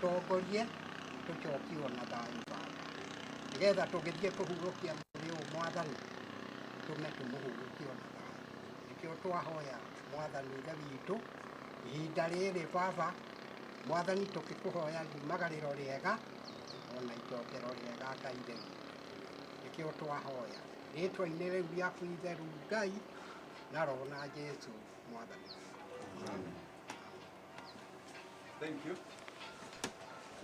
Ũtũtongorie tũcokio na thayũ Baba, nĩgetha tũgĩthiĩ kũhurũkia mwĩrĩ ũyũ Mwathani, tũme tũmũhurũkie na thayũ. Nĩkĩo twahoya Mwathani Ithe witũ ihinda rĩrĩ Baba Mwathani, tũkĩkũhoya riumagarĩro rĩega ona icokero rĩega Ngai Ithe witũ. Nĩkĩo twahoya rĩtwa-inĩ rĩu rĩaku itheru Ngai na Roho na Jesu Mwathani witũ. Amen. Thank you.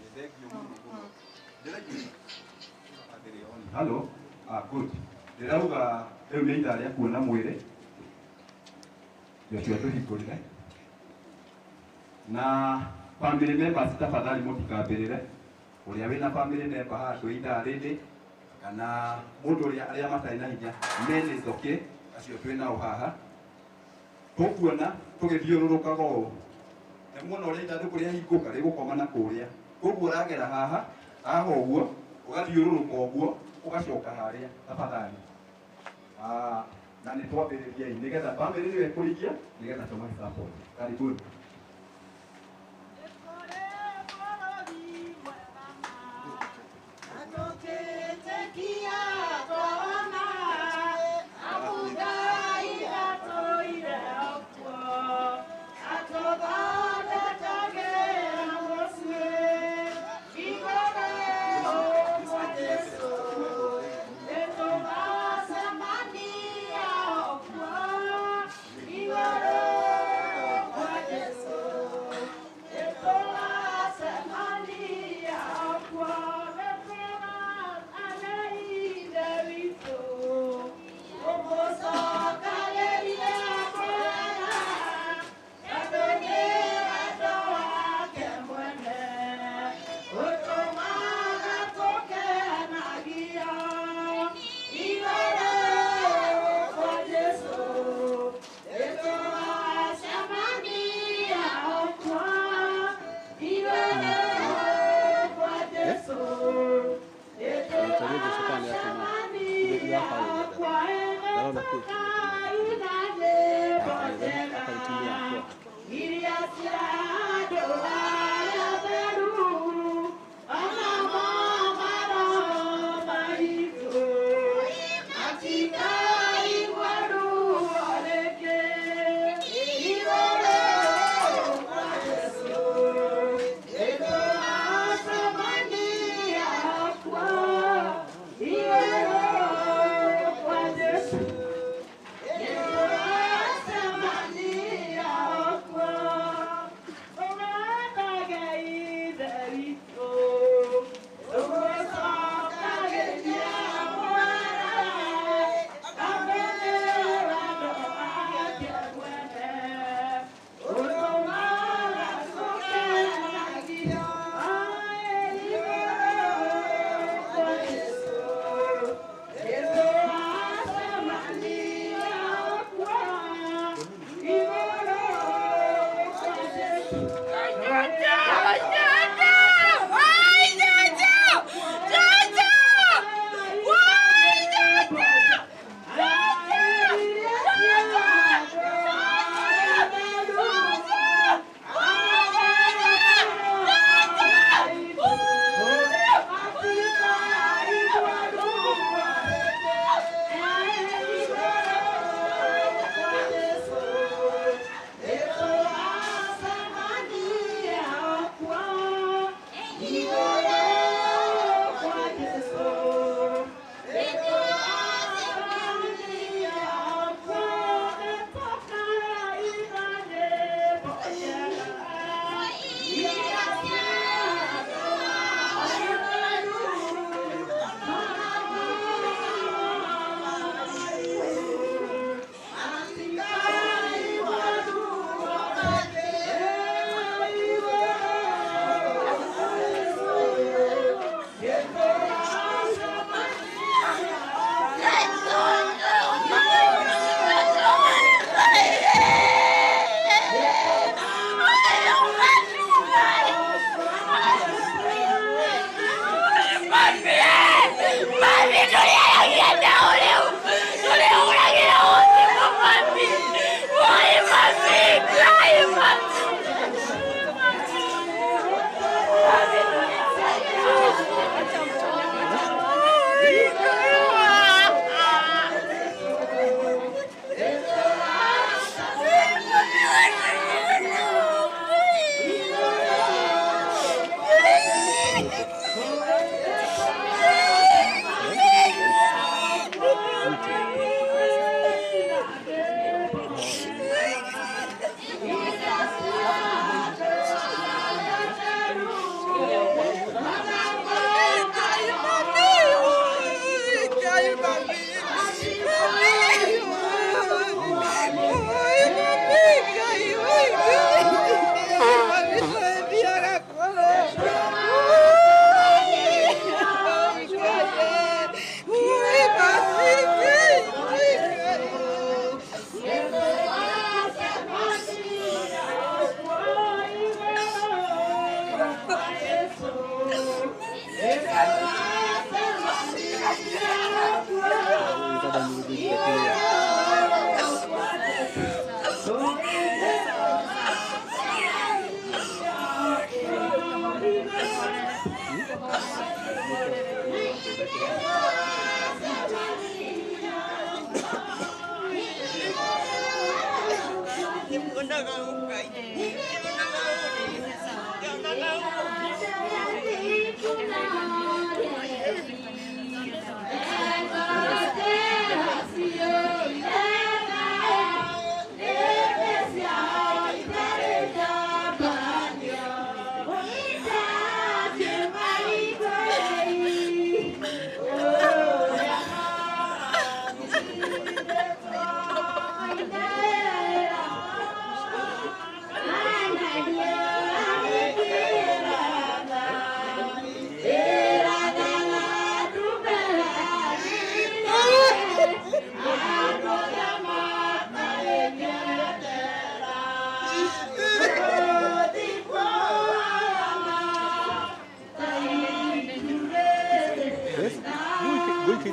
Nĩ thank you mũno mũno. Ndĩraigua atĩrĩ on. Hello. Ah, good. Ndĩrauga rĩu nĩ ithaa rĩa kuona mwĩrĩ. Joshua tũhingũrĩre. Na family members tafadhali mũtikambĩrĩre. Ũrĩa wĩna family member haha twĩ ithaa rĩrĩ kana mũndũ ũrĩa arĩa matarĩ na hinya, men is okay, acio twĩ nao haha. Tũkuona tũgĩthiũrũrũkaga ũũ. Nĩ muona ũrĩa ithandũkũ rĩahingũka rĩgũkoma na kũrĩa. Koguo ũragera haha, haha ũguo, ũgathiũrũrũka ũguo, ũgacoka harĩa tafadhali. Ah, na nĩ twambĩrĩriei nĩgetha family nĩyo ĩkũrigia nĩgetha tũmahe support. Karibuni.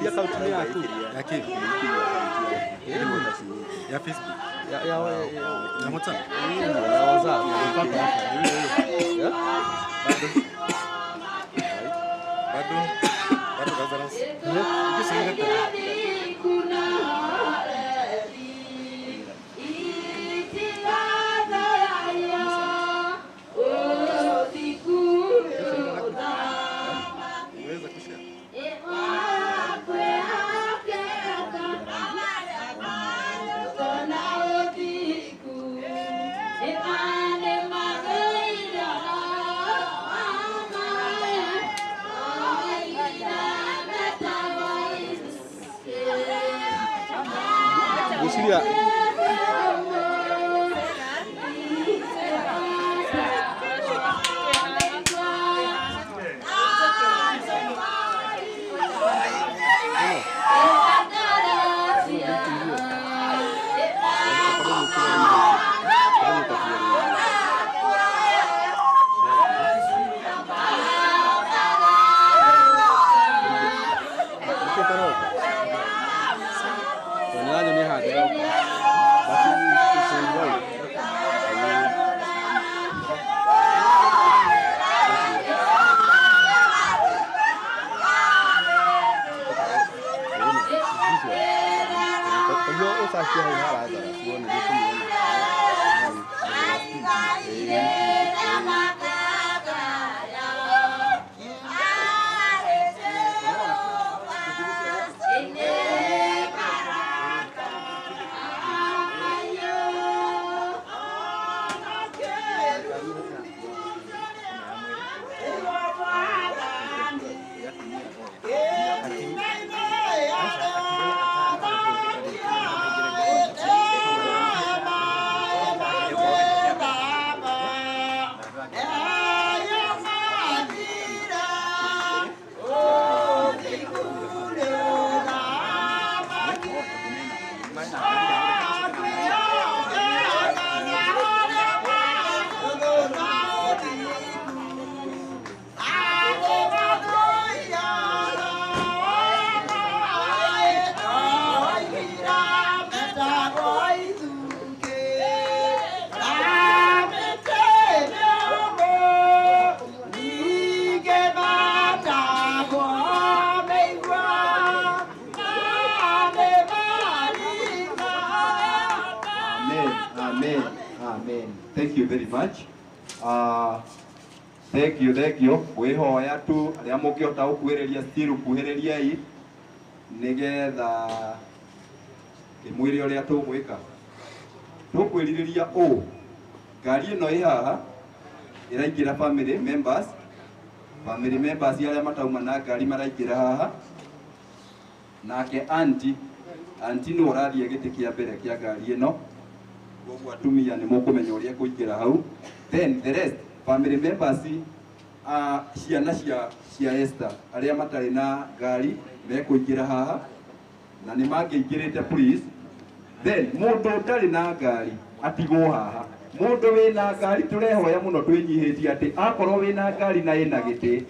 Ũkĩingĩria akaunti-inĩ yaku. Ya kĩ? Ya Facebook. Ya Ya WhatsApp. Ya WhatsApp. Ya? Bado. Bado. Bado Lazarus. Ukisema Uweza kushare. Gwĩciria Amen. Amen. Thank you very much. Thank you, thank you. Ngwihoya tu aria mungihota gukuhiriria still kuhiriria nigetha ngimwire uria tugwika. Tukwiririria u ngari ino i haha iraingira family members. Family members aria matauma na ngari maraingira haha. Nake auntie no urathie giti kia mbere kia ngari ino. Koguo atumia nĩ mũkũmenya ũrĩa kũingĩra hau. Then the rest family members ciana cia Esther arĩa matarĩ na ngari mekũingĩra haha na nĩ mangĩingĩrĩte please. Then mũndũ ũtarĩ na ngari atigwo haha. Mũndũ wĩna ngari tũrehoya mũno twĩnyihĩtie atĩ akorwo wĩna ngari na ĩna gĩtĩ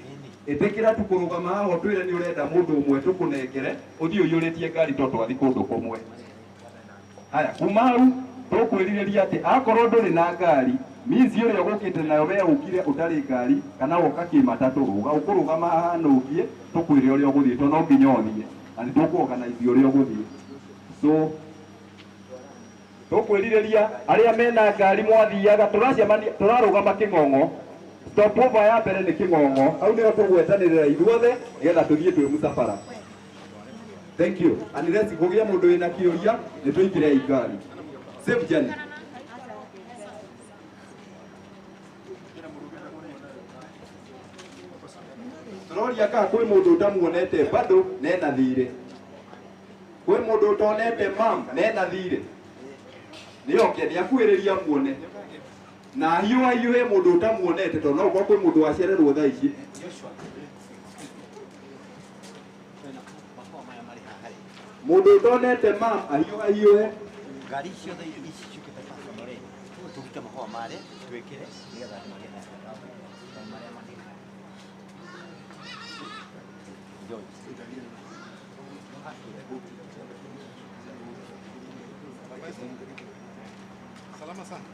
ĩtĩkĩra tu kũrũgama haha ũtwĩre nĩ ũrenda mũndũ ũmwe tũkũnengere ũthiĩ ũiyũrĩtie ngari tondũ twathiĩ kũndũ kũmwe. Haya kuma hau tũkwĩrirĩria atĩ akorwo ndũrĩ na ngari minsi ũrĩa ũgũkĩte nayo we ũkire ũtarĩ ngari kana woka kĩmatatũ rũga ũkũrũgama haha na ũthiĩ tũkwĩre ũrĩa ũgũthiĩ tondũ no nginya ũthiĩ na nĩ tũkũ-organize ũrĩa ũgũthiĩ. So tũkwĩrirĩria arĩa mena ngari mwathiaga tũracemania tũrarũgama Kĩng'ong'o. Stopover ya mbere nĩ Kĩng'ong'o hau nĩho tũgwetanĩrĩra ithuothe nĩgetha tũthiĩ twĩ mũcabara. Thank you. Unless kũgĩa mũndũ wĩna kĩũria nĩ tũingĩre ngari. Safe journey. Turoria kana kwĩ mũndũ ũtamuonete bado nena thirĩ. Kwĩ mũndũ ũtonete mam nena thirĩ. Nĩoke nĩakuhĩrĩria muone. Na hiũha hiũhe mũndũ ũtamuonete tondũ no gũkorwo kwĩ mũndũ wacererwo thaa ici. Mũndũ ũtonete mam ahiũha hiũhe. Ngari ciothe ici ciũkĩte personal rĩ, tũrute mahũa marĩa twĩkĩre nĩgetha andũ magĩe na marĩa mangĩ. George. Salama sana.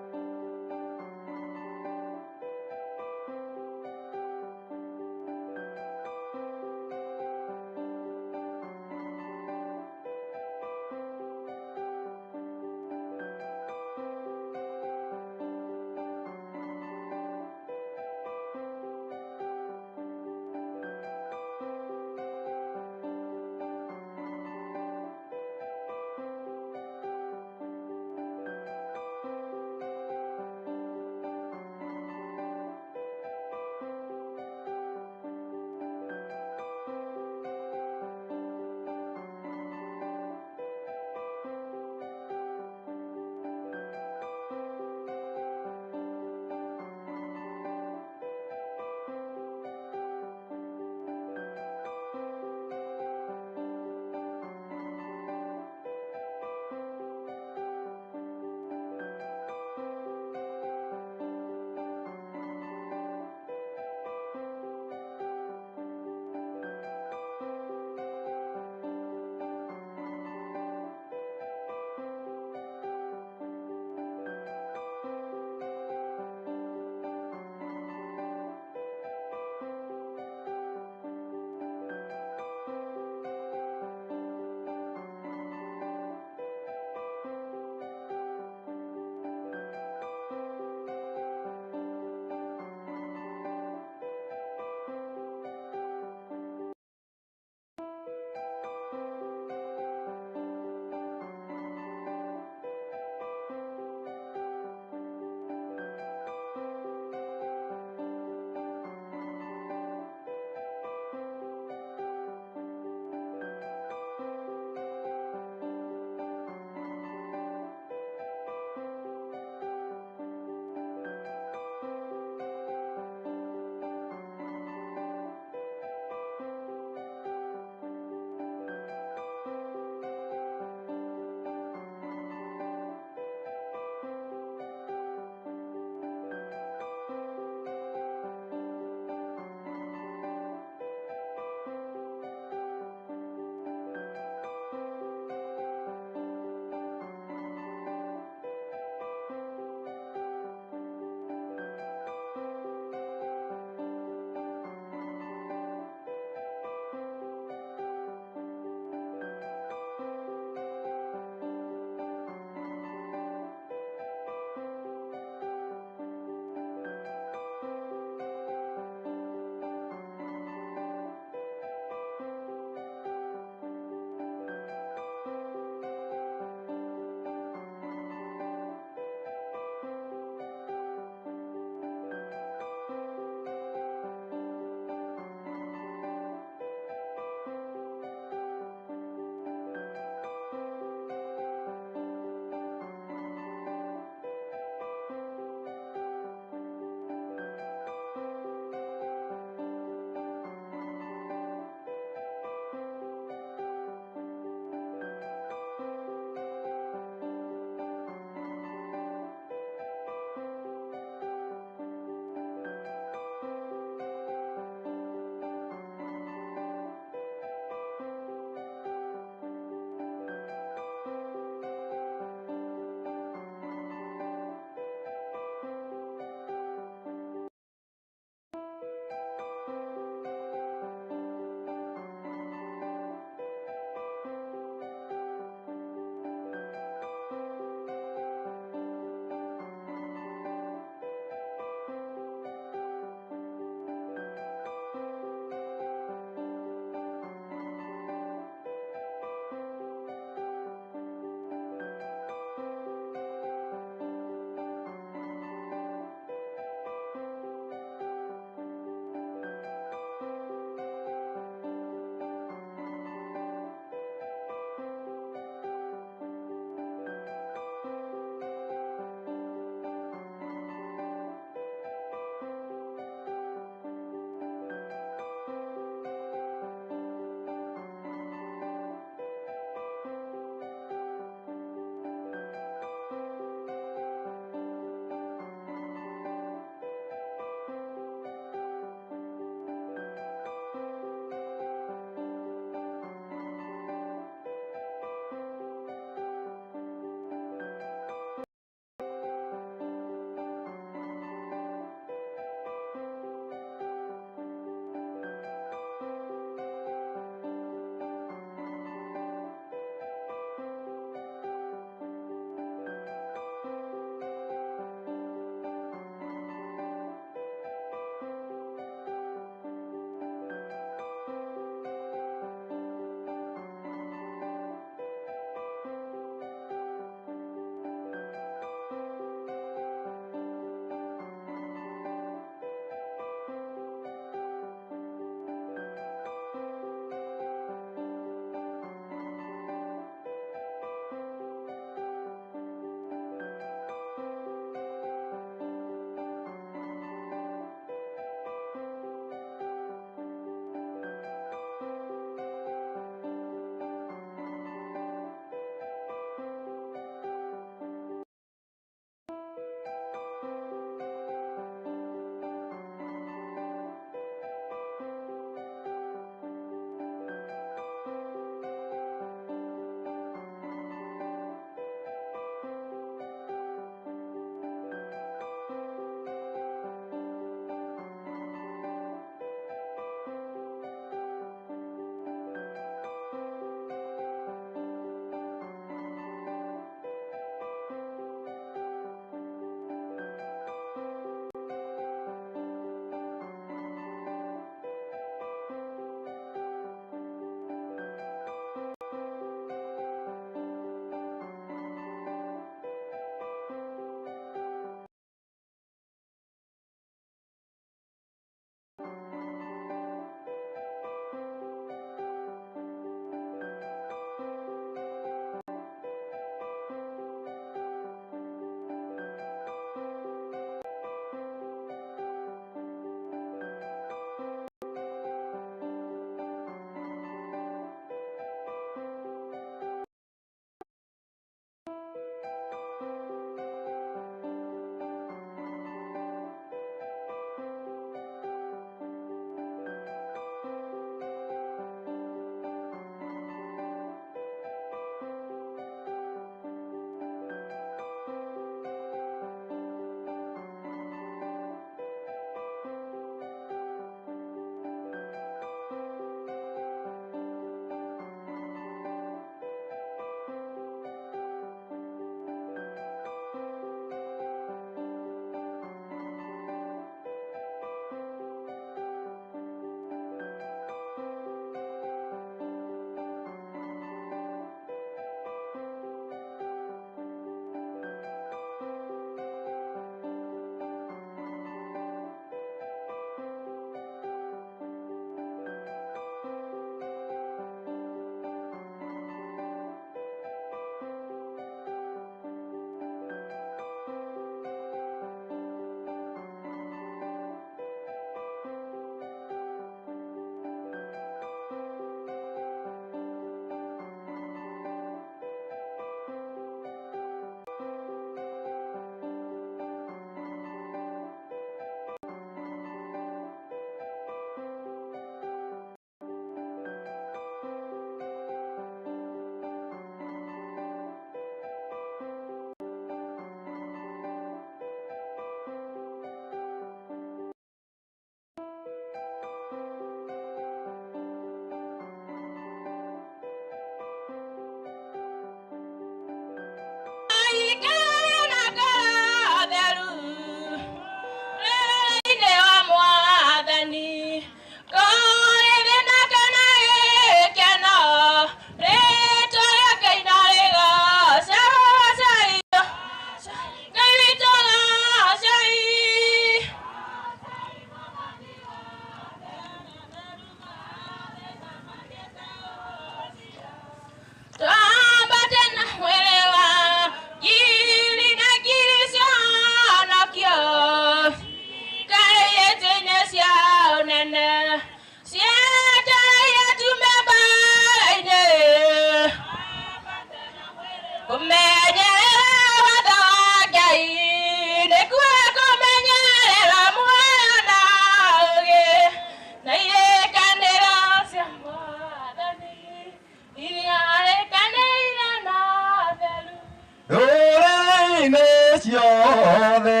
Ciothe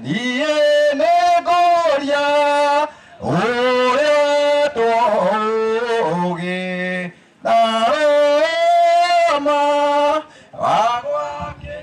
niĩ nĩngũria ũrĩtwo ũũgĩ na rũma wa gwake.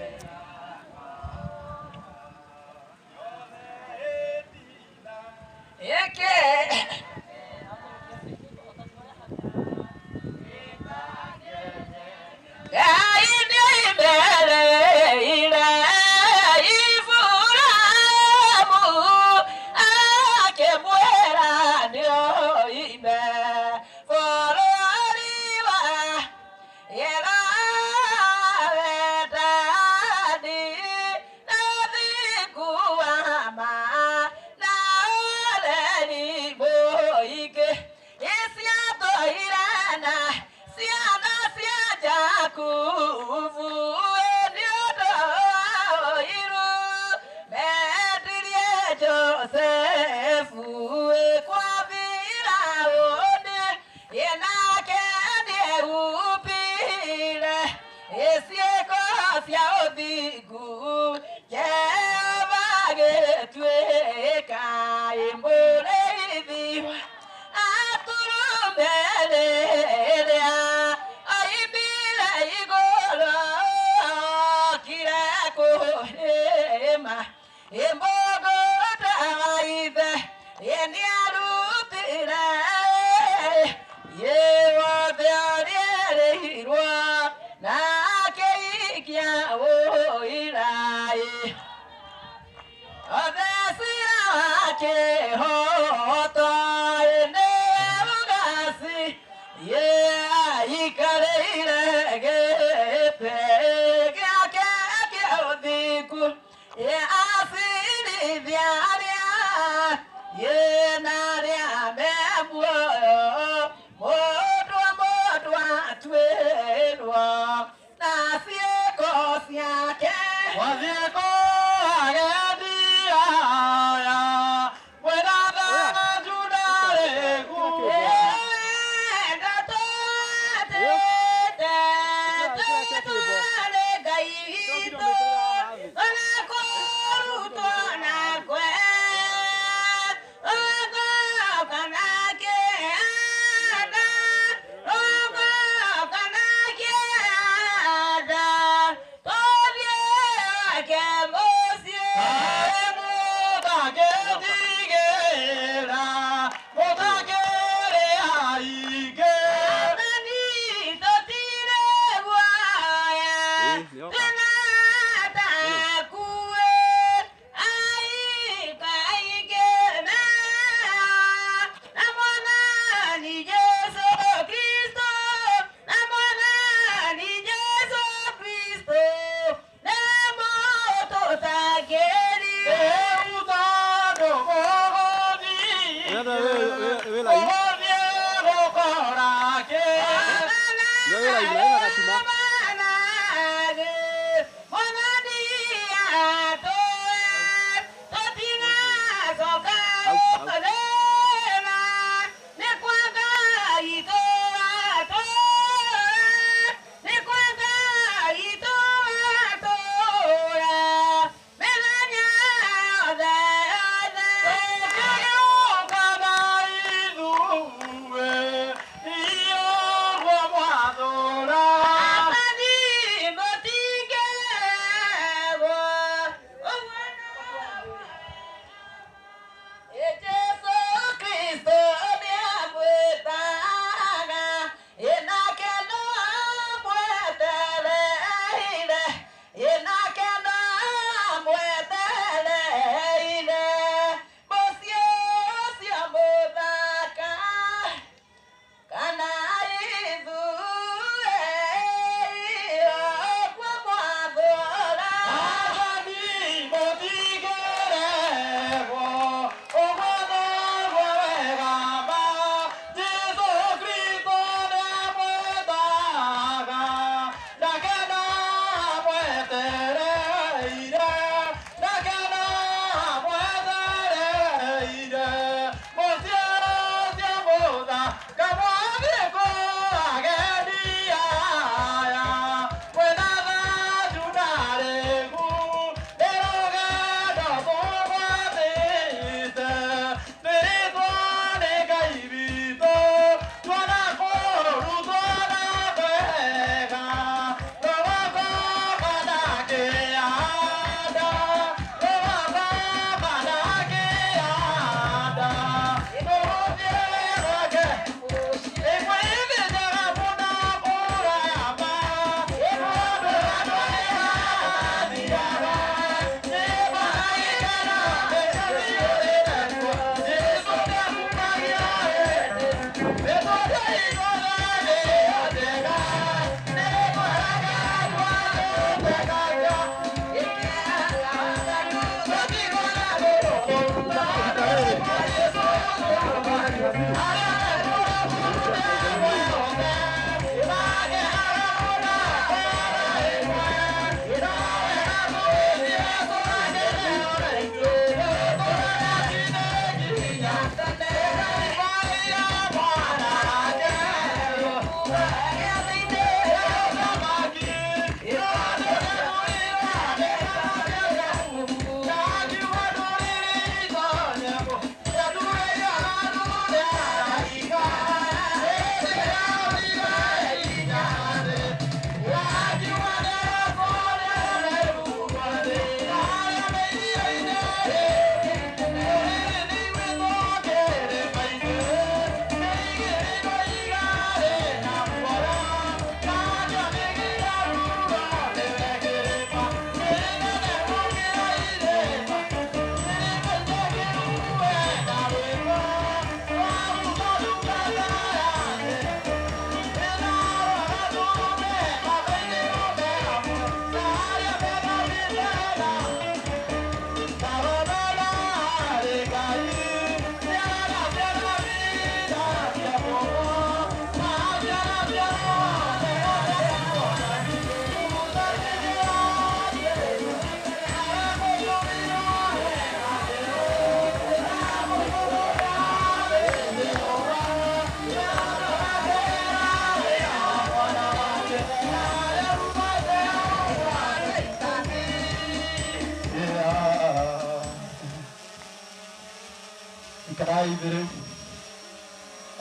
borithi rĩu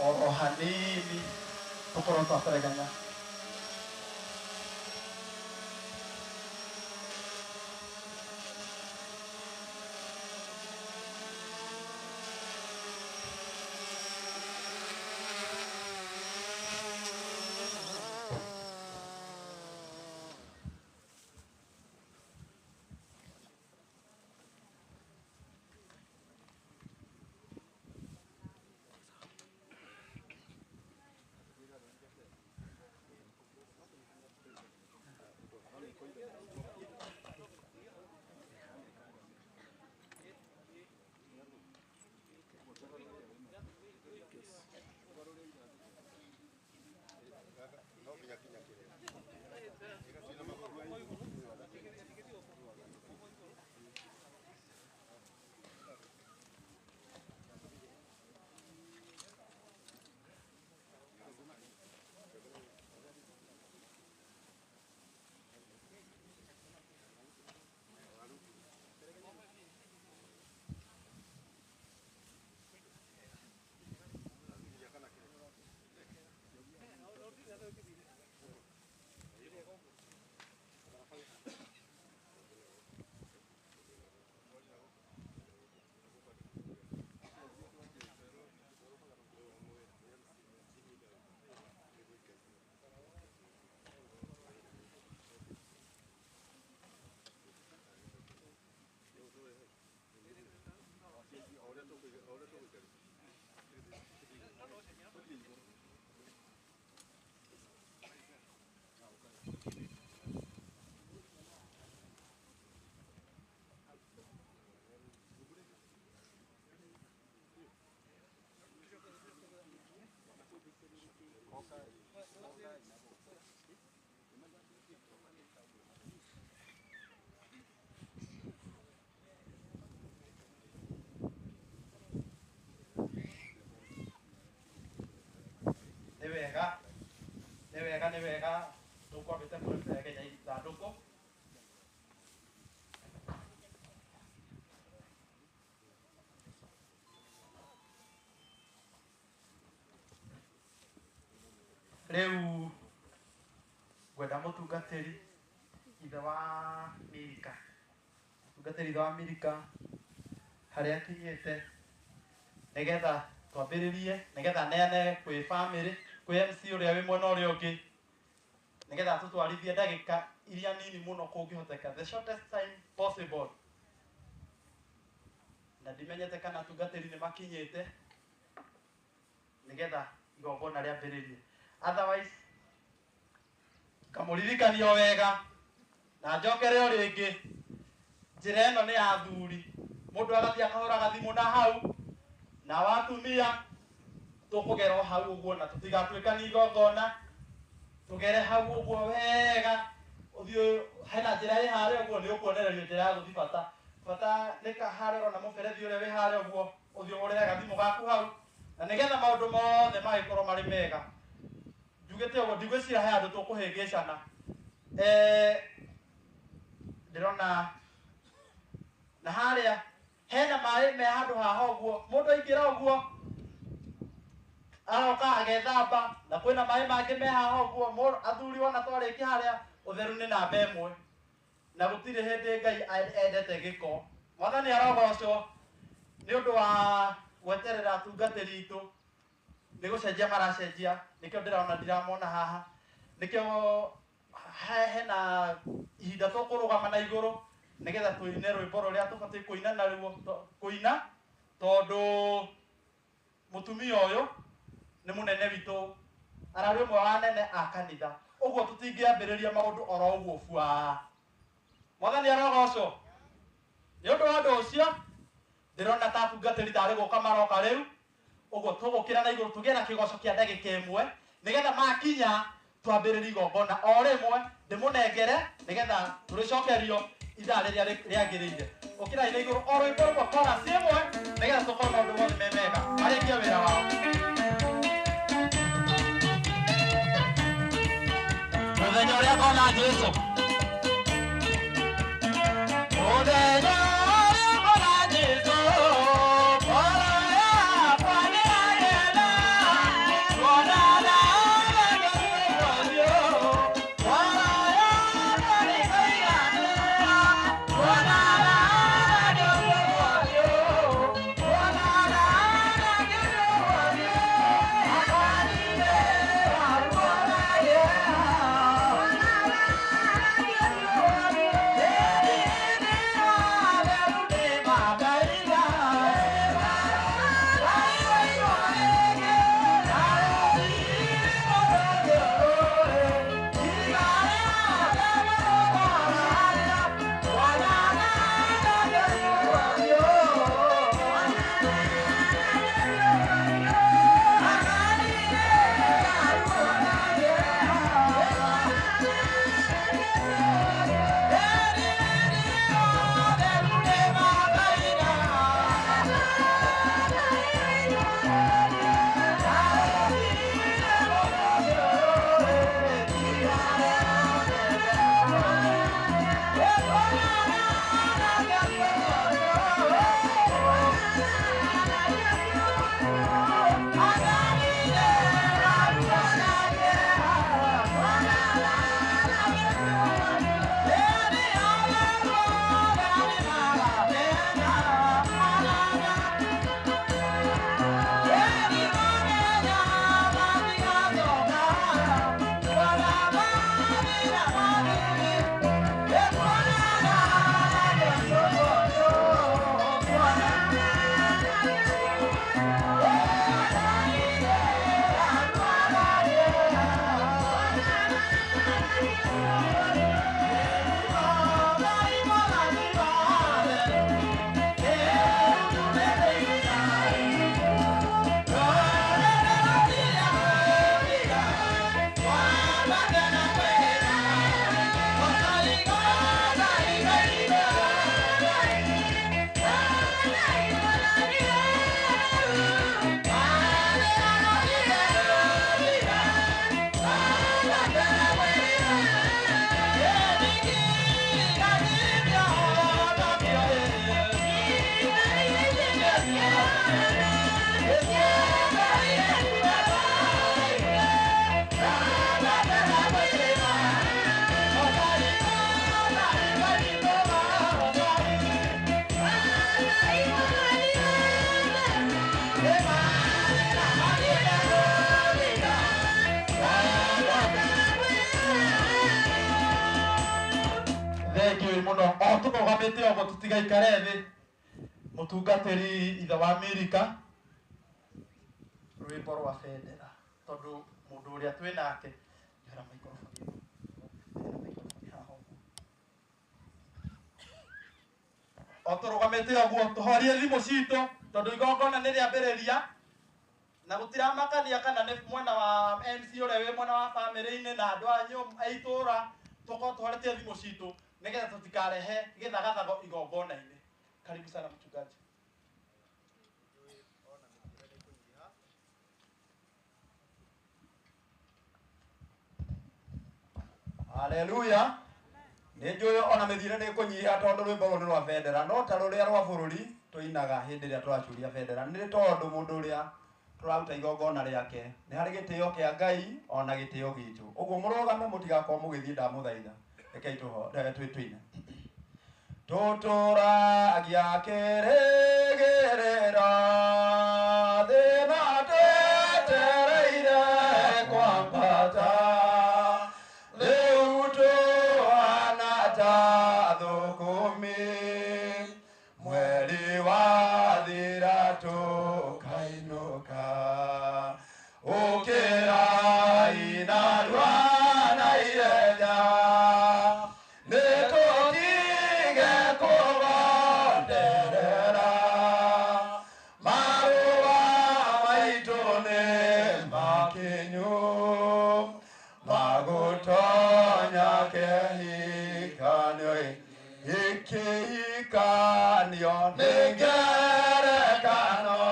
oro hanini tũkorwo twabereganya. Nĩ wega nĩ wega tũkwambĩte kũrekereria ithandũkũ. Rĩu ngwenda mũtungatĩri ithe wa Milika, mũtungatĩri ithe wa Milika harĩa akinyĩte nĩgetha twambĩrĩrie, nĩgetha neane kwĩ bamĩrĩ, kwĩ MC ũrĩa wĩ mwena ũrĩa ũngĩ, nĩgetha tũtwarithie ndagĩka iria nini mũno kũngĩhoteka, the shortest time possible. Na ndimenyete kana atungatĩri nĩ makinyĩte nĩgetha igongona rĩambĩrĩrie. Otherwise ngamũririkania o wega na njokere o rĩngĩ, njĩra ĩno nĩ ya athuri, mũndũ agathiĩ akahũra gathimũ na hau, na watumia tũkũgera o hau ũguo na tũtigatuĩkanie igongona, tũgere hau ũguo wega, ũthiĩ hena njĩra ĩ harĩa ũguo nĩ ũkuonererio njĩra ya gũthiĩ bata bata nĩ harĩa ũrona mũberethi ũrĩa wĩ harĩa ũguo, ũthiĩ ũhũrĩre gathimũ gaku hau, na nĩgetha maũndũ mothe magĩkorwo marĩ mega. Njugĩte ũguo ndigwĩciria he handũ tũkũhĩngĩcana. Ndĩrona na harĩa hena maĩ me handũ haha ũguo, mũndũ aingĩra ũguo aroka agethamba, na kwĩna maĩ mangĩ me haha ũguo. Athuri ona twarĩkia harĩa, ũtheru nĩ namba ĩmwe, na gũtirĩ hĩndĩ Ngai endete gĩko. Mwathani arogocwo nĩ ũndũ wa gweterera atungatĩri itũ, nĩ gũcenjia maracenjia, nĩkĩo ndĩrona ndiramona haha, nĩkĩo hena ihinda tũkũrũgama na igũrũ nĩgetha tũine rwĩmbo rũrĩa tũbatiĩ kũina naruo, kũina tondũ mũtumia ũyũ nĩ mũnene witũ, ararĩ ũmwe wa anene a kanitha, ũguo tũtingĩambĩrĩria maũndũ oro ũguo bua. Mwathani arogocwo nĩ ũndũ wa ũndũ ũcio. Ndĩrona ta atungatĩri tarĩ gũka maroka rĩu, ũguo tũgũkĩra na igũrũ tũgĩe na kĩgoco kĩa ndagĩka ĩmwe nĩgetha makinya twambĩrĩrie igongona o rĩmwe, ndĩmũnengere nĩgetha tũrĩcokerio ithaa rĩrĩa rĩagĩrĩire. Ũkĩrai na igũrũ o rwĩmbo rũmwe chorus ĩmwe nĩgetha tũkorwo maũndũ mothe me mega, marĩkie wĩra wao. Mũthenya ũrĩa ngona Jesũ, mũthenya ũrĩa ngona Jesũ, ngoro yakwa Tũrũgamĩte ũguo tũtigaikare thĩ. Mũtungatĩri ithe wa Amerika rwĩmbo rwa bendera tondũ mũndũ ũrĩa twĩ nake njora microphone ĩno. Hena microphone haha ũguo. O tũrũgamĩte ũguo tũhorie thimũ citũ tondũ igongona nĩ rĩambĩrĩria na gũtiramakania kana nĩ mwena wa MC ũrĩa wĩ mwena wa bamĩrĩ-inĩ na andũ a a itũũra tũkorwo tũhoretie thimũ citũ nĩgetha tũtikarehe gĩthagathago igongona-inĩ. Karibu sana mchungaji. Haleluya. Nĩ njũĩ ona mĩthiĩre nĩ ĩkũnyiha tondũ rwĩmbo rũrũ nĩ rwa bendera no ta rũrĩa rwa bũrũri tũinaga hĩndĩ ĩrĩa tũracuria bendera nĩ tondũ mũndũ ũrĩa tũraruta igongona rĩake nĩ harĩ gĩtĩo kĩa Ngai ona gĩtĩo gitũ. Ũguo mũrũgame mũtigakorwo mũgĩthiĩ ndamũthaitha. Rekei tũine. Tũtũragia kĩrĩgĩrĩro thĩna twetereire kwambata rĩu tũhana ta thũkũmi mweri wathira tũkainũka ũkĩrai narua na ihenya nĩtũtige kũgonderera marũa maitũ nĩ makinyu magũtonya kĩhikanio kĩhikanio nĩ ngerekano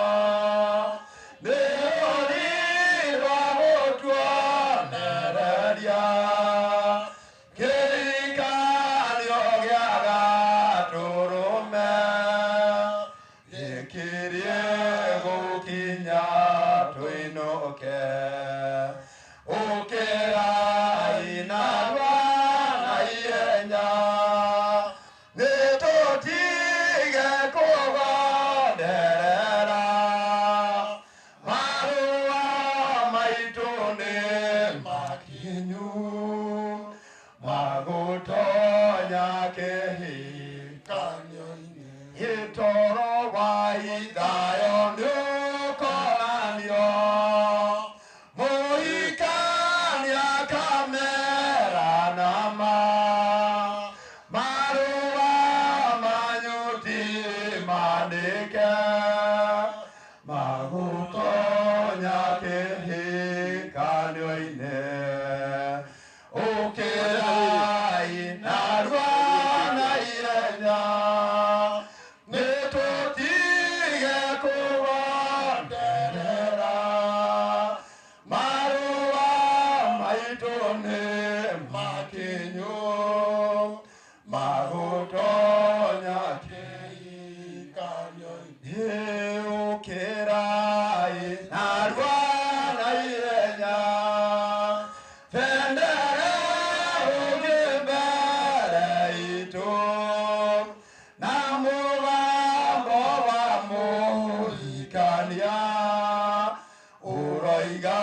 nĩ rũri rwa gũtuonereria kĩhikanio gĩa gatũrũme gĩkirie gũkinya tũinũke ũkĩrai narua na ihenya nĩtũtige kũgonderera marũa maitũ nĩ makinyu magũtonya kĩhikanio-inĩ gĩtoro wa ithayo nĩũkoranio mũhikania kamera nama marũa manyu ti mandĩke magũtonya kĩhikanio-inĩ ũkĩrai narua na ihenya nĩtũtige kũgonderera marũa maitũ nĩ makinyu magũtonya kĩhikanio-inĩ ũkĩrai narua na ihenya bendera ũngĩ mbere itũ na mũgambo wa mũhikania ũroiga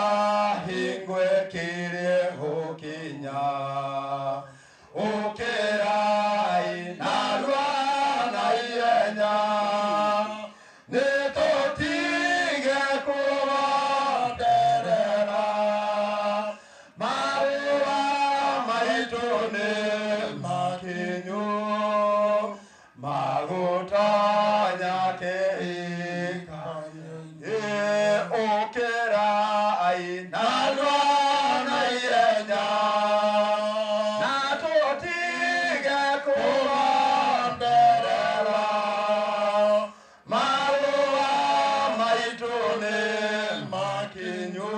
hingo ĩkĩrĩ gũkinya ũkĩrai narua na ihenya nĩtũtige kũgonderera marũa maitũ nĩ makinyu magũtonya kĩhikanio-inĩ ũkĩrai narua na ihenya na tũtige kũgonderera marũa maitũ nĩ makinyu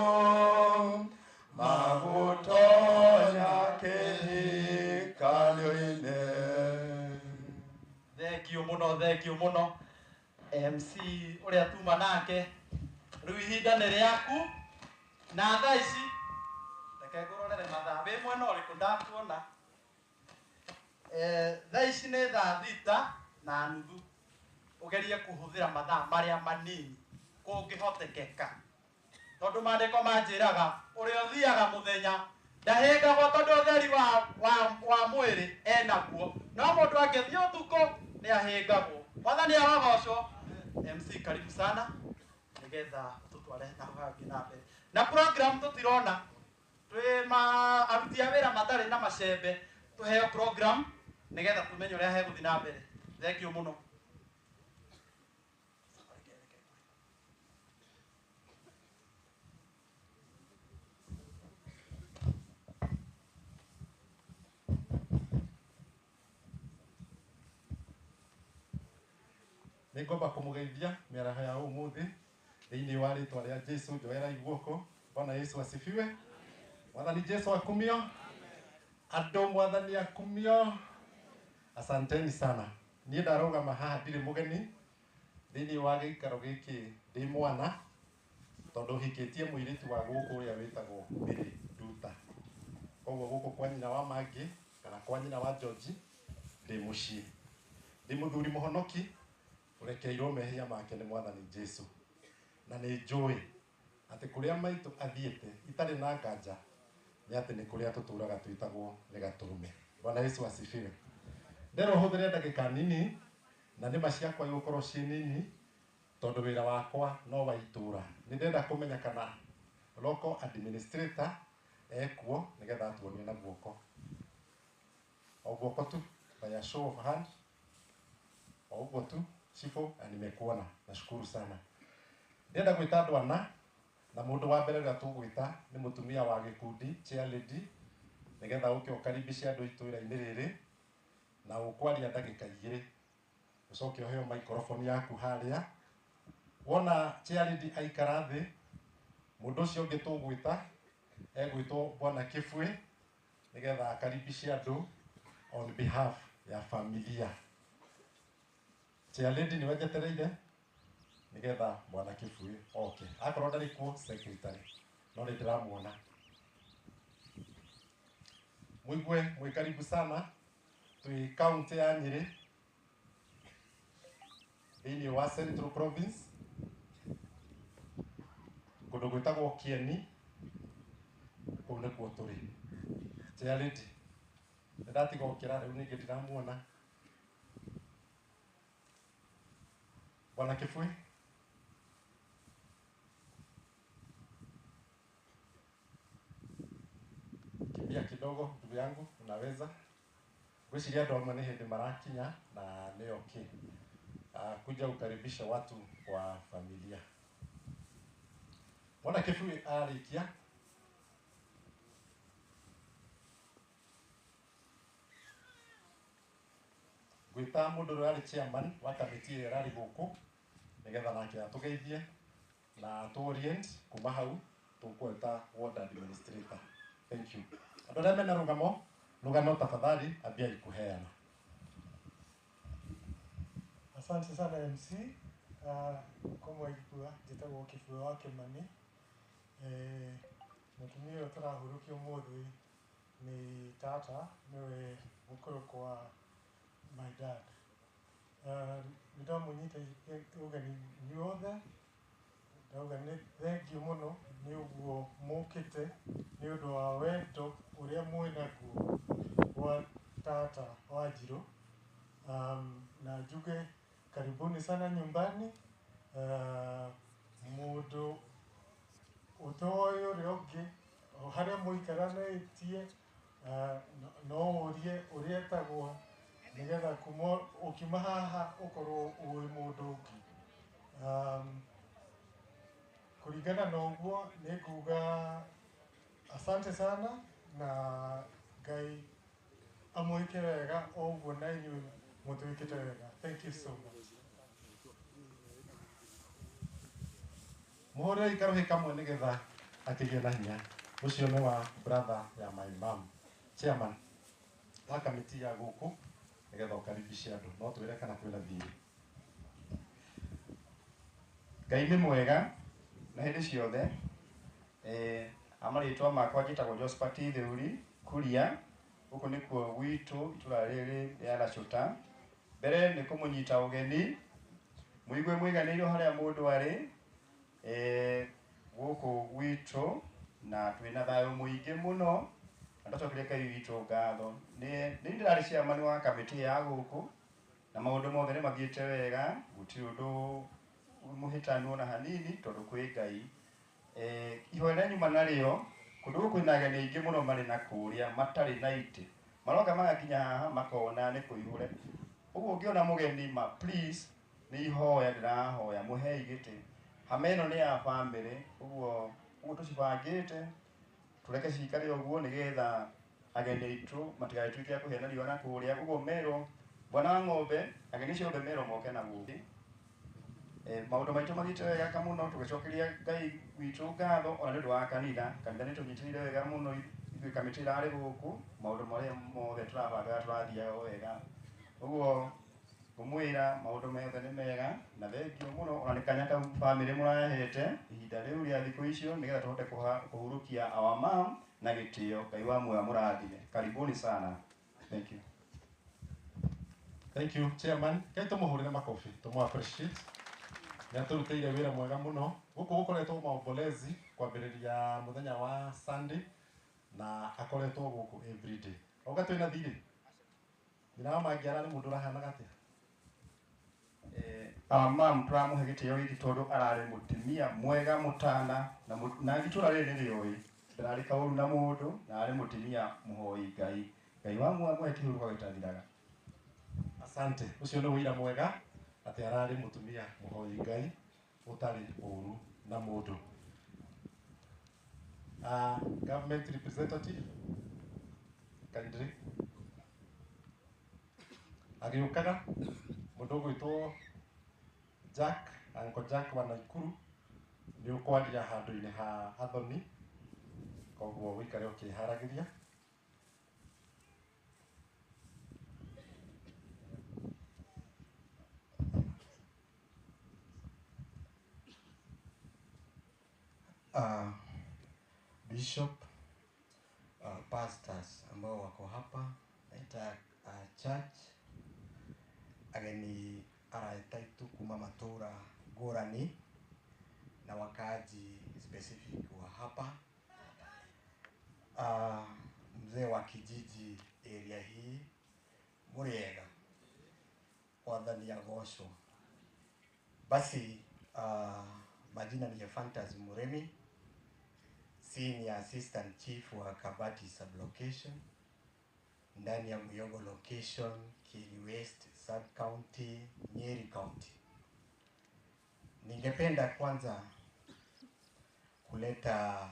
magũtonya kĩhikanio-inĩ. Thengio mũno, thengio mũno MC ũrĩa tuma nake. Rĩu ihinda nĩ rĩaku na thaa ici reke ngũrorere mathaa wĩ mwena ũrĩkũ ndakuona. Thaa ici nĩ thaa 6:30 ũgerie kũhũthĩra mathaa marĩa manini kũngĩhotekeka tondũ maandĩko manjĩraga ũrĩa ũthiaga mũthenya Ndahĩngagwo tondũ ũtheri wa mwĩrĩ enaguo. No mũndũ angĩthiĩ ũtukũ nĩ ahĩngagwo. Mwathani arogocwo. MC karibu sana nĩgetha tũtware na hangĩ na mbere. Na program tũtirona twĩ ma aruti a wĩra matarĩ na macembe tũheo program nĩgetha tũmenye ũrĩa hegũthiĩ na mbere. Thank you mũno. Nĩngomba kũmũgeithia mĩaraho ya ũmũthĩ thĩinĩ wa rĩtwa rĩa Jesu. Njoerai guoko. Bwana Yesu asifiwe. Mwathani Jesu akumio. Andũ Mwathani akumio. Asanteni sana. Niĩ ndarũgama haha ndirĩ mũgeni thĩinĩ wa gĩikaro gĩkĩ ndĩ mwana tondũ hikĩtie mũirĩtu wa gũkũ ũrĩa wĩtagwo Mary Nduta. Koguo gũkũ kwa nyina wa Maggie kana kwa nyina wa George ndĩ mũciĩ. Ndĩ mũthuri mũhonoki ũrekeirwo mehia make nĩ Mwathani Jesu. Na nĩ njũĩ atĩ kũrĩa maitũ athiĩte itarĩ na nganja nĩ atĩ nĩ kũrĩa tũtũraga twĩtagwo nĩ Gatũrũme. Bwana Yesu asifiwe. Nderwo hũthĩre ndagĩka nini na nĩma ciakwa igũkorwo ciĩ nini tondũ wĩra wakwa no wa itũra. Nĩ ndĩrenda kũmenya kana local administrator ekuo nĩgetha atuonie na guoko. O guoko tu, by a show of hand. O ũguo tu, Chifu, na nimekuona. Nashukuru sana. Ndĩrenda gwĩta andũ ana na mũndũ wa mbere ũrĩa tũgwĩta nĩ mũtumia wa gĩkundi chair lady nĩgetha ũke ũkaribishe andũ itũra-inĩ rĩrĩ na ũkwaria ndagĩka igĩrĩ ũcoke ũheo microphone yaku harĩa. Wona chair lady aikara thĩ, mũndũ ũcio ũngĩ tũgwĩta egwĩtwo Bwana Kĩbwe nĩgetha akaribishe andũ on behalf ya familia. Chair lady nĩwe njetereire nĩgetha Bwana Kĩbwe oke. Akorwo ndarĩ kuo secretary no nĩ ndĩramuona. Mũigue mwĩ karibu sana. Twĩ kaunti ya Nyĩrĩ thĩinĩ wa Central Province kũndũ gwĩtagwo Kieni, kũu nĩkuo tũrĩ. Chair lady nĩ ndatiga ũkĩra rĩu ningĩ ndiramuona. Bwana Kĩbwe. Kimbia kidogo ndugu yangu, unaweza. Ngwĩciria andũ amwe nĩ hĩndĩ marakinya na nĩ okay. Kuja ukaribisha watu kwa familia. Bwana Kĩbwe arĩkia. Ngwĩta mũndũ ũrĩa arĩ chairman wa kamĩtĩ ĩrĩa ĩrarĩ gũkũ nĩgetha nake atũgeithie na atũ orient kuma hau tũkweta ward administrator. Thank you. Andũ arĩa mena rũgano tafadhali ambiai kũheana. Asante sana MC. Kũmwaigua njĩtagwo Kĩbwe wa Kĩmani. Mũtumia ũyũ tũrahurũkia ũmũthĩ nĩ tata, nĩwe mũkũrũ kwa my dad. Nĩ ndamũnyita ũgeni inyuothe, ndauga nĩ thengiũ mũno nĩ ũguo mũkĩte nĩ ũndũ wa wendo ũrĩa mwĩnaguo wa tata Wanjirũ. Na njuge karibuni sana nyumbani. Mũndũ ũtoĩ ũrĩa ũngĩ o harĩa mũikaranĩtie, no ũrie ũrĩa etagwo nĩgetha kuma ũkiuma haha ũkorwo ũĩ mũndũ ũngĩ. Kũringana na ũguo nĩ nguga asante sana na Ngai amwĩke wega o ũguo na inyuĩ mũtwĩkĩte wega. Thank you so much. Mũhũrĩrei karũhĩ kamwe nĩgetha akĩgĩe na hinya. Ũcio nĩ wa brother ya my mom, chairman wa kamĩtĩ ya gũkũ nĩgetha ũkaribishe andũ. No twĩre kana kwĩna thirĩ. Ngai nĩ mwega na hĩndĩ ciothe. Amarĩtwa makwa njĩtagwo Josephat Theuri Kuria. Gũkũ nĩkuo gwitũ itũra rĩrĩ rĩa Lachota. Mbere nĩ kũmũnyita ũgeni mũigue mũiganĩirwo harĩa mũndũ arĩ gũkũ gwitũ na twĩna thayũ mũingĩ mũno. Na ndacokeria Ngai witũ ngatho. Nĩ ndĩrarĩ chairman wa kamĩtĩ ya gũkũ na maũndũ mothe nĩ mathiĩte wega, gũtirĩ ũndũ mũhĩtanu ona hanini tondũ kwĩ Ngai. Ihoya rĩa nyuma narĩo kũndũ gũkũ kwĩna ageni aingĩ mũno marĩ na kũrĩa matarĩ na itĩ, maroka magakinya haha makona nĩ kũihũre. Ũguo ũngĩona mũgeni ma please nĩ ihoya ndĩrahoya mũhei gĩtĩ. Hama ĩno nĩ ya bamĩrĩ, ũguo ũguo tũcibangĩte tũreke cikare ũguo nĩgetha ageni aitũ matigagĩtuĩke a kũhĩa riũa na kũrĩa. Ũguo merwo bwana wa ng'ombe, ageni acio othe merwo moke na gũkũ. Maũndũ maitũ mathiĩte wega mũno, tũgĩcokeria Ngai witũ ngatho ona nĩ ũndũ wa kanitha. Kanitha nĩ tũnyitĩrĩire wega mũno ithuĩ kamĩtĩ ĩrarĩ gũkũ, maũndũ marĩa mothe tũrabangaga tũrathiaga o wega. Ũguo ngũmwĩra maũndũ mothe nĩ mega na thengio mũno ona nĩ kanya kau bamĩrĩ mũrahete ihinda rĩu rĩa thikũ icio nĩgetha tũhote kũhurũkia our mom na gĩtĩo. Ngai wa muoyo amũrathime. Karibuni sana. Thank you. Thank you, Chairman. Ngai tũmũhũrĩre makobi, tũmũ appreciate. Nĩ atũrutĩire wĩra mwega mũno. Gũkũ gũkoretwo maombolezi kwambĩrĩria mũthenya wa Sunday na akoretwo gũkũ everyday. Auga twĩna thirĩ. Nyina wa Mangĩara nĩ mũndũ ũrahanaga atĩa? Our mom tũramũhe gĩtĩo gĩkĩ tondũ ararĩ mũtumia mwega mũtana na itũra rĩrĩ nĩ rĩoĩ ndararĩ kaũru na mũndũ na arĩ mũtumia mũhoi Ngai. Ngai wa muoyo amũhe kĩhurũko gĩtathiraga. Asante. Ũcio nĩ ũira mwega atĩ ararĩ mũtumia mũhoi Ngai ũtarĩ ũru na mũndũ. Government representative kindly agĩũkaga mũndũ ũgwĩtwo Jack, Uncle Jack wa Naikuru nĩ ũkwaria handũ-inĩ ha Athoni, koguo ũikare ũkĩharagĩria. Bishop, pastors ambao wako hapa naita church, ageni arata aitu kuma matura ngũrani na wakaaji specific wa hapa, mzee wa kijiji area hii Muriega, Mwathani agocwo. Basi majina ni Ephantus Muremi, Senior Assistant Chief wa Kabati Sublocation ndani ya Muyogo Location, Kieni West Sub County, Nyeri County. Ningependa kwanza kuleta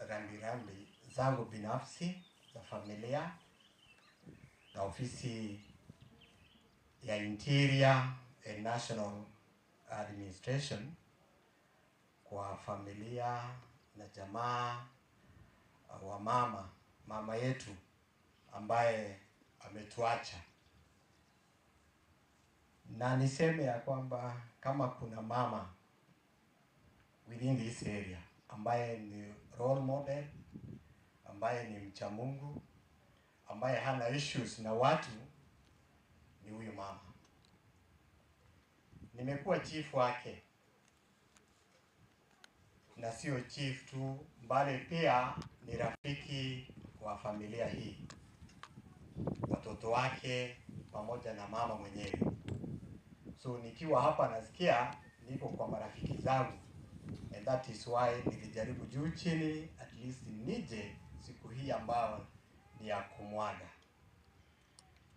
rambirambi zangu binafsi za familia na ofisi ya Interior and National Administration kwa familia na jamaa wa mama yetu ambaye ametuacha. Na niseme ya kwamba kama kuna mama within this area ambaye ni role model, ambaye ni mcha Mungu, ambaye hana issues na watu, ni huyu mama. Nimekuwa chief wake, na sio chief tu, bali pia ni rafiki wa familia hii, watoto wake pamoja na mama mwenyewe. So nikiwa hapa nasikia niko kwa marafiki zangu, and that is why nilijaribu juu chini at least nije siku hii ambayo ni ya kumwaga.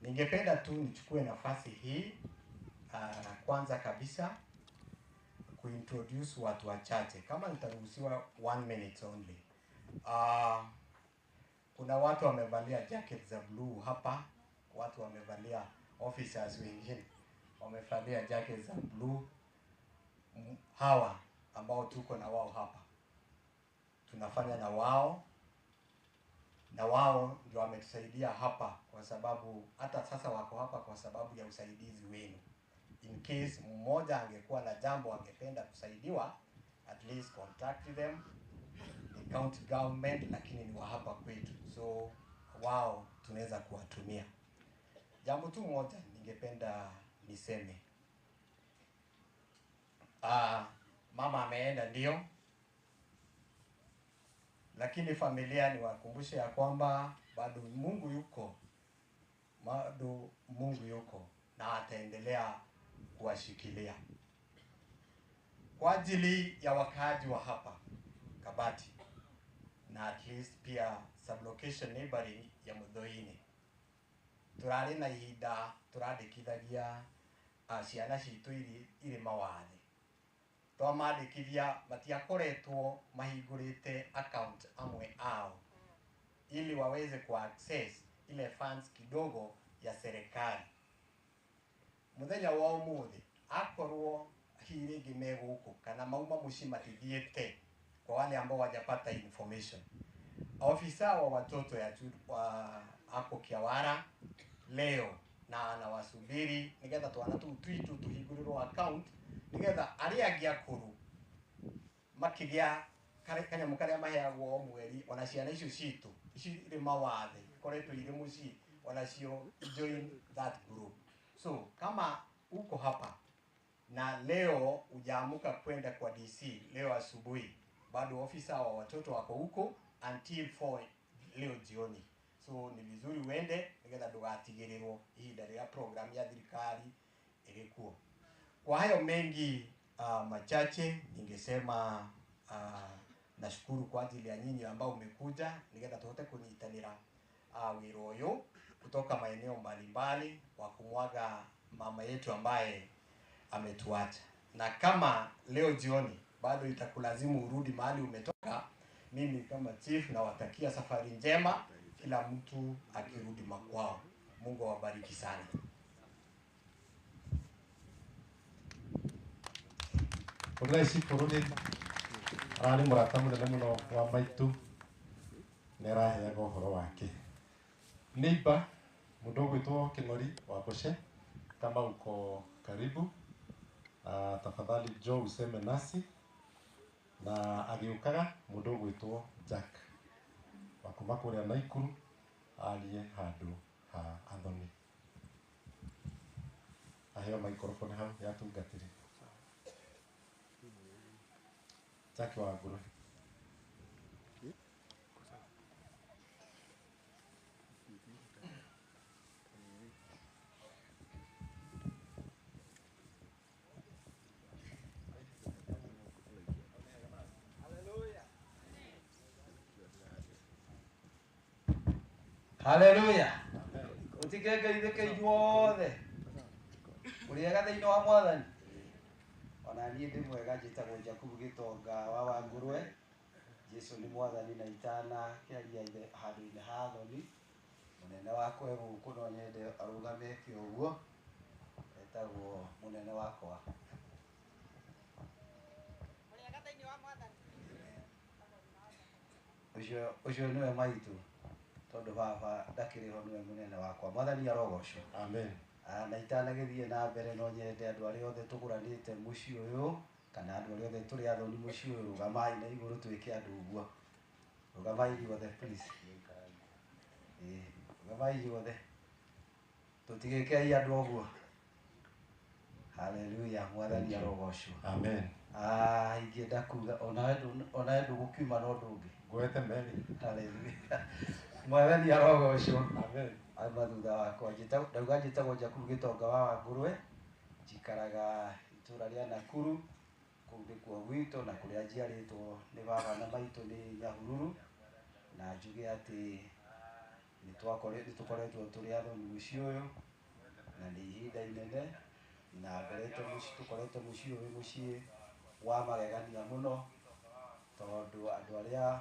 Ningependa tu nichukue nafasi hii kwanza kabisa kuintroduce watu wachache, kama nitaruhusiwa 1 minute only. Kuna watu wamevalia jacket za blue hapa, watu wamevalia, officers wengine wamevalia jacket za blue. Hawa ambao tuko na wao hapa, tunafanya na wao, na wao ndio wametusaidia hapa, kwa sababu hata sasa wako hapa kwa sababu ya usaidizi wenu. In case mmoja angekuwa na jambo angependa kusaidiwa, at least contact them. Ni county government, lakini ni wa hapa kwetu, so wao tunaweza kuwatumia. Jambo tu moja ningependa niseme, mama ameenda ndio, Lakini familia niwakumbushe ya kwamba bado Mungu yuko, bado Mungu yuko na ataendelea kuwashikilia. Kwa ajili ya wakaaji wa hapa Kabati na at least pia sublocation neighboring ya Muthoini, turari na ihinda turandikithagia ciana citũ irĩ mawathe. Twamandĩkithia matiakoretwo mahingũrĩte account amwe ao ili waweze ku access ile funds kidogo ya serikali. Muthenya wa ũmũthĩ akorwo hihi rĩngĩ me gũkũ kana mauma mũciĩ matithiĩte, kwa wale ambao wajapata information, ofisa wa watoto ya ako Kiawara leo na anawasubiri nigetha twana tuu twitu tuhingũrĩrwo account nigetha arĩa angĩ akũrũ makĩgĩa kanyamũ karĩa maheagwo o mweri, ona ciana icio citũ ici irĩ mawathe ikoretwo irĩ mũciĩ onacio join that group. So kama uko hapa na leo hujaamuka kwenda kwa DC leo asubuhi, bado ofisa wa watoto wako huko until 4 leo jioni. So ni vizuri uende nigetha ndũgatigĩrĩrwo ihinda rĩrĩa program ya thirikari ĩrĩkuo. Kwa hayo mengi machache ningesema nashukuru kwa ajili ya nyinyi ambao umekuja nigetha tuhote kunyitanĩra wĩra ũyũ kutoka maeneo mbalimbali wa kumwaga mama yetu ambaye ametuacha. Na kama leo jioni bado itakulazimu urudi mahali umetoka, mimi kama chief nawatakia safari njema, kila mtu akirudi makwao. Mungu awabariki sana. Ũrĩa ici bũrũri ararĩ mũrata mũnene mũno wa maitũ nĩ araheaga ũhoro wake. Neighbor mũndũ ũgwĩtwo Kĩng'ori wa Mbũce, kama uko karibu tafadhali njoo useme nasi. Na agĩũkaga mũndũ ũgwĩtwo Jack wa kuma kũrĩa Naikuru arie handũ ha Anthony. Aheo microphone hau ya tungatĩri. Jack wa Ngũrwe. Haleluya. Utige ithuothe ũrĩega thĩinĩ wa Mwathani. Ona niĩ ndĩ mwega, njĩtagwo Jakubu Gĩtonga wa Wangũrwe. Jesu nĩ Mwathani na itana kĩaria ithe handũ-inĩ ha thoni. Mũnene wakwa e gũkũ no nyende arũgame eke ũguo, etagwo mũnene wakwa. Ũcio nĩwe maitũ tondũ baba ndakĩrĩ ho, nĩwe mũnene wakwa. Mwathani arogocwo. Amen. Na itanagĩthiĩ na mbere no nyende andũ arĩa othe tũgũranĩte mũciĩ ũyũ kana andũ arĩa othe tũrĩ athoni mũciĩ ũyũ, rũgamai na igũrũ twĩke andũ ũguo. Rũgamai inyuothe please. Rũgamai inyuothe, tũtigĩkei andũ ũguo. Haleluya. Mwathani arogocwo. Amen. Ingĩenda kuga onawe ndũgũkiuma no ndũngĩ. Ngwete meri. Haleluya. Mwathani arogocwo. Amen. Auma thutha wakwa ndauga njĩtagwo Jakubu Gĩtonga wa Wangũrwe, njikaraga itũra rĩa Nakuru, kũu nĩkuo gwitũ na kũrĩa njiarĩtwo nĩ baba na maitũ nĩ Nyahururu, na njuge atĩ nĩtũkoretwo tũrĩ athoni mũciĩ ũyũ na nĩ ihinda inene, na tũkoretwo mũciĩ ũyũ mũciĩ wa magegania mũno, tondũ andũ arĩa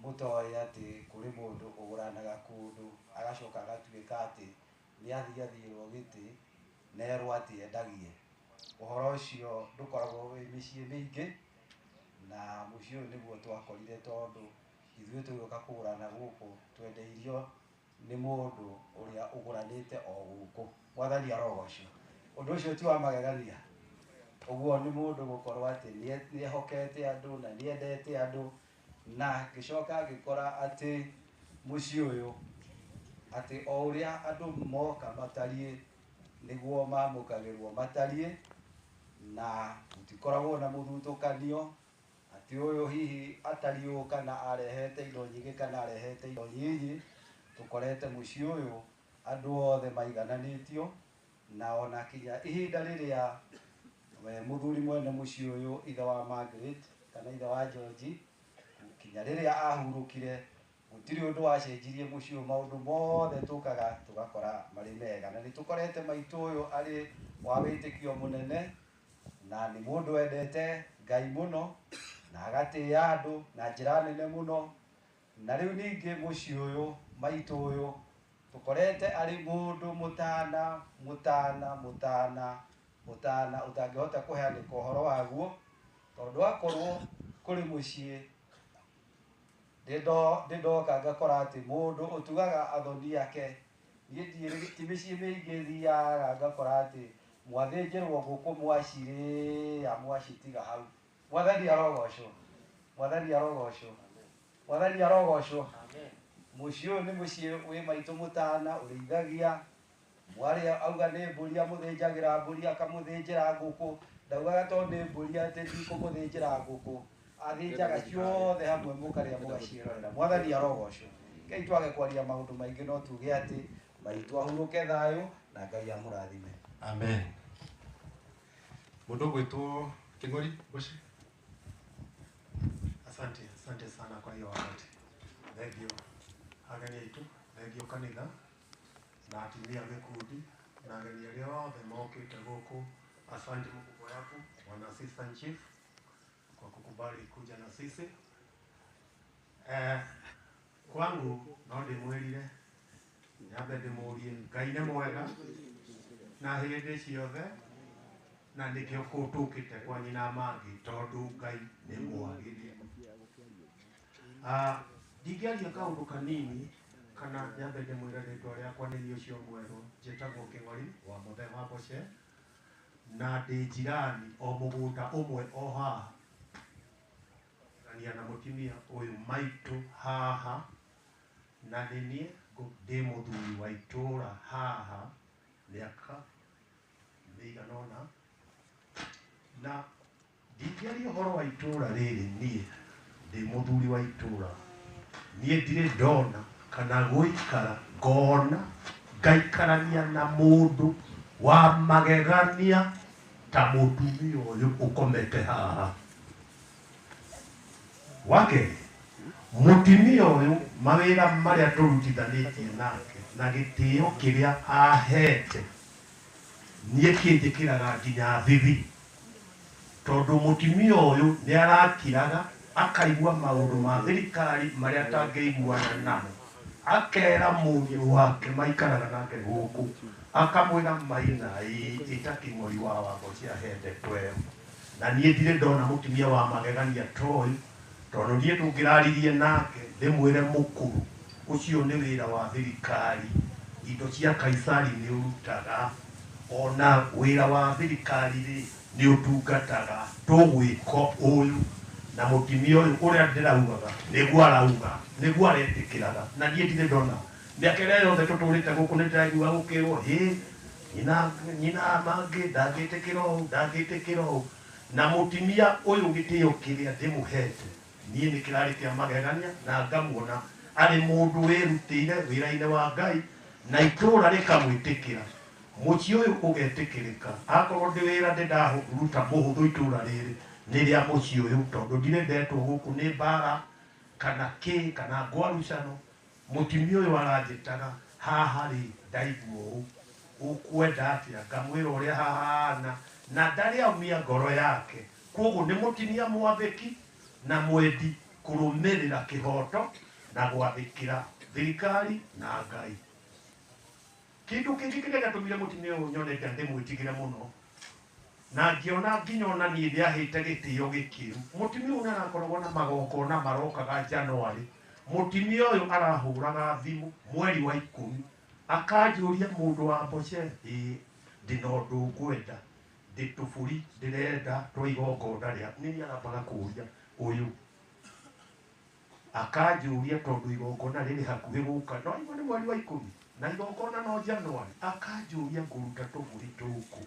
mũtoĩ atĩ kũrĩ mũndũ ũgũranaga kũndũ agacoka agatuĩka atĩ nĩ athiathirwo gĩtĩ na erwo atĩ endagie. Ũhoro ũcio ndũkoragwo wĩ mĩciĩ mĩingĩ, na mũciĩ ũyũ nĩguo twakorire, tondũ ithuĩ tũgĩũka kũgũrana gũkũ twendeirio nĩ mũndũ ũrĩa ũgũranĩte o gũkũ. Mwathani arogocwo. Ũndũ ũcio ti wa magegania. Ũguo nĩ mũndũ gũkorwo atĩ nĩehokete andũ na nĩendete andũ, na ngĩcoka ngĩkora atĩ mũciĩ ũyũ atĩ o ũrĩa andũ moka matariĩ nĩguo mamũkagĩrwo matariĩ, na gũtikoragwo na mũthutũkanio, Atĩ ũyũ hihi atariĩ ũũ kana arehete indo nyingĩ kana arehete indo nyinyi, tũkorete mũciĩ ũyũ andũ othe maigananĩtio, na ona kinya ihinda rĩrĩa we mũthuri mwene mũciĩ ũyũ ithe wa Margaret kana ithe wa George, kinya rĩrĩa ahurũkire gũtirĩ ũndũ wacenjirie mũciĩ ũyũ, maũndũ mothe tũkaga tũgakora marĩ mega. Na nĩ tũkorete maitũ ũyũ arĩ wa wĩtĩkio mũnene, na nĩ mũndũ wendete Ngai mũno na agatĩĩa andũ na njĩra nene mũno. Na rĩu ningĩ mũciĩ ũyũ maitũ ũyũ tũkorete arĩ mũndũ mũtana mũtana mũtana mũtana ũtangĩhota kũheanĩka ũhoro waguo, tondũ akorwo kũrĩ mũciĩ ndĩndoka ngakora atĩ mũndũ ũtugaga athoni ake, niĩ ti mĩciĩ mĩingĩ thiaga ngakora atĩ mwathĩnjĩrwo ngũkũ mwacirĩa mwacitiga hau. Mwathani arogocwo, Mwathani arogocwo, Mwathani arogocwo. Mũciĩ ũyũ nĩ mũciĩ wĩ maitũ mũtana ũrĩithagia mwarĩ auga nĩ mbũri amũthĩnjagĩra mbũri akamũthĩnjĩra ngũkũ, ndaugaga tondũ nĩ mbũri atĩ ndikũmũthĩnjĩra ngũkũ, athĩnjaga ciothe hamwe mũkarĩa mũgaciĩrorera. Mwathani arogocwo. Ngai twage kwaria maũndũ maingĩ, no tuge atĩ maitũ ahurũke thayũ na Ngai amũrathime. Amen. Mũndũ ũgwĩtwo Kĩng'ori Mboci. Asante, asante sana kwa hiyo wakati. Thengio ageni aitũ, thengio kanitha na atumia a gĩkundi na ageni arĩa othe mokĩte gũkũ. Asante mkubwa yaku bwana assistant chief kwa kukubali kuja na sisi. Kwangu no ndĩmwĩrire nyambe ndĩmũrie Ngai nĩ mwega na hĩndĩ ciothe, na nĩkĩo kũtũkĩte kwa nyina mangĩ tondũ Ngai nĩ mwagĩrĩru. Ndingĩaria kaũndũ kanini kana nyambe ndĩmwĩre rĩtwa rĩakwa nĩ niĩ ũcio mwerũ, njĩtagwo Kĩng'ori wa Mũthee wa Mboce na ndĩ njirani o mũgũnda ũmwe o haha gania na mũtumia ũyũ maitũ haha, na nĩ niĩ ndĩ mũthuri wa itũũra haha mĩaka mĩigana ũna, na ndingĩaria ũhoro wa itũũra rĩrĩ niĩ ndĩ mũthuri wa itũũra, niĩ ndirĩ ndona kana gũikara ngona ngaikarania na mũndũ wa magegania ta mũtumia ũyũ ũkomete haha. Wakerĩ, mũtumia ũyũ mawĩra marĩa tũrutithanĩtie nake na gĩtĩo kĩrĩa ahete niĩ kĩnjĩkĩraga nginya thithi, tondũ mũtumia ũyũ nĩ arakiraga akaigua maũndũ ma thirikari marĩa atangĩiguana namo, akera mũriũ wake maikaraga nake gũkũ akamwĩra maina ĩta Kĩng'ori wa Wamboci ahendetwo ĩyo. Na niĩ ndirĩ ndona mũtumia wa magegania ta ũyũ, tondũ niĩ ndũngĩraririe nake ndĩmwĩre mũkũrũ ũcio nĩ wĩra wa thirikari, indo cia Kaisari nĩ ũrutaga, ona wĩra wa thirikari rĩ nĩ ũtungataga, tũgwĩka ũyũ. Na mũtumia ũyũ ũrĩa ndĩraugaga nĩguo arauga, nĩguo aretĩkĩraga, na niĩ ndirĩ ndona mĩaka ĩrĩa yothe tũtũrĩte gũkũ nĩ ndĩraigua gũkĩrwo hĩ nyina mangĩ ndangĩtĩkĩra ũũ ndangĩtĩkĩra ũũ, na mũtumia ũyũ gĩtĩo kĩrĩa ndĩmũhete niĩ nĩ kĩrarĩ kĩa magegania, na ngamuona arĩ mũndũ wĩrutĩire wĩra-inĩ wa Ngai na itũũra rĩkamwĩtĩkĩra, mũciĩ ũyũ ũgetĩkĩrĩka. Akorwo ndĩ wĩra ndĩ ndaruta mũhũthũ itũũra rĩrĩ nĩ rĩa mũciĩ ũyũ, tondũ ndirĩ ndetwo gũkũ nĩ mbara kana kĩ kana ngwarucano. Mũtumia ũyũ aranjĩtaga haha rĩ ndaigua ũũ ũkwenda atĩa, ngamwĩra ũrĩa hahana, na ndarĩ aumia ngoro yake. Koguo nĩ mũtumia mwathĩki na mwendi kũrũmĩrĩra kĩhoto na gwathĩkĩra thirikari na Ngai. Kĩndũ kĩngĩ kĩrĩa gĩatũmire mũtumia ũyũ nyone ndĩmwĩtigĩre mũno na ngĩona nginya ona niĩ ndĩahĩte gĩtĩo gĩkĩru, mũtumia ũyũ nĩarakoragwo na magongona marokaga January. Mũtumia ũyũ arahũraga thimũ mweri wa 10 akanjũria mũndũ wa Mboce, ĩĩ ndĩna ũndũ ngwenda, ndĩ tũbũri ndĩrenda twa igongona rĩa nĩ niĩ arambaga kũũria ũyũ, akanjũria tondũ igongona rĩrĩ hakuhĩ gũka, no igua nĩ mweri wa 10 na igongona no January, akanjũria ngũruta tũbũri tũkũ.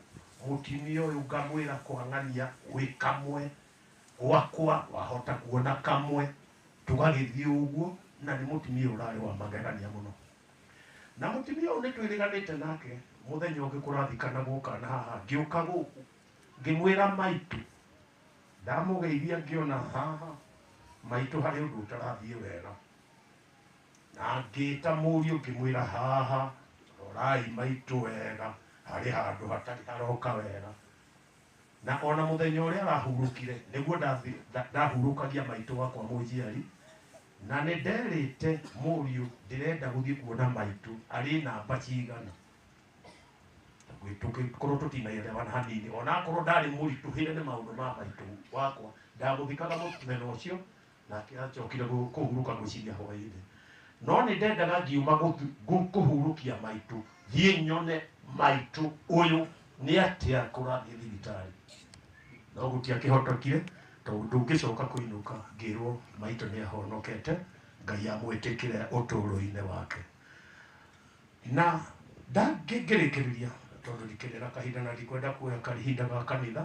Mũtumia ũyũ ngamwĩra kwang'ania gwĩ kamwe, Gwakwa wahota kuona kamwe tũgagĩthiĩ ũguo na nĩ mũtumia ũrarĩ wa magegania mũno. Na mũtumia ũyũ nĩ twĩrĩganĩte nake mũthenya ũngĩ kũrathikanagwo kana haha ngĩũka gũkũ ngĩmwĩra maitũ ndamũgeithia ngĩona haha maitũ harĩ ũndũ ũtarathiĩ wega na ngĩta mũriũ ngĩmwĩra haha rorai maitũ wega harĩ handũ hatarĩ haroka wega na ona mũthenya ũrĩa arahurũkire nĩguo ndahurũkagia maitũ wakwa mũnjiari na nĩ nderĩte mũriũ ndĩrenda gũthiĩ kuona maitũ arĩ namba cigana tũgĩkorwo tũtinaelewana hanini ona akorwo ndarĩ mũritũhĩre nĩ maũndũ ma maitũ wakwa ndagũthikaga mũthenya ũcio nake acokire kũhurũka gwĩciria hwaĩ-inĩ no nĩ ndendaga ngiuma kũhurũkia maitũ thiĩ nyone maitũ ũyũ nĩ atĩa kũrathiĩ thibitarĩ no gũtiakĩhotokire tondũ ndũngĩcoka kũinũka ngĩrwo maitũ nĩ ahonokete Ngai amwĩtĩkĩre ũtũũro-inĩ wake na ndangĩngĩrĩkĩrĩria tondũ ndikĩrĩ kahinda na ndikwenda kuoya kahinda ga kanitha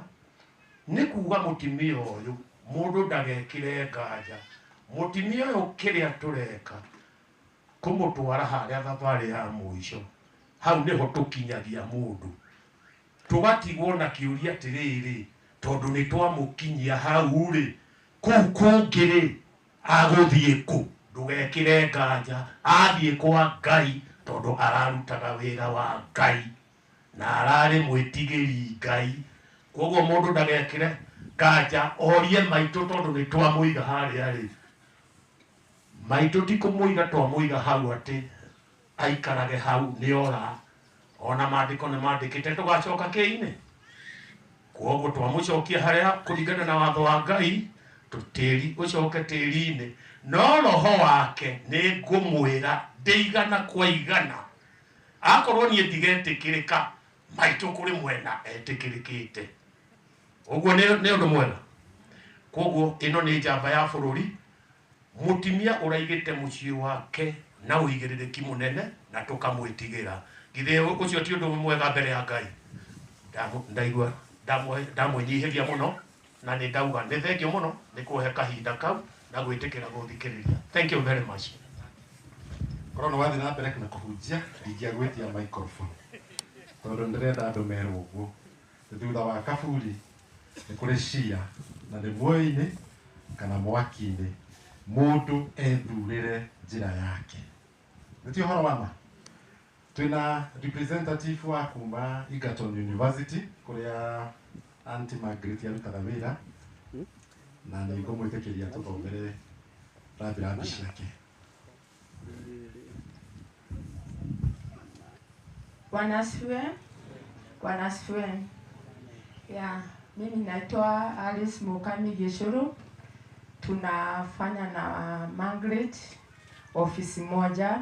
nĩ kuga mũtumia ũyũ mũndũ ndagekĩre nganja mũtumia ũyũ kĩrĩa tũreka kũmũtwara harĩa thabarĩ ya mũico hau nĩho tũkinyagia mũndũ tũgatigwo na kĩũria atĩrĩrĩ tondũ nĩ twamũkinyia hau rĩ kũu kũngĩ rĩ agũthiĩ kũ ndũgekĩre nganja athiĩ kwa Ngai tondũ ararutaga wĩra wa Ngai na ararĩ mwĩtigĩri Ngai koguo mũndũ ndagekĩre nganja orie maitũ tondũ nĩ twamũiga harĩa rĩ maitũ ti kũmũiga twamũiga hau atĩ aikarage hau nĩ ora ona maandĩko nĩ mandĩkĩte tũgacoka kĩinĩ koguo twamũcokia harĩa kũringana na watho wa Ngai tũtĩri ũcoke tĩri-inĩ no roho wake nĩ ngũmwĩra ndĩigana kwa igana akorwo niĩ ndigetĩkĩrĩka maitũ kũrĩ mwena etĩkĩrĩkĩte ũguo nĩ ũndũ mwega koguo ĩno nĩ njamba ya bũrũri mũtumia ũraigĩte mũciĩ wake na ũigĩrĩrĩki mũnene na tũkamwĩtigĩra githĩ ũcio ti ũndũ mwega mbere ya Ngai ndaigua ndamwĩnyihĩria mũno na nĩ ndauga nĩ thengio mũno nĩ kũhe kahinda kau na gwĩtĩkĩra gũthikĩrĩria. Thank you very much. Korwo nĩ wathiĩ na mbere na kũhunjia ndingĩagwĩtia microphone tondũ ndĩrenda andũ merwo ũguo thutha wa kaburi nĩ kũrĩ cia na nĩ muoyo-inĩ kana mwaki-inĩ mũndũ ethurĩre njĩra yake nĩ ti ũhoro wa ma twĩna representative wa kuma Egerton University kũrĩa Auntie Margaret arutaga wĩra na nĩ ngũmwĩtĩkĩria tũthomere rambirambi ciake. Bwana asifiwe. Bwana asifiwe. Ya, mimi naitwa Alice Mukami Geshuru. Tunafanya na Margaret ofisi moja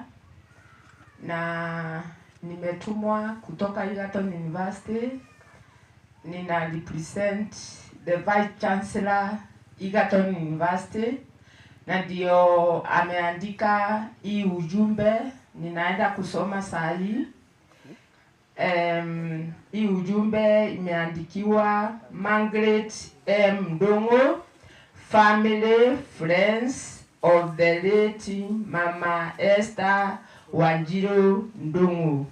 na nimetumwa kutoka Egerton University. Nina represent the Vice Chancellor Egerton University na ndio ameandika hii ujumbe ninaenda kusoma saa hii. Hii ujumbe imeandikiwa Margaret M. Ndung'u, family friends of the late Mama Esther Wanjiru Ndung'u.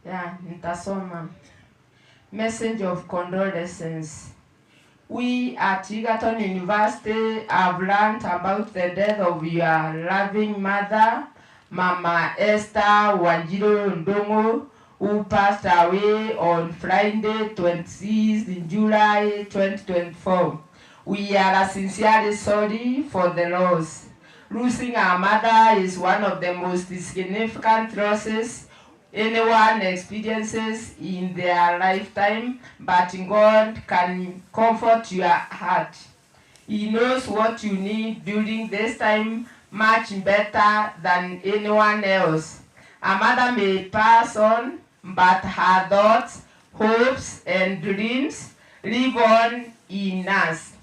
Yeah, nitasoma. Message of condolences. We at Egerton University have learned about the death of your loving mother, Mama Esther Wanjiru Ndung'u, who passed away on Friday, 26th July 2024. We are sincerely sorry for the loss. Losing our mother is one of the most significant losses anyone experiences in their lifetime, but God can comfort your heart. He knows what you need during this time much better than anyone else. A mother may pass on, but her thoughts, hopes, and dreams live on in us.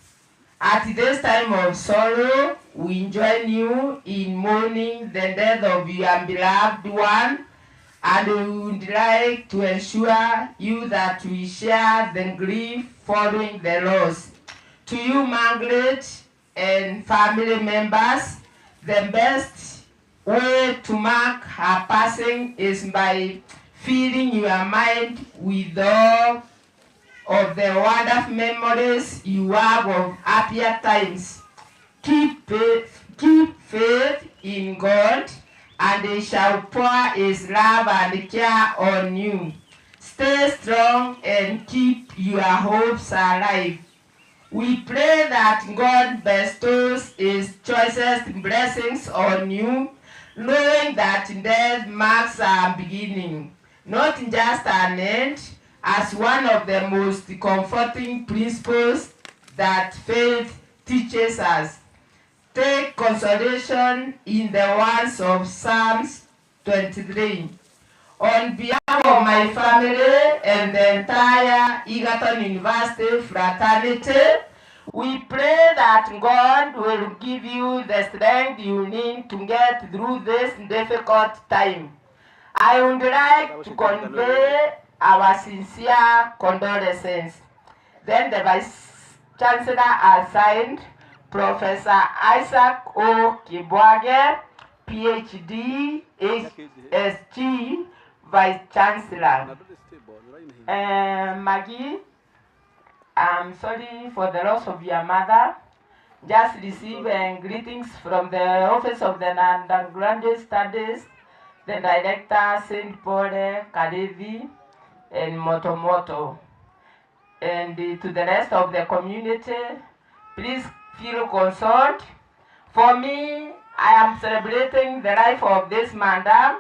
At this time of sorrow, we join you in mourning the death of your beloved one, and we would like to ensure you that we share the grief following the loss. To you, Margaret and family members, the best way to mark her passing is by filling your mind with all of the wonderful memories you have of happier times. Keep faith in God, and He shall pour His love and care on you. Stay strong and keep your hopes alive. We pray that God bestows His choicest blessings on you, knowing that death marks a beginning, not just an end, as one of the most comforting principles that faith teaches us. Take consolation in the words of Psalms 23. On behalf of my family and the entire Egerton University fraternity, we pray that God will give you the strength you need to get through this difficult time. I would like to convey our sincere condolences. Then the Vice Chancellor assigned Professor Isaac O. Kibwage, PhD, HSG, Vice Chancellor. Maggie, I'm sorry for the loss of your mother. Just receive greetings from the Office of the Undergraduate Studies, the Director, St. Paul Kalevi, and Motomoto. And to the rest of the community, please feel consoled. For me, I am celebrating the life of this madam.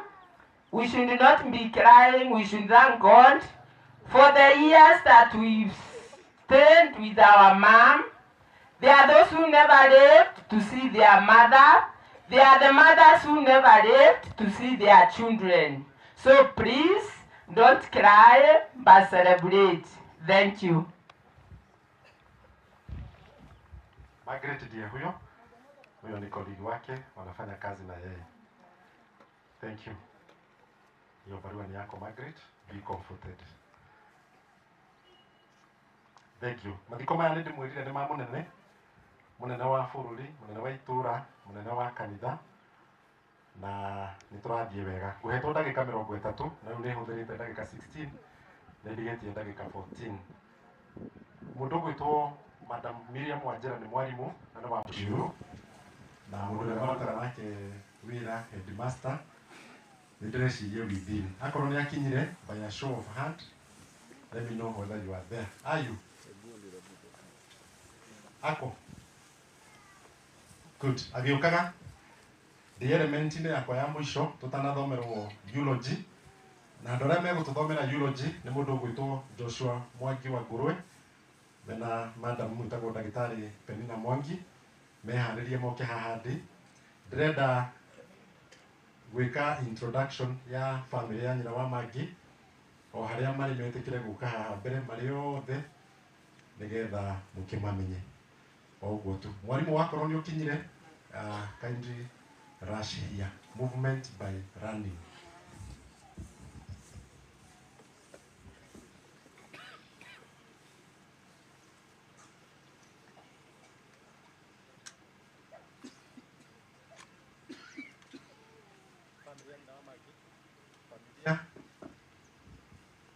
We should not be crying, we should thank God for the years that we've spent with our mom. There are those who never lived to see their mother. There are the mothers who never lived to see their children. So please, don't cry, but celebrate. Thank you. Margaret ndiye huyo. Huyo ni colleague wake, wanafanya kazi na yeye. Thank you. Hiyo barua ni yako Margaret, be comforted. Thank you. Mathiko maya nĩ ndĩmwĩrire nĩ ma mũnene, mũnene wa bũrũri, mũnene wa itũra, mũnene wa kanitha, na nĩ tũrathiĩ wega. Ngũhetwo ndagĩka 30, na rĩu nĩ hũthĩrĩte ndagĩka 16, na ndigĩtie ndagĩka 14. Mũndũ ũgwĩtwo Madam Miriam Wanjĩra nĩ mwarimũ na nĩ wa Ciru, na mũndũ ũrĩa marutaga nake wĩra headmaster, nĩ ndĩreciria within. Akorwo nĩ akinyire, by a show of hand, let me know whether you are there. Are you? Ako. Good. Agĩũkaga ndĩ element-inĩ yakwa ya mũico tũtanathomerwo eulogy, na andũ arĩa megũtũthomera eulogy nĩ mũndũ ũgwĩtwo Joshua Mwangi wa Ngũrwe mena madam mwĩtagwo ndagĩtarĩ Penina Mwangi, meharĩrie moke haha ndĩ. Ndĩrenda gwĩka introduction ya family ya nyina wa Maggie o harĩa marĩ metĩkĩre gũka haha mbere marĩ othe nĩgetha mũkĩmamenye. O ũguo tu. Mwarimũ wakorwo nĩ ũkinyire, kindly rush here. Movement by running.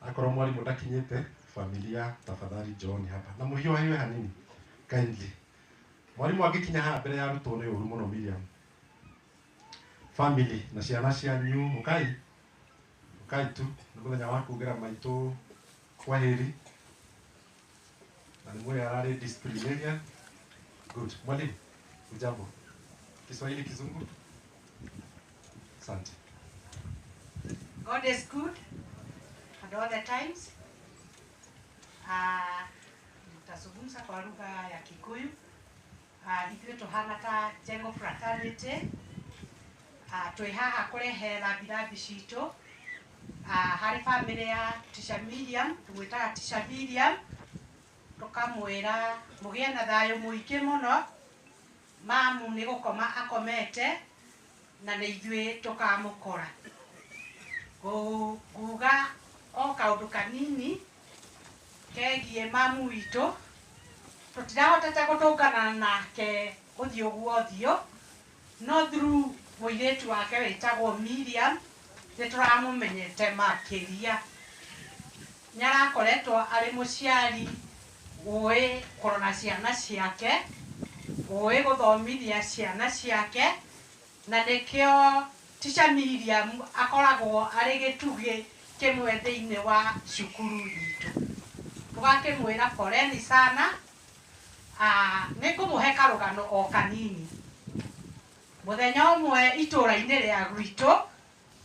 Akorwo mwarimu ndakinyite, familia tafadhali join hapa na muhiũhahiũhe hanini kindly. Mwarimu angĩkinya haha mbere ya arutwo nĩ ũru mũno Miriam. Family na ciana cianyu mũkai mũkai tu nĩ mũthenya wa kugĩra maitũ kwaheri na nĩ mwĩrĩ ararĩ disciplinarian. Good. Mwalimu, ujambo? Kiswahili, Kizungu? Asante. God is good at all the times. Nitazungumza kwa lugha ya Kikuyu. Ithuĩ tũhana ta Jengo Fraternity. Twĩ haha kũrehe rambirambi citũ. Harĩ bamĩrĩ ya Teacher Miriam, tũmwĩtaga Teacher Miriam, tũkamwĩra mũgĩe na thayũ mũingĩ mũno. Mamu nĩ gũkoma akomete na nĩ ithuĩ tũkamũkora. Nguga o kaũndũ kanini kegiĩ mamu witũ. Tũtirahotete gũtũngana nake ũthiũ gwa ũthiũ, no through mũirĩtu wake wĩtagwo Miriam nĩ tũramũmenyete makĩria. Nĩ arakoretwo arĩ mũciari ũĩ kũrora ciana ciake, ũĩ gũthomithia ciana ciake, na nĩkĩo Teacher Miriam akoragwo arĩ gĩtugĩ kĩmwe thĩinĩ wa cukuru itũ. Tũgakĩmwĩra poleni sana. Nĩ ngũmũhe karũgano o kanini. Mũthenya ũmwe itũũra-inĩ rĩa gwitũ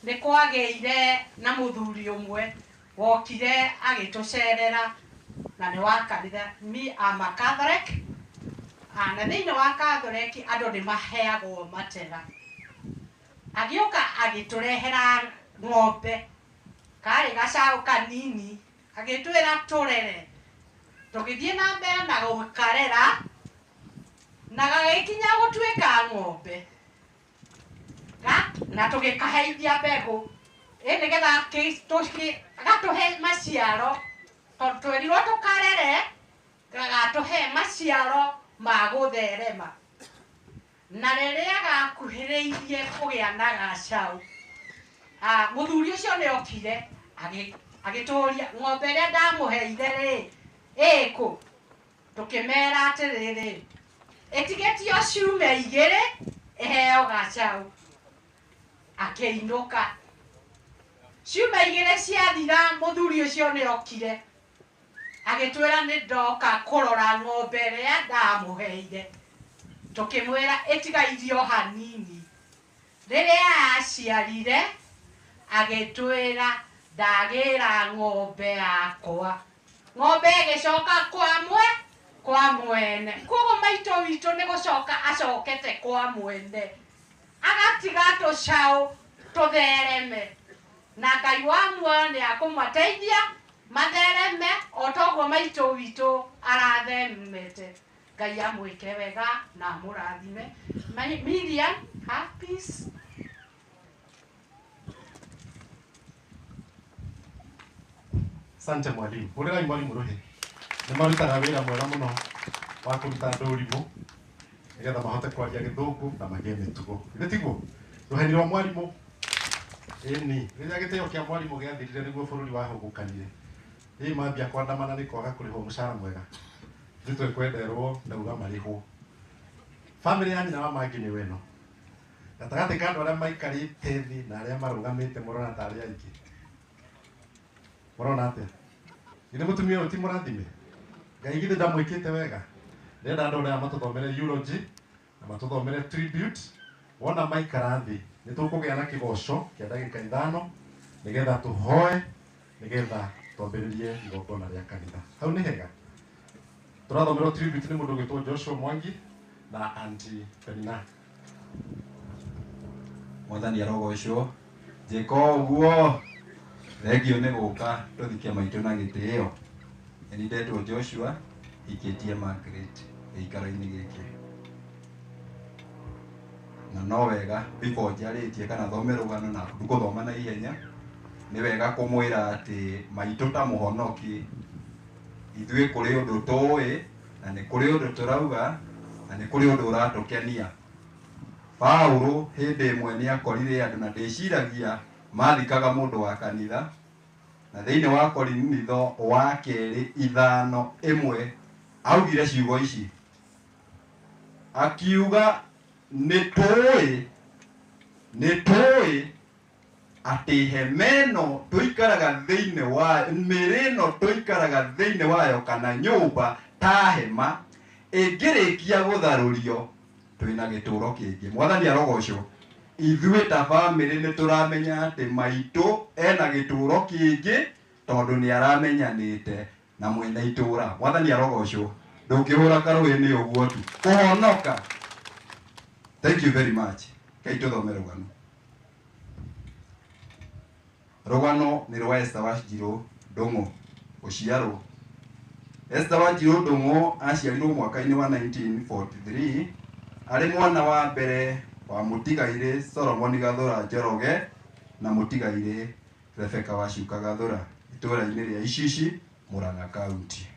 nĩ kwagĩire na mũthuri ũmwe wokire agĩtũcerera, na nĩ wa kanitha. Me am a Catholic. Na thĩinĩ wa Catholic andũ nĩ maheagwo matera. Agĩũka agĩtũrehera ng'ombe, karĩ gacaũ kanini, agĩtwĩra tũrere. Tũgĩthiĩ na mbere na gũkarera na gagĩkinya gũtuĩka ng'ombe, na tũgĩkaheithia mbegũ ĩ nĩgetha gatũhe maciaro, tondũ twerirwo tũkarere gagatũhe maciaro ma gũtherema. Na rĩrĩa gakuhĩrĩirie kũgĩa na gacaũ, mũthuri ũcio nĩ okire agĩtũria ng'ombe ĩrĩa ndamũheire rĩ ĩkũ. Tũkĩmera atĩrĩrĩ, ĩtigĩtio ciumia igĩrĩ ĩheo gacaũ. Akĩinũka. Ciumia igĩrĩ ciathira, mũthuri ũcio nĩ okire agĩtwĩra nĩ ndoka kũrora ng'ombe ĩrĩa ndamũheire. Tũkĩmwĩra ĩtigairio hanini. Rĩrĩa aciarire agĩtwĩra ndagĩra ng'ombe yakwa. Ng'ombe ĩgĩcoka kwa mwene. Koguo maitũ witũ nĩ gũcoka acokete kwa mwene, agatiga tũcaũ tũthereme, na Ngai wa muoyo nĩ akũmateithia mathereme o toguo maitũ witũ aratheremete. Ngai amwĩke wega na amũrathime. Miriam, have peace. Asante mwalimu. Hũrĩrai mwalimu rũhĩ. Nĩ marutaga wĩra mwega mũno wa kũruta andũ ũrimũ nĩgetha mahote kwaria gĩthũngũ na magĩe mĩtugo. Githĩ tiguo? Rũheni rwa mwarimũ. Ĩni, rĩrĩa gĩtĩo kĩa mwarimũ gĩathirire nĩguo bũrũri wahũgũkanire. Ĩ mambia kwandamana nĩ kwaga kũrĩhwo mũcara mwega. Ithuĩ twĩkwenderwo ndauga marĩhwo. Bamĩrĩ ya nyina wa Mangi nĩ weno. Gatagatĩ ka andũ arĩa maikarĩte thĩ na arĩa marũgamĩte mũrona ta arĩa aingĩ. Mũrona atĩa? Githĩ mũtumia ũyũ ti mũrathime? Ngai githĩ ndamwĩkĩte wega? Ndĩrenda andũ arĩa matũthomere eulogy na matũthomere tribute. Wona maikara thĩ nĩ tũkũgĩa na kĩgoco kĩa ndagĩka 5 nĩgetha tũhoe nĩgetha twambĩrĩrie igongona rĩa kanitha. Hau nĩ hega. Tũrathomerwo tribute nĩ mũndũ ũgwĩtwo Joshua Mwangi na Auntie Penina. Mwathani arogocwo. Njĩka ũguo thengio nĩ gũka tũthike maitũ na gĩtĩo. Nĩ ndetwo Joshua, hikĩtie Margaret gĩikaro-inĩ gĩkĩ. Na no wega before njarĩtie kana thome rũgano na ndũgũthoma na ihenya, nĩ wega kũmwĩra atĩ maitũ ta mũhonoki ithuĩ kũrĩ ũndũ tũĩ na nĩ kũrĩ ũndũ tũrauga na nĩ kũrĩ ũndũ ũratũkenia. Paũlũ hĩndĩ ĩmwe nĩ akorire andũ na ndĩciragia mathikaga mũndũ wa kanitha, na thĩinĩ wa Korinitho wa kerĩ 5:1 augire ciugo ici akiuga nĩ tũĩ atĩ hema ĩno tũikaraga thĩinĩ wa mĩĩrĩ ĩno tũikaraga thĩinĩ wayo kana nyũmba ta hema ĩngĩrĩkia gũtharũrio twĩna gĩtũũro kĩngĩ. Mwathani arogocwo. Ithuĩ ta bamĩrĩ nĩ tũramenya atĩ maitũ ena gĩtũũro kĩngĩ tondũ nĩ aramenyanĩte na mwene itũũra. Mwathani arogocwo. Ndũngĩhũra karũĩ nĩ ũguo tu kũhonoka. Thank you very much. Kai tũthome rũgano. Rũgano nĩ rwa Esther Wanjirũ Ndung'u gũciarwo. Esther Wanjirũ Ndung'u aciarirwo mwaka-inĩ wa 1943 arĩ mwana wa mbere wa mũtigairĩ Solomon Gathũra Njoroge na mũtigairĩ Rebecca Wacuka Gathũra itũũra-inĩ rĩa Icici, Murang'a County.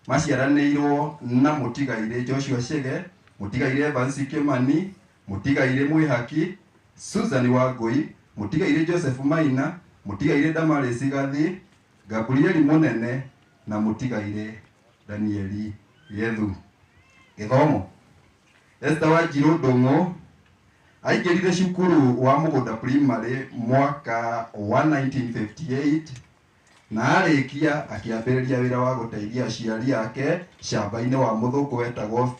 Maciaranĩirwo na mũtigairĩ Joshua Chege, mũtigairĩ Evans Kimani, mũtigairĩ Mwĩhaki, Susan Wangui, mũtigairĩ Joseph Maina, mũtigairĩ Damaris Gathi, Gabrieli Mũnene na mũtigairĩ Danieli Gethu. Gĩthomo. Esther Wanjirũ Ndung'u aingĩrire cukuru wa Mũgũnda Primary mwaka wa 1958 na arĩkia akĩambĩrĩria wĩra wa gũteithia aciari ake shamba-inĩ wa mũthũngũ wetagwo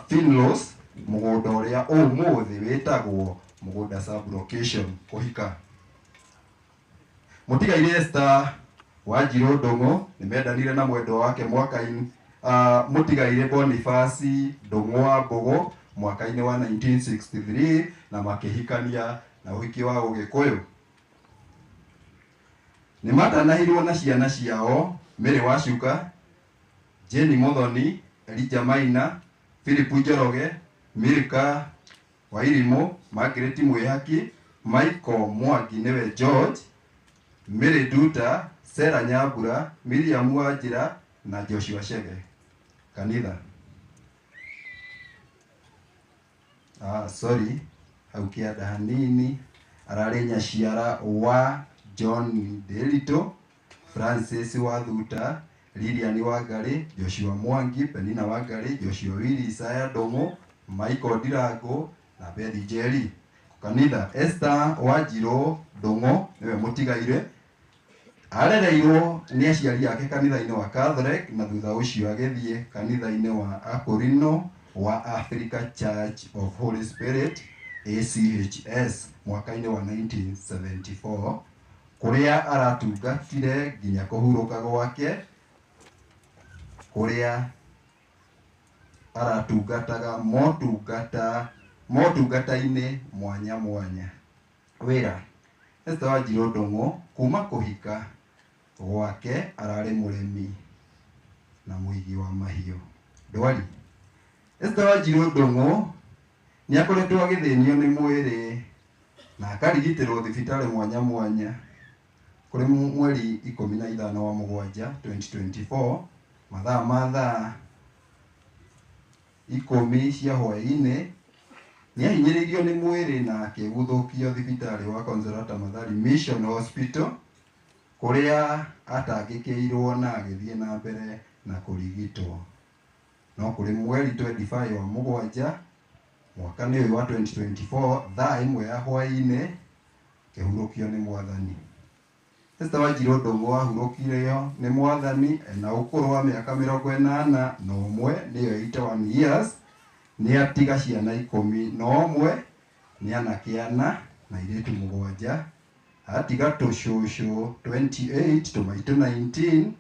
Finlos, mũgũnda ũrĩa ũmũthĩ wĩtagwo Mũgũnda sub-location. Kũhika. Mũtigairĩ Esther Wanjirũ Ndung'u nĩmendanire na mwendwa wake mwaka-inĩ mũtigairĩ Boniface Ndung'u wa Mbũgũ mwaka-inĩ wa 1963 na makĩhikania na ũhiki wa Ũgĩkũyũ. Nĩmatanahirwo na ciana ciao Mary Wacuka, Jane Muthoni, Elijah Maina, Philip Njoroge, Milka Wairimũ, Margaret Mwĩhaki, Michael Mwangi nĩwe George, Mary Duta, Sarah Nyambura, Miriam Wanjira na Joshua Chege. Kanitha. Sorry, hau kĩanda hanini ararĩ nyaciara wa John Delito, Francis Wathuta, Lilian Wangari, Joshua Mwangi, Penina Wangari, Joshua Willy, Isaiah Ndung'u, Michael Ndirango na Beth Njeri. Kanitha. Esther Wanjirũ Ndung'u nĩwe mũtigaire. Arereirwo nĩ aciari ake kanitha-inĩ wa Catholic na thutha ũcio agĩthiĩ kanitha-inĩ wa Akorino wa Africa Church of Holy Spirit ACHS mwaka-inĩ wa 1974 kũrĩa aratungatire nginya kũhurũka gwake, kũrĩa aratungataga motungata-inĩ mwanya mwanya. Wĩra. Esther Wanjirũ Ndung'u kuma kũhika gwake ararĩ mũrĩmi na mũigi wa mahiũ. Ndwari. Esther Wanjirũ Ndung'u nĩakoretwo agĩthĩnio nĩ mwĩrĩ na akarigitĩrwo thibitarĩ mwanya mwanya. Kũrĩ mweri 15 wa mũgwanja 2024 mathaa ma thaa 10 cia hwaĩ-inĩ nĩahinyĩrĩirio nĩ mwĩrĩ na akĩguthũkio thibitarĩ wa Consolata Mathari Mission Hospital kũrĩa atangĩkĩirwo na agĩthiĩ na mbere na kũrigitwo. No kũrĩ mweri 25 wa mũgwanja mwaka nĩ ũyũ wa 2024 thaa 1 ya hwaĩ-inĩ kĩhurũkio nĩ Mwathani. Esther Wanjirũ Ndung'u ahurũkirio nĩ Mwathani ena ũkũrũ wa mĩaka 81 nĩyo 81 years. Nĩatiga ciana 11, nĩ anake 4 na airĩtu 7, atiga tũcũcũ 28, tũmaitũ 19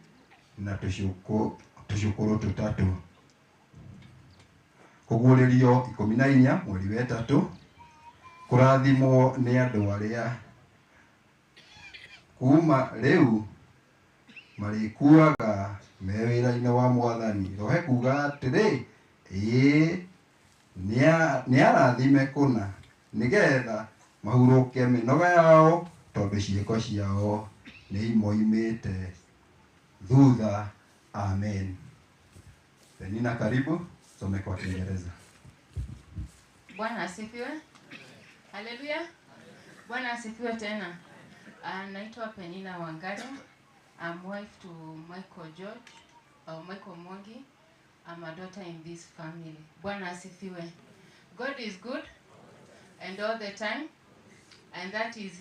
na tũcũkũrũ 3. Kũguũrĩrio 14 mweri wa 3, kũrathimwo nĩ andũ arĩa kuma rĩu marĩkuaga me wĩra-inĩ wa Mwathani. Rohe kuga atĩrĩ, ĩĩ nĩarathime kũna nĩgetha mahurũke mĩnoga yao tondũ ciĩko ciao nĩ imoimĩte thutha. Amen. Penina, karibu some kwa Kiingereza. Bwana asifiwe. Haleluya. Bwana asifiwe tena. Naitwa Penina Wangari. I'm wife to Michael George or Michael Mwangi. I'm a daughter in this family. Bwana asifiwe. God is good and all the time, and that is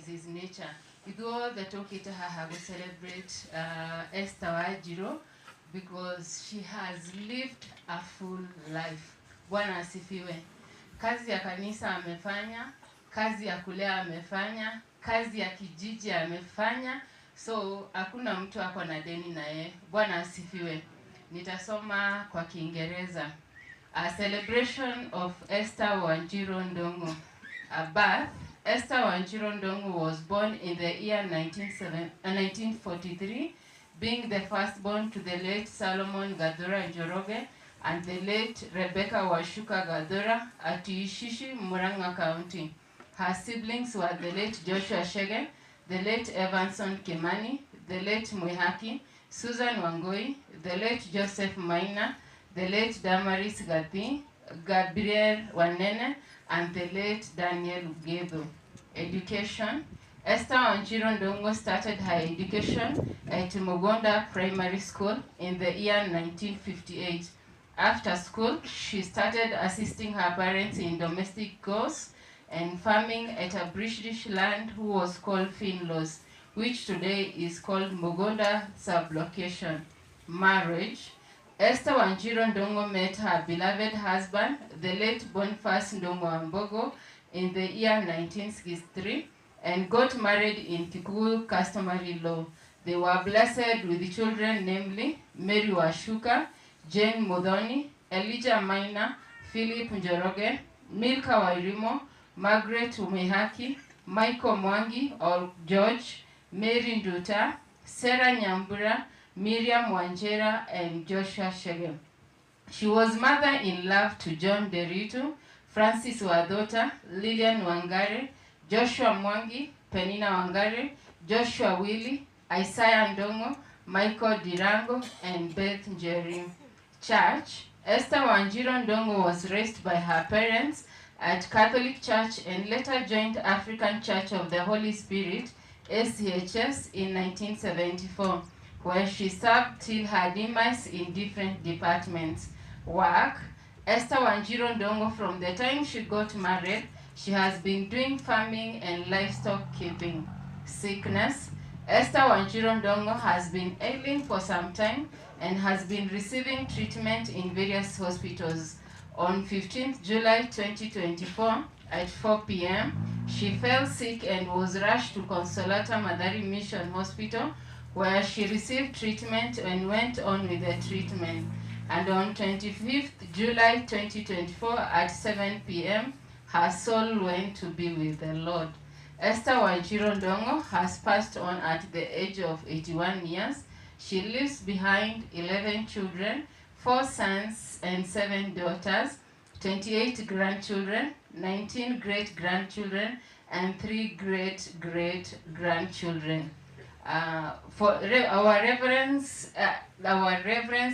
his nature. Ithuothe tũkĩte haha gũ celebrate Esther Wanjirũ because she has lived a full life. Bwana asifiwe. Kazi ya kanisa amefanya, kazi ya kulea amefanya, kazi ya kijiji amefanya, so hakuna mtu ako na deni na yeye. Bwana asifiwe. Nitasoma kwa Kiingereza. A celebration of Esther Wanjiru Ndung'u, a birth, Esther Wanjiru Ndung'u was born in the year 1943, being the firstborn to the late Solomon Gathura Njoroge and the late Rebecca Washuka Gathura at Ishishi, Murang'a County. Her siblings were the late Joshua Shege, the late Evanson Kimani, the late Mwihaki, Susan Wangui, the late Joseph Maina, the late Damaris Gathi, Gabriel Wanene, and the late Daniel Ugedo. Education. Esther Wanjiru Ndung'u started her education at Mugonda Primary School in the year 1958. After school, she started assisting her parents in domestic chores and farming at a British land who was called Finlaws, which today is called Mugonda sublocation. Marriage. Esther Wanjiru Ndung'u met her beloved husband, the late Boniface Ndung'u Wambugu, in the year 1963 and got married in Kikuyu customary law. They were blessed with children, namely Mary Washuka, Jane Muthoni, Elijah Maina, Philip Njoroge, Milka Wairimo, Margaret Umehaki, Michael Mwangi or George, Mary Nduta, Sarah Nyambura, Miriam Wanjera, and Joshua Shege. She was mother-in-love to John Derito, Francis Wadota, Lillian Wangare, Joshua Mwangi, Penina Wangare, Joshua Willie, Isaiah Ndongo, Michael Dirango, and Beth Njeri. Church. Esther Wanjiru Ndung'u was raised by her parents at Catholic Church and later joined African Church of the Holy Spirit, ACHS, in 1974, where she served till her demise in different departments. Work. Esther Wanjiru Ndung'u, from the time she got married, she has been doing farming and livestock keeping. Sickness. Esther Wanjiru Ndung'u has been ailing for some time and has been receiving treatment in various hospitals. On 15th July 2024 at 4 p.m., she fell sick and was rushed to Consolata Mathari Mission Hospital, where she received treatment and went on with the treatment. And on 25th July 2024 at 7 p.m., her soul went to be with the Lord. Esther Wanjiru Ndung'u has passed on at the age of 81 years. She leaves behind 11 children, 4 sons and 7 daughters, 28 grandchildren, 19 great-grandchildren, and 3 great-great-grandchildren. Our reverence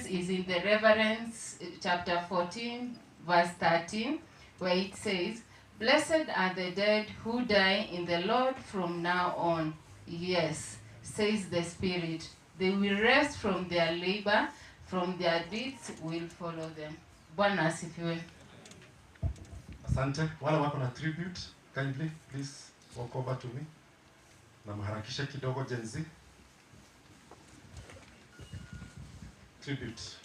is in the Reverence chapter 14, verse 13, where it says, "Blessed are the dead who die in the Lord from now on. Yes, says the Spirit, they will rest from their labor, from their deeds will follow them." Bwana asifiwe. Asante. Wale wako na tribute, kindly please walk over to me. Na mharakishe kidogo Gen Z. Tribute.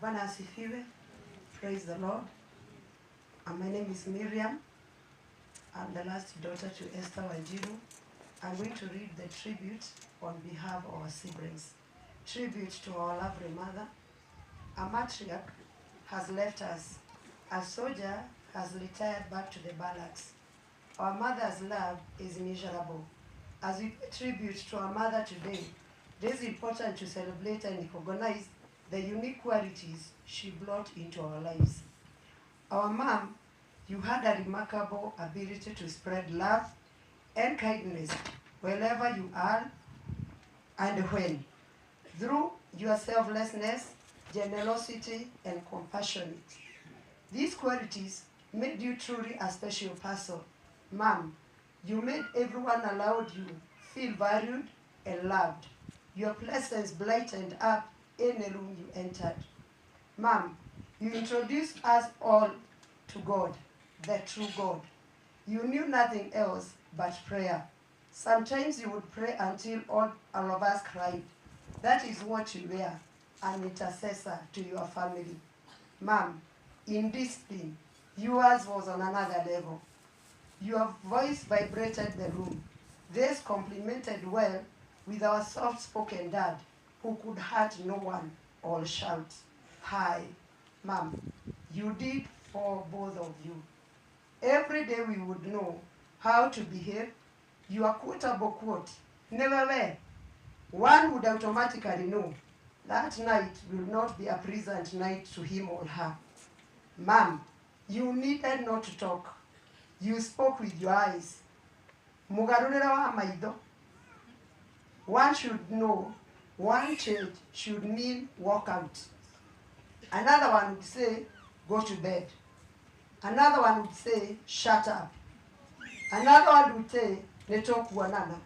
Bwana asifiwe. Praise the Lord. And my name is Miriam. I'm the last daughter to Esther Wanjiru. I'm going to read the tribute on behalf of our siblings. Tribute to our lovely mother. A matriarch has left us. A soldier has retired back to the barracks. Our mother's love is immeasurable. As we pay tribute to our mother today, it is important to celebrate and recognize the unique qualities she brought into our lives. Our mom, you had a remarkable ability to spread love and kindness wherever you are and when. Through your selflessness, generosity, and compassion. These qualities made you truly a special person. Mom, you made everyone around you feel valued and loved. Your presence brightened up any room you entered. Mom, you introduced us all to God, the true God. You knew nothing else but prayer. Sometimes you would pray until all of us cried. That is what you were, an intercessor to your family. Mom, in discipline, yours was on another level. Your voice vibrated the room. This complemented well with our soft-spoken dad, who could hurt no one. or shout, "Hi, Mom, you did for both of you." Every day we would know how to behave. Your quotable quote, "Never were." One would automatically know that night will not be a pleasant night to him or her. Mom, you needed not to talk. You spoke with your eyes. Mugarurira wa maitho. One should know one change should mean walk out. Another one would say, "Go to bed." Another one would say, "Shut up." Another one would say, "Netokuonana."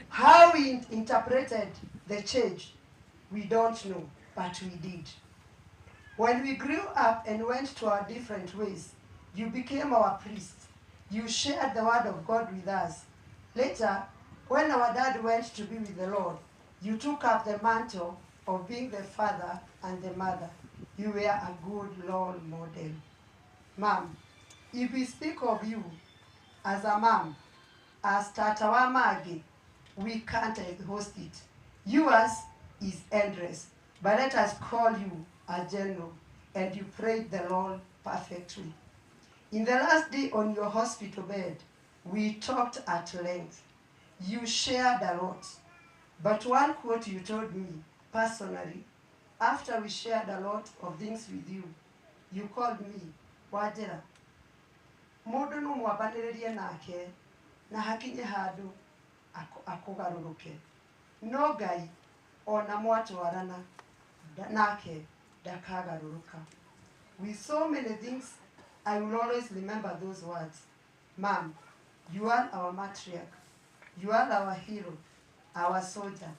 How we interpreted the change, we don't know, but we did. When we grew up and went to our different ways, you became our priest. You shared the word of God with us. Later, when our dad went to be with the Lord, you took up the mantle of being the father and the mother. You were a good role model. Mom, if we speak of you as a mom, as Tata wa Magi, we can't exhaust it. Yours is endless, but let us call you a general, and you prayed the Lord perfectly. In the last day on your hospital bed, we talked at length. You shared a lot. But one quote you told me personally, after we shared a lot of things with you, you called me, "Wajera, mundu no mwambanĩrĩrie nake na hakinye handũ akũgarũrũke. No Ngai ona mwatwarana nake ndakagarũrũka." With so many things, I will always remember those words. Mom, you are our matriarch. You are our hero, our soldier.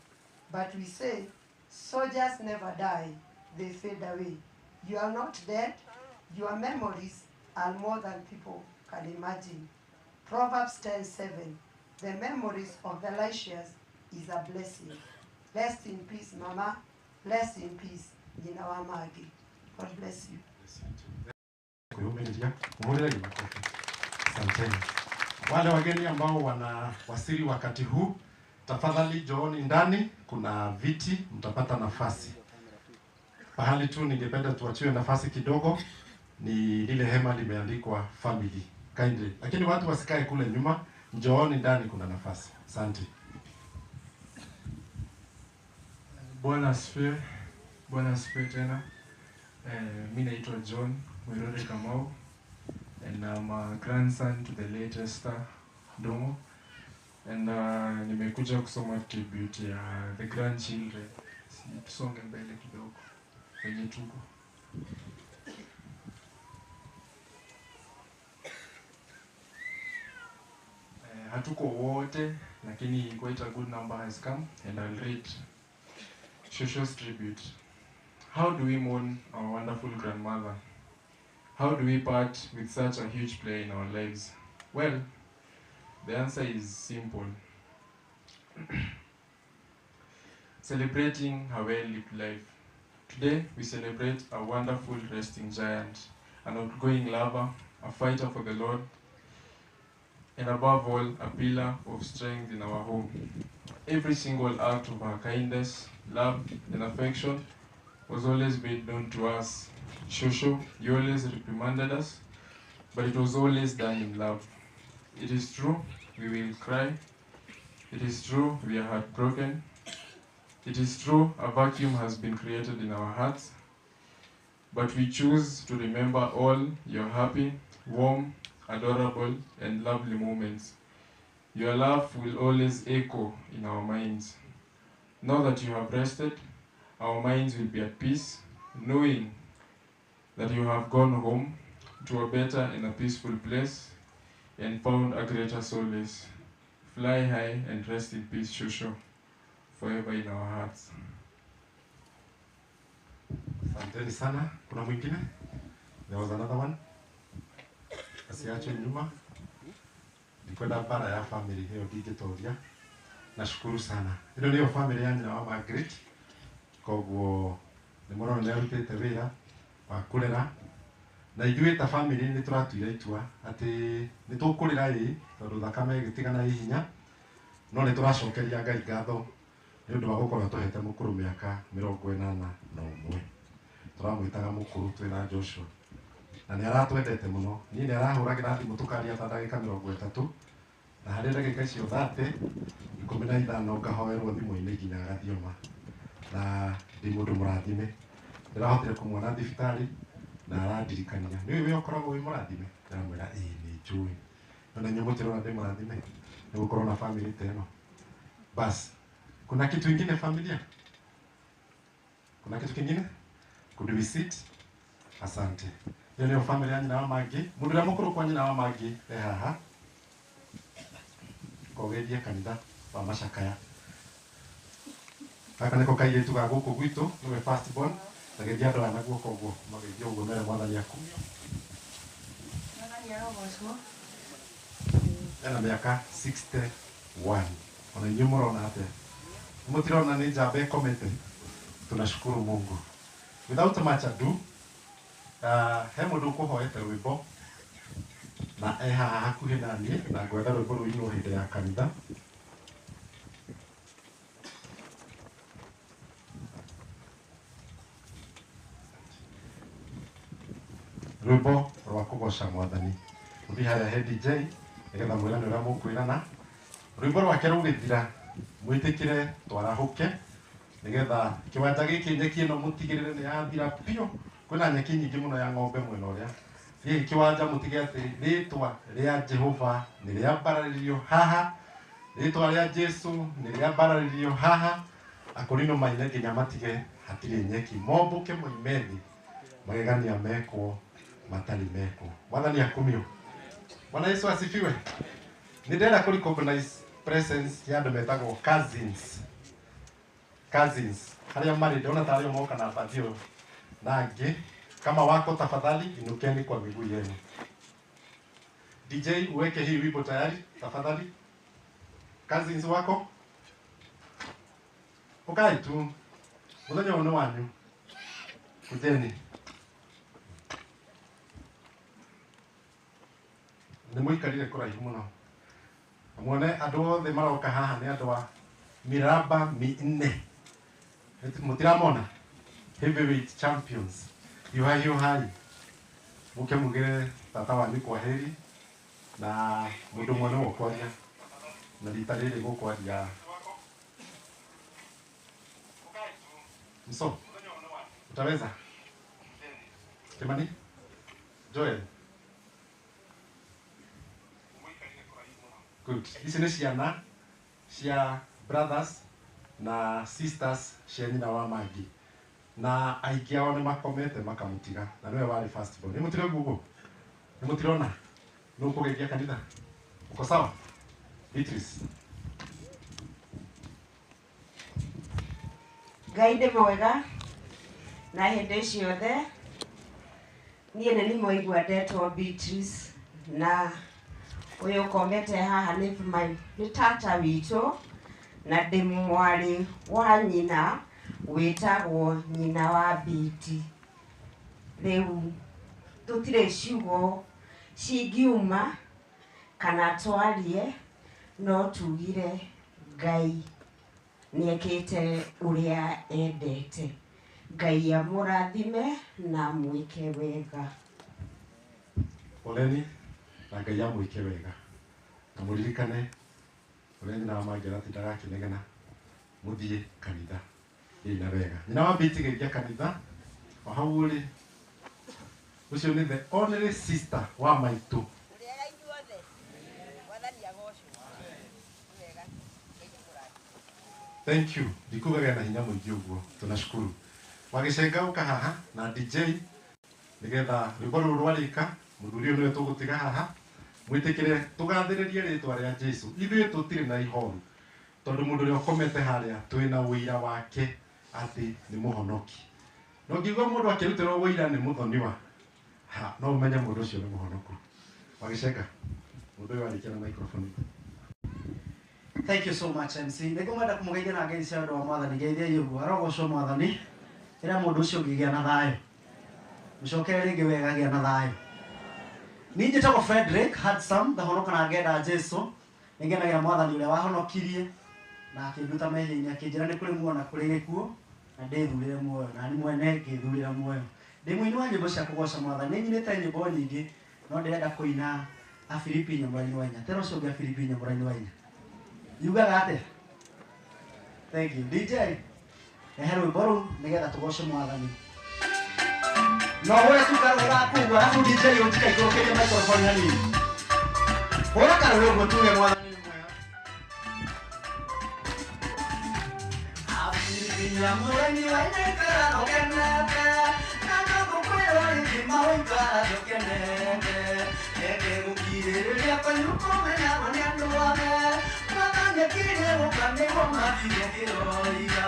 But we say, soldiers never die, they fade away. You are not dead. Your memories are more than people can imagine. Proverbs 10:7, the memories of the righteous is a blessing. Rest in peace, Mama. Rest in peace, Nyina wa Magi. God bless you. Kwĩyũmĩrĩria, mũhũrĩre makofi. Asanteni. Wale wageni ambao wanawasili wakati huu, tafadhali njooni ndani, kuna viti, mtapata nafasi. Pahali tu ningependa tuachiwe nafasi kidogo ni lile hema limeandikwa family kindly, lakini watu wasikae kule nyuma, njooni ndani, kuna nafasi. Asante. Bwana asifiwe. Bwana asifiwe tena. Mi naitwa John Mwirore Kamau and I'm a grandson to the late Esther Domo, and nimekuja kusoma tribute ya the grandchildren. Tusonge mbele kidogo wenye tuko. Hatuko wote, lakini quite a good number has come, and I'll read Shosho's tribute. How do we mourn our wonderful grandmother? How do we part with such a huge player in our lives? Well, the answer is simple. Celebrating her well-lived life. Today, we celebrate a wonderful resting giant, an outgoing lover, a fighter for the Lord, and above all, a pillar of strength in our home. Every single act of her kindness, love, and affection was always made known to us. Shosho, you always reprimanded us, but it was always done in love. It is true, we will cry. It is true, we are heartbroken. It is true, a vacuum has been created in our hearts, but we choose to remember all your happy, warm, adorable, and lovely moments. Your love will always echo in our minds. Now that you have rested, our minds will be at peace, knowing that you have gone home to a better and a peaceful place and found a greater solace. Fly high and rest in peace, Shosho, forever in our hearts. Asanteni sana. Kuna mwingine? There was another one. Asiachwe nyuma. Ndikwenda bara ya family hiyo ndingĩtoria. Nashukuru sana. Ĩno nĩyo family ya nyina wa Margaret. Koguo nĩ mũrona nĩ arutĩte wĩra wa kũrera, na ithuĩ ta family nĩ tũratuire itua atĩ nĩ tũkũrĩra ĩ, tondũ thakame ĩgĩtigana ĩ hinya, no nĩ tũracokeria Ngai ngatho Nĩ ũndũ wa gũkorwo atũhete mũkũrũ mĩaka 81. Tũramwĩtaga mũkũrũ twĩna Joshua. Na nĩ aratwendete mũno. Niĩ nĩ arahũragĩra thimũ tũkaria ta ndagĩka 30. Na harĩ ndagĩka icio 30, 15 ngahoerwo thimũ-inĩ nginya agathioma. Na ndĩ mũndũ mũrathime. Ndĩrahotire kũmuona thibitarĩ na arandirikania. Nĩ ũĩ ũkoragwo wĩ mũrathime? Ndĩramwĩra ĩĩ nĩ njũĩ. Na inyuĩ mũtirona ndĩ mũrathime nĩ gũkorwo na family ta ĩno. Bas, kuna kitu ingine familia? Kuna kitu kingine? Could we sit? Asante. Hiyo ndio family ya nyina wa Maggie. Mundu ũrĩa mũkũrũ kwa nyina wa Maggie e haha. Kogeria kanitha wa Macakaya. Gaka nĩko kairĩtu ga gũkũ gwitũ, nĩwe first born. Tageria andũ aya na guoko ũguo, mageithie ũguo mere Mwathani akumio. Mwathani arogocwo. Ena mĩaka 61. Ona inyuĩ mũrona atĩa? Mũtirona nĩ njamba ĩkomete? Tunashukuru Mungu. Without much ado, he mũndũ ũkũhoete rwĩmbo na e haha hakuhĩ na niĩ na ngwenda rwĩmbo rũinwo hĩndĩ ya kanitha. Rwĩmbo rwa kũgoca Mwathani. Mũthiĩ harĩa he DJ nĩgetha mwĩrane ũrĩa mũkwĩrana. Rwĩmbo rwake rũgĩthira mwĩtĩkĩre twarahũke nĩgetha kĩwanja gĩkĩ nyeki ĩno mũtigĩrĩre nĩ yathira biũ. Kwĩna nyeki nyingĩ mũno ya ng'ombe mwena ũrĩa. Gĩkĩ kĩwanja mũtige atĩ rĩtwa rĩa Jehova nĩ rĩambararĩrio haha, rĩtwa rĩa Jesu nĩ rĩambararĩrio haha. Akũrinũ maine nginya matige hatirĩ nyeki, mombũke moime thĩ, magegania mekwo matarĩ mekwo. Mwathani akumio. Bwana Yesu asifiwe. Nĩ ndĩrenda kũ recognize presence ya andũ metagwo cousins. Cousins harĩa marĩ ndĩrona tarĩ o moka na bathio na angĩ. Kama wako tafadhali inukeni kwa miguu yenu. DJ uweke hii wimbo tayari tafadhali. Cousins wako ukai tu muthenya ũyũ nĩ wanyu, kujeni. Nĩ mũikarire kũraihu mũno. Muone andũ othe maroka haha nĩ andũ a miraba minne. Mũtiramona? Heavyweight champions. Hiuhai hiuhai. Mũke mugĩre tata wanyu kwa heri na mũndũ ũmwe nĩwe ũkwaria na rita rĩrĩ gũkwaria Mso, utaweza? Kimani? Joel? Good. Ici nĩ ciana cia brothers na sisters cia nyina wa Maggie. Na aingĩ ao nĩ makomete makamũtiga na nĩwe warĩ first born. Nĩ mũtire ũguo? Nĩ mũtirona? Nĩ ũkũgeithia kanitha? Uko sawa? Beatrice. Ngai nĩ mwega na hĩndĩ ciothe. Niĩ nĩ nĩmwaigua ndetwo Beatrice na ũyũ ũkomete haha nĩ tata witũ na ndĩ mwarĩ wa nyina wĩtagwo nyina wa Biti. Rĩu tũtirĩ ciugo cingiuma kana twarie no tugire Ngai nĩekĩte ũrĩa endete. Ngai amũrathime na amwĩke wega. Poleni na Ngai amwĩke wega. Na mũririkane ũrĩa nyina wa Maggie aratindaga akĩnegena mũthiĩ kanitha ĩna wega. Nyina wa Biti geithia kanitha o hau ũrĩ. Ũcio nĩ the only sister wa maitũ. Thank you. Ndikugaga na hinya mũingĩ ũguo. Tunashukuru. Wagĩcenga ũka haha na DJ nĩgetha rwĩmbo rũrũ rwarĩka mũthuri ũyũ nĩwe tũgũtiga haha mwĩtĩkĩre tũgathĩrĩrie rĩtwa rĩa Jesu. Ithuĩ tũtirĩ na ihoru tondũ mũndũ ũrĩa ũkomete harĩa twĩna ũira wake atĩ nĩ mũhonoki. No ngĩigua mũndũ akĩrutĩrwo ũira nĩ mũthoniwa, ha no ũmenye mũndũ ũcio nĩ mũhonoku. Wagĩcenga mũndũ ũyũ arĩkia na microphone. Thank you so much MC. Nĩngũmwenda kũmũgeithia na ngeithi cia wendo wa Mwathani. Geithiai ũguo. Arogocwo Mwathani. Ĩra mũndũ ũcio ũngĩ gĩa na thayũ. Mũcokere rĩngĩ wega gĩa na thayũ. Niĩ njĩtagwo Frederick Handsome, ndahonoka na ngenda Jesu. Nĩngenagĩra Mwathani ũrĩa wahonokirie. Na akĩnduta mehia-inĩ akĩnjĩra nĩ kũrĩ muoyo na kũrĩ gĩkuũ na ndĩthurĩre muoyo na niĩ mwene ngĩthurĩra muoyo. Ndĩ mũini wa nyĩmbo cia kũgoca Mwathani, nĩ nyinĩte nyĩmbo nyingĩ no ndĩrenda kũina Afilipi 4 wa 4. Tera ũcio ũngĩ Afilipi 4 wa 4. Yugaga atĩa? Thank you. DJ, rehe rwĩmbo rũu nĩgetha tũgoce Mwathani. No hũre tu karũĩ gaku ũguo, arabu DJ ũnjikaikũrũkĩrie microphone hanini. Hũra karũĩ ũguo tuge Mwathani nĩ mwega. Nyamũrani wa ikara ũkenete, na ngũkwĩra rĩngĩ maũikara ũkenete. Eke gũkirĩrĩria kwanyu kũmenyagwo nĩ andũ othe, Mwathani akiriĩ gũka nĩguo matige kĩroiga,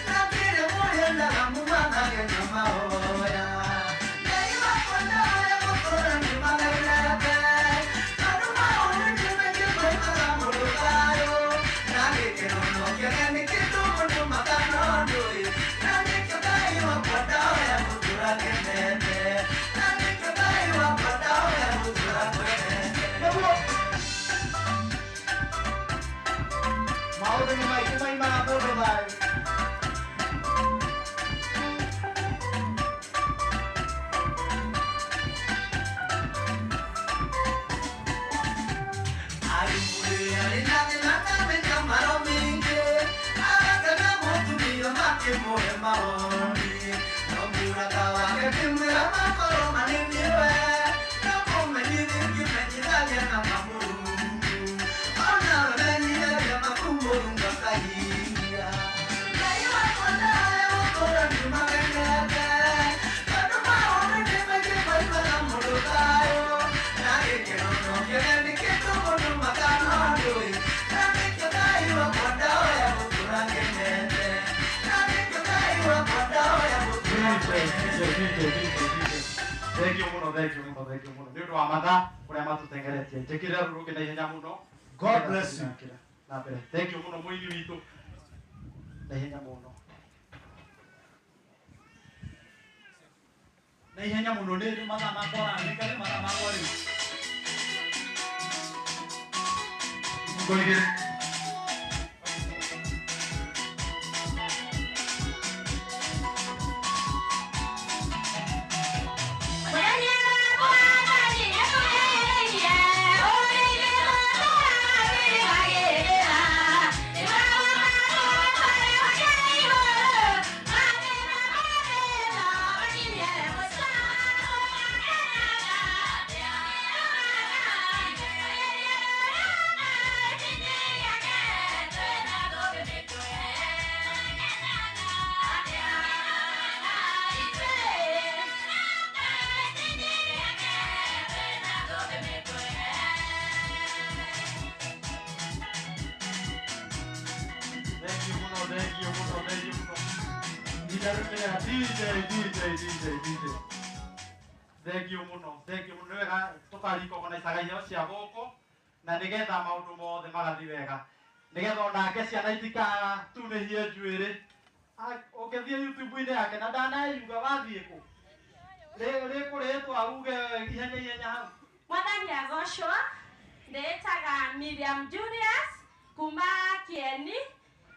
na kĩrĩa mũrĩendaga mũmathage na mahoya. Ngai wakwa ndahoya gũtũũra ndĩmamenyete, tondũ maũndũ nĩ maingĩ maimaga mũndũ thayũ, na gĩkeno no kĩage nĩ kĩndũ mũndũ makanondũĩ, na nĩkĩo Ngai wakwa ndahoya gũtũũra ngenete, na nĩkĩo Ngai wakwa ndahoya gũtũũra ngwenete. Maũndũ nĩ maingĩ maimaga mũndũ thayũ. Thank you muno, thank you muno, thank you muno. Nĩ ũndũ wa mathaa ũrĩa matũtengeretie. Njĩkĩrĩra rũrũ rũngĩ na ihenya mũno. God bless you. Na mbere. Thank you muno mũini witũ. Na ihenya mũno. Na ihenya mũno nĩ mathaa makwa nĩ nĩ mathaa makwa rĩu. Ngo igĩrĩ. DJ. Thank you muno, thank you muno. Nĩ wega tũkarikogonaicaga iheo cia gũkũ na nĩgetha maũndũ mothe magathiĩ wega, nĩgetha onake ciana itikatunĩhie njuĩrĩ. Ũngĩthiĩ YouTube-inĩ yake na ndanayuga wathiĩ kũ rĩkũrĩtwa uge ihenya ihenya hau. Mwathani agocwo. Ndĩĩtaga Miriam Julius kuma Kieni.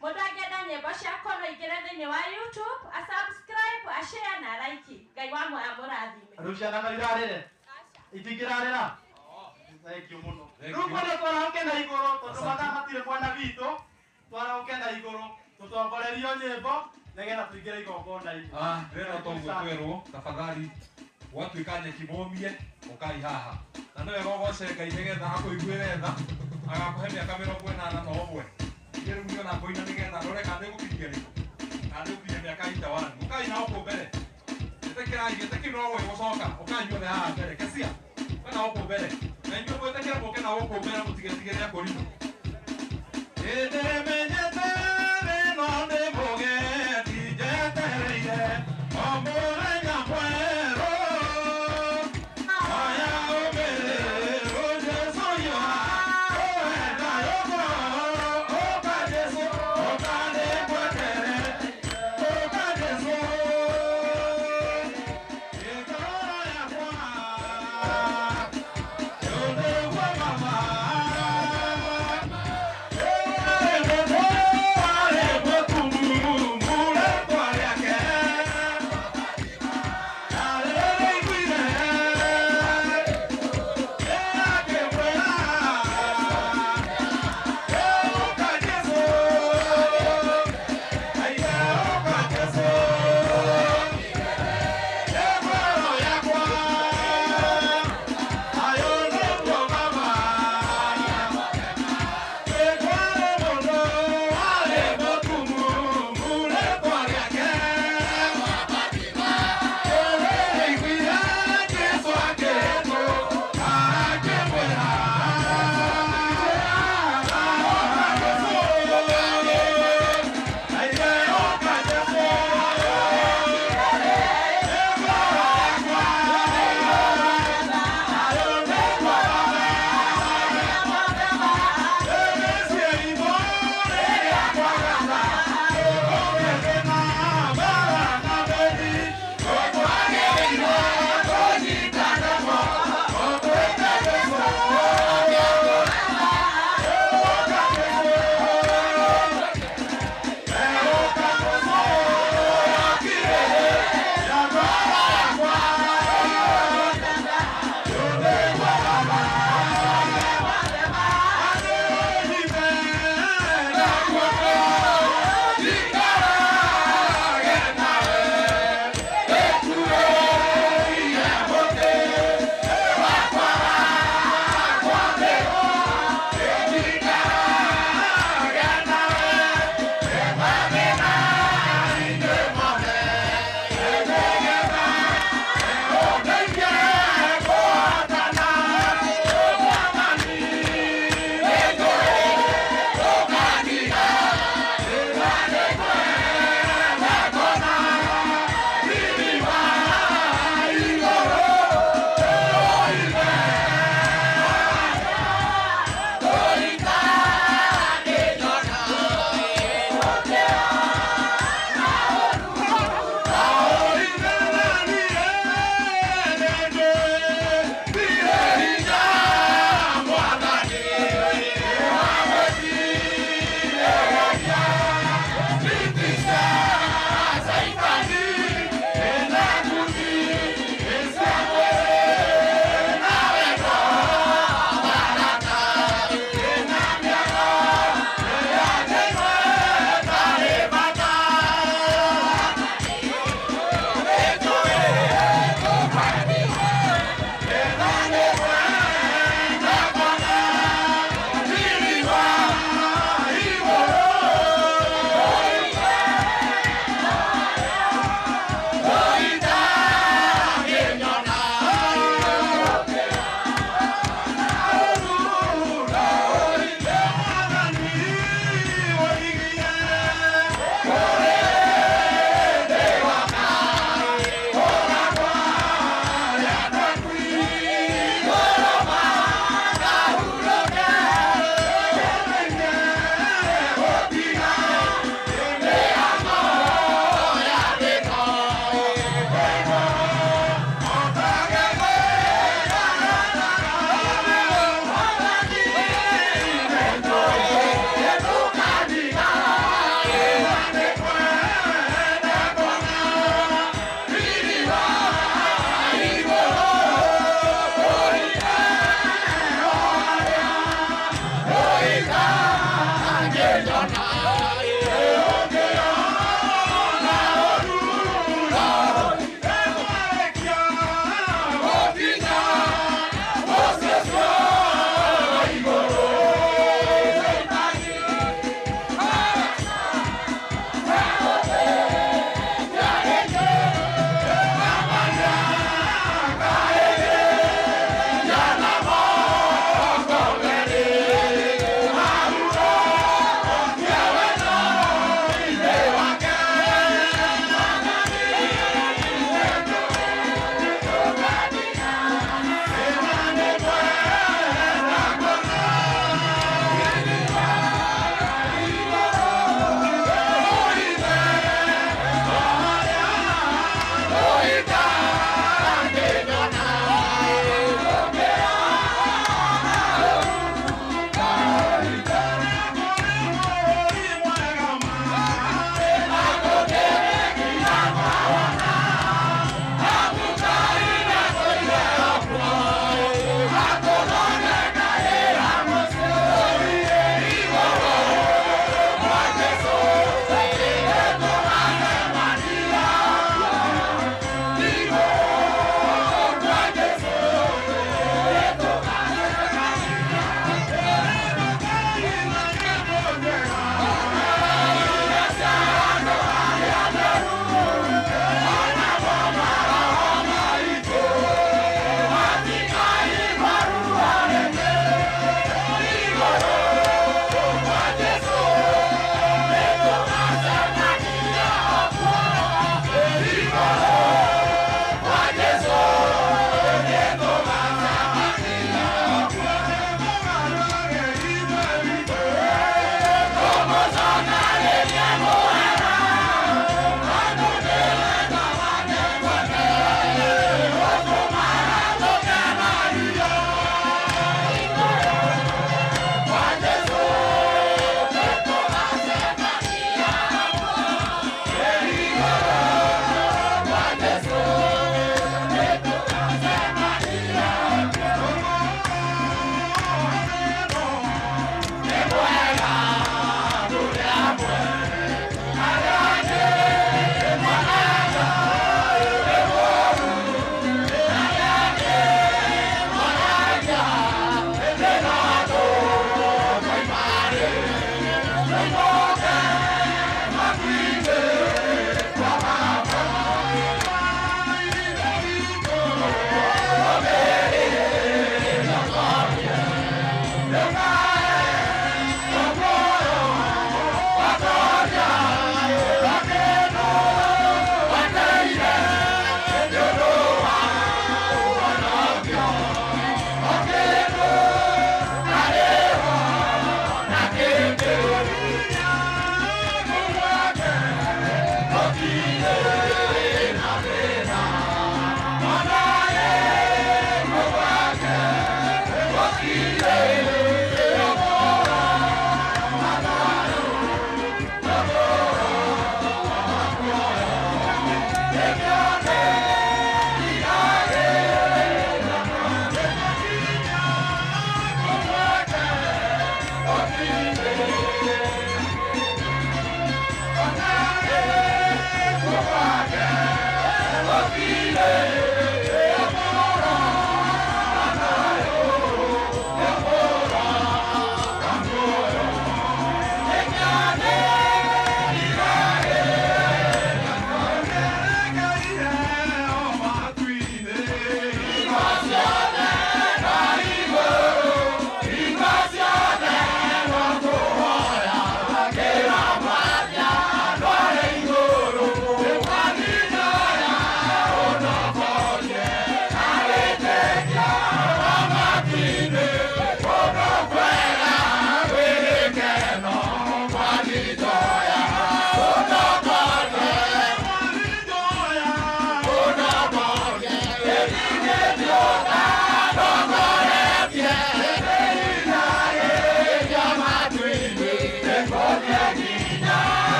Mũndũ angĩenda nyĩmbo ciakwa no aingĩre thĩinĩ wa YouTube, a subscribe, a share na like. Ngai wa muoyo amũrathime. Rĩu ciana no irarĩre? Itingĩrarĩra? Thank you mũno. Rĩu kwenda twarahũke na igũrũ tondũ mathaa matirĩ mwena witũ, twarahũke na igũrũ tũtongorerio nyĩmbo nĩgetha tũingĩre igongona-inĩ. Wĩra toguo twerwo tafadhali gwatuĩka nyeki mũmie ũkai haha na nĩ wega ũgoce Ngai nĩgetha akũiguĩre tha agakũhe mĩaka 81. Rĩu niĩ ona ngũina nĩgetha ndore kana nĩngũkinyia rĩkũ kana nĩngũkinyia mĩaka 81. Ũkai na gũkũ mbere, ĩtĩkĩrai gĩtĩ kĩu no gũgĩgũcoka. Ũkai inyuothe haha mbere, Kesia we na gũkũ mbere, na inyuĩ mwĩtĩkĩre mũke na gũkũ mbere mũtigetigĩre akũrimũ. Ĩndĩmenyete rĩno ndĩ mũgendi njetereire o mũthenya mwerũ. Oya ũmĩrĩru Jesũ yoa ũenda yũkũ ũka Jesũ ũka nĩngwetere ũka Jesũ ĩngoro yakwa rĩu nĩguo mama.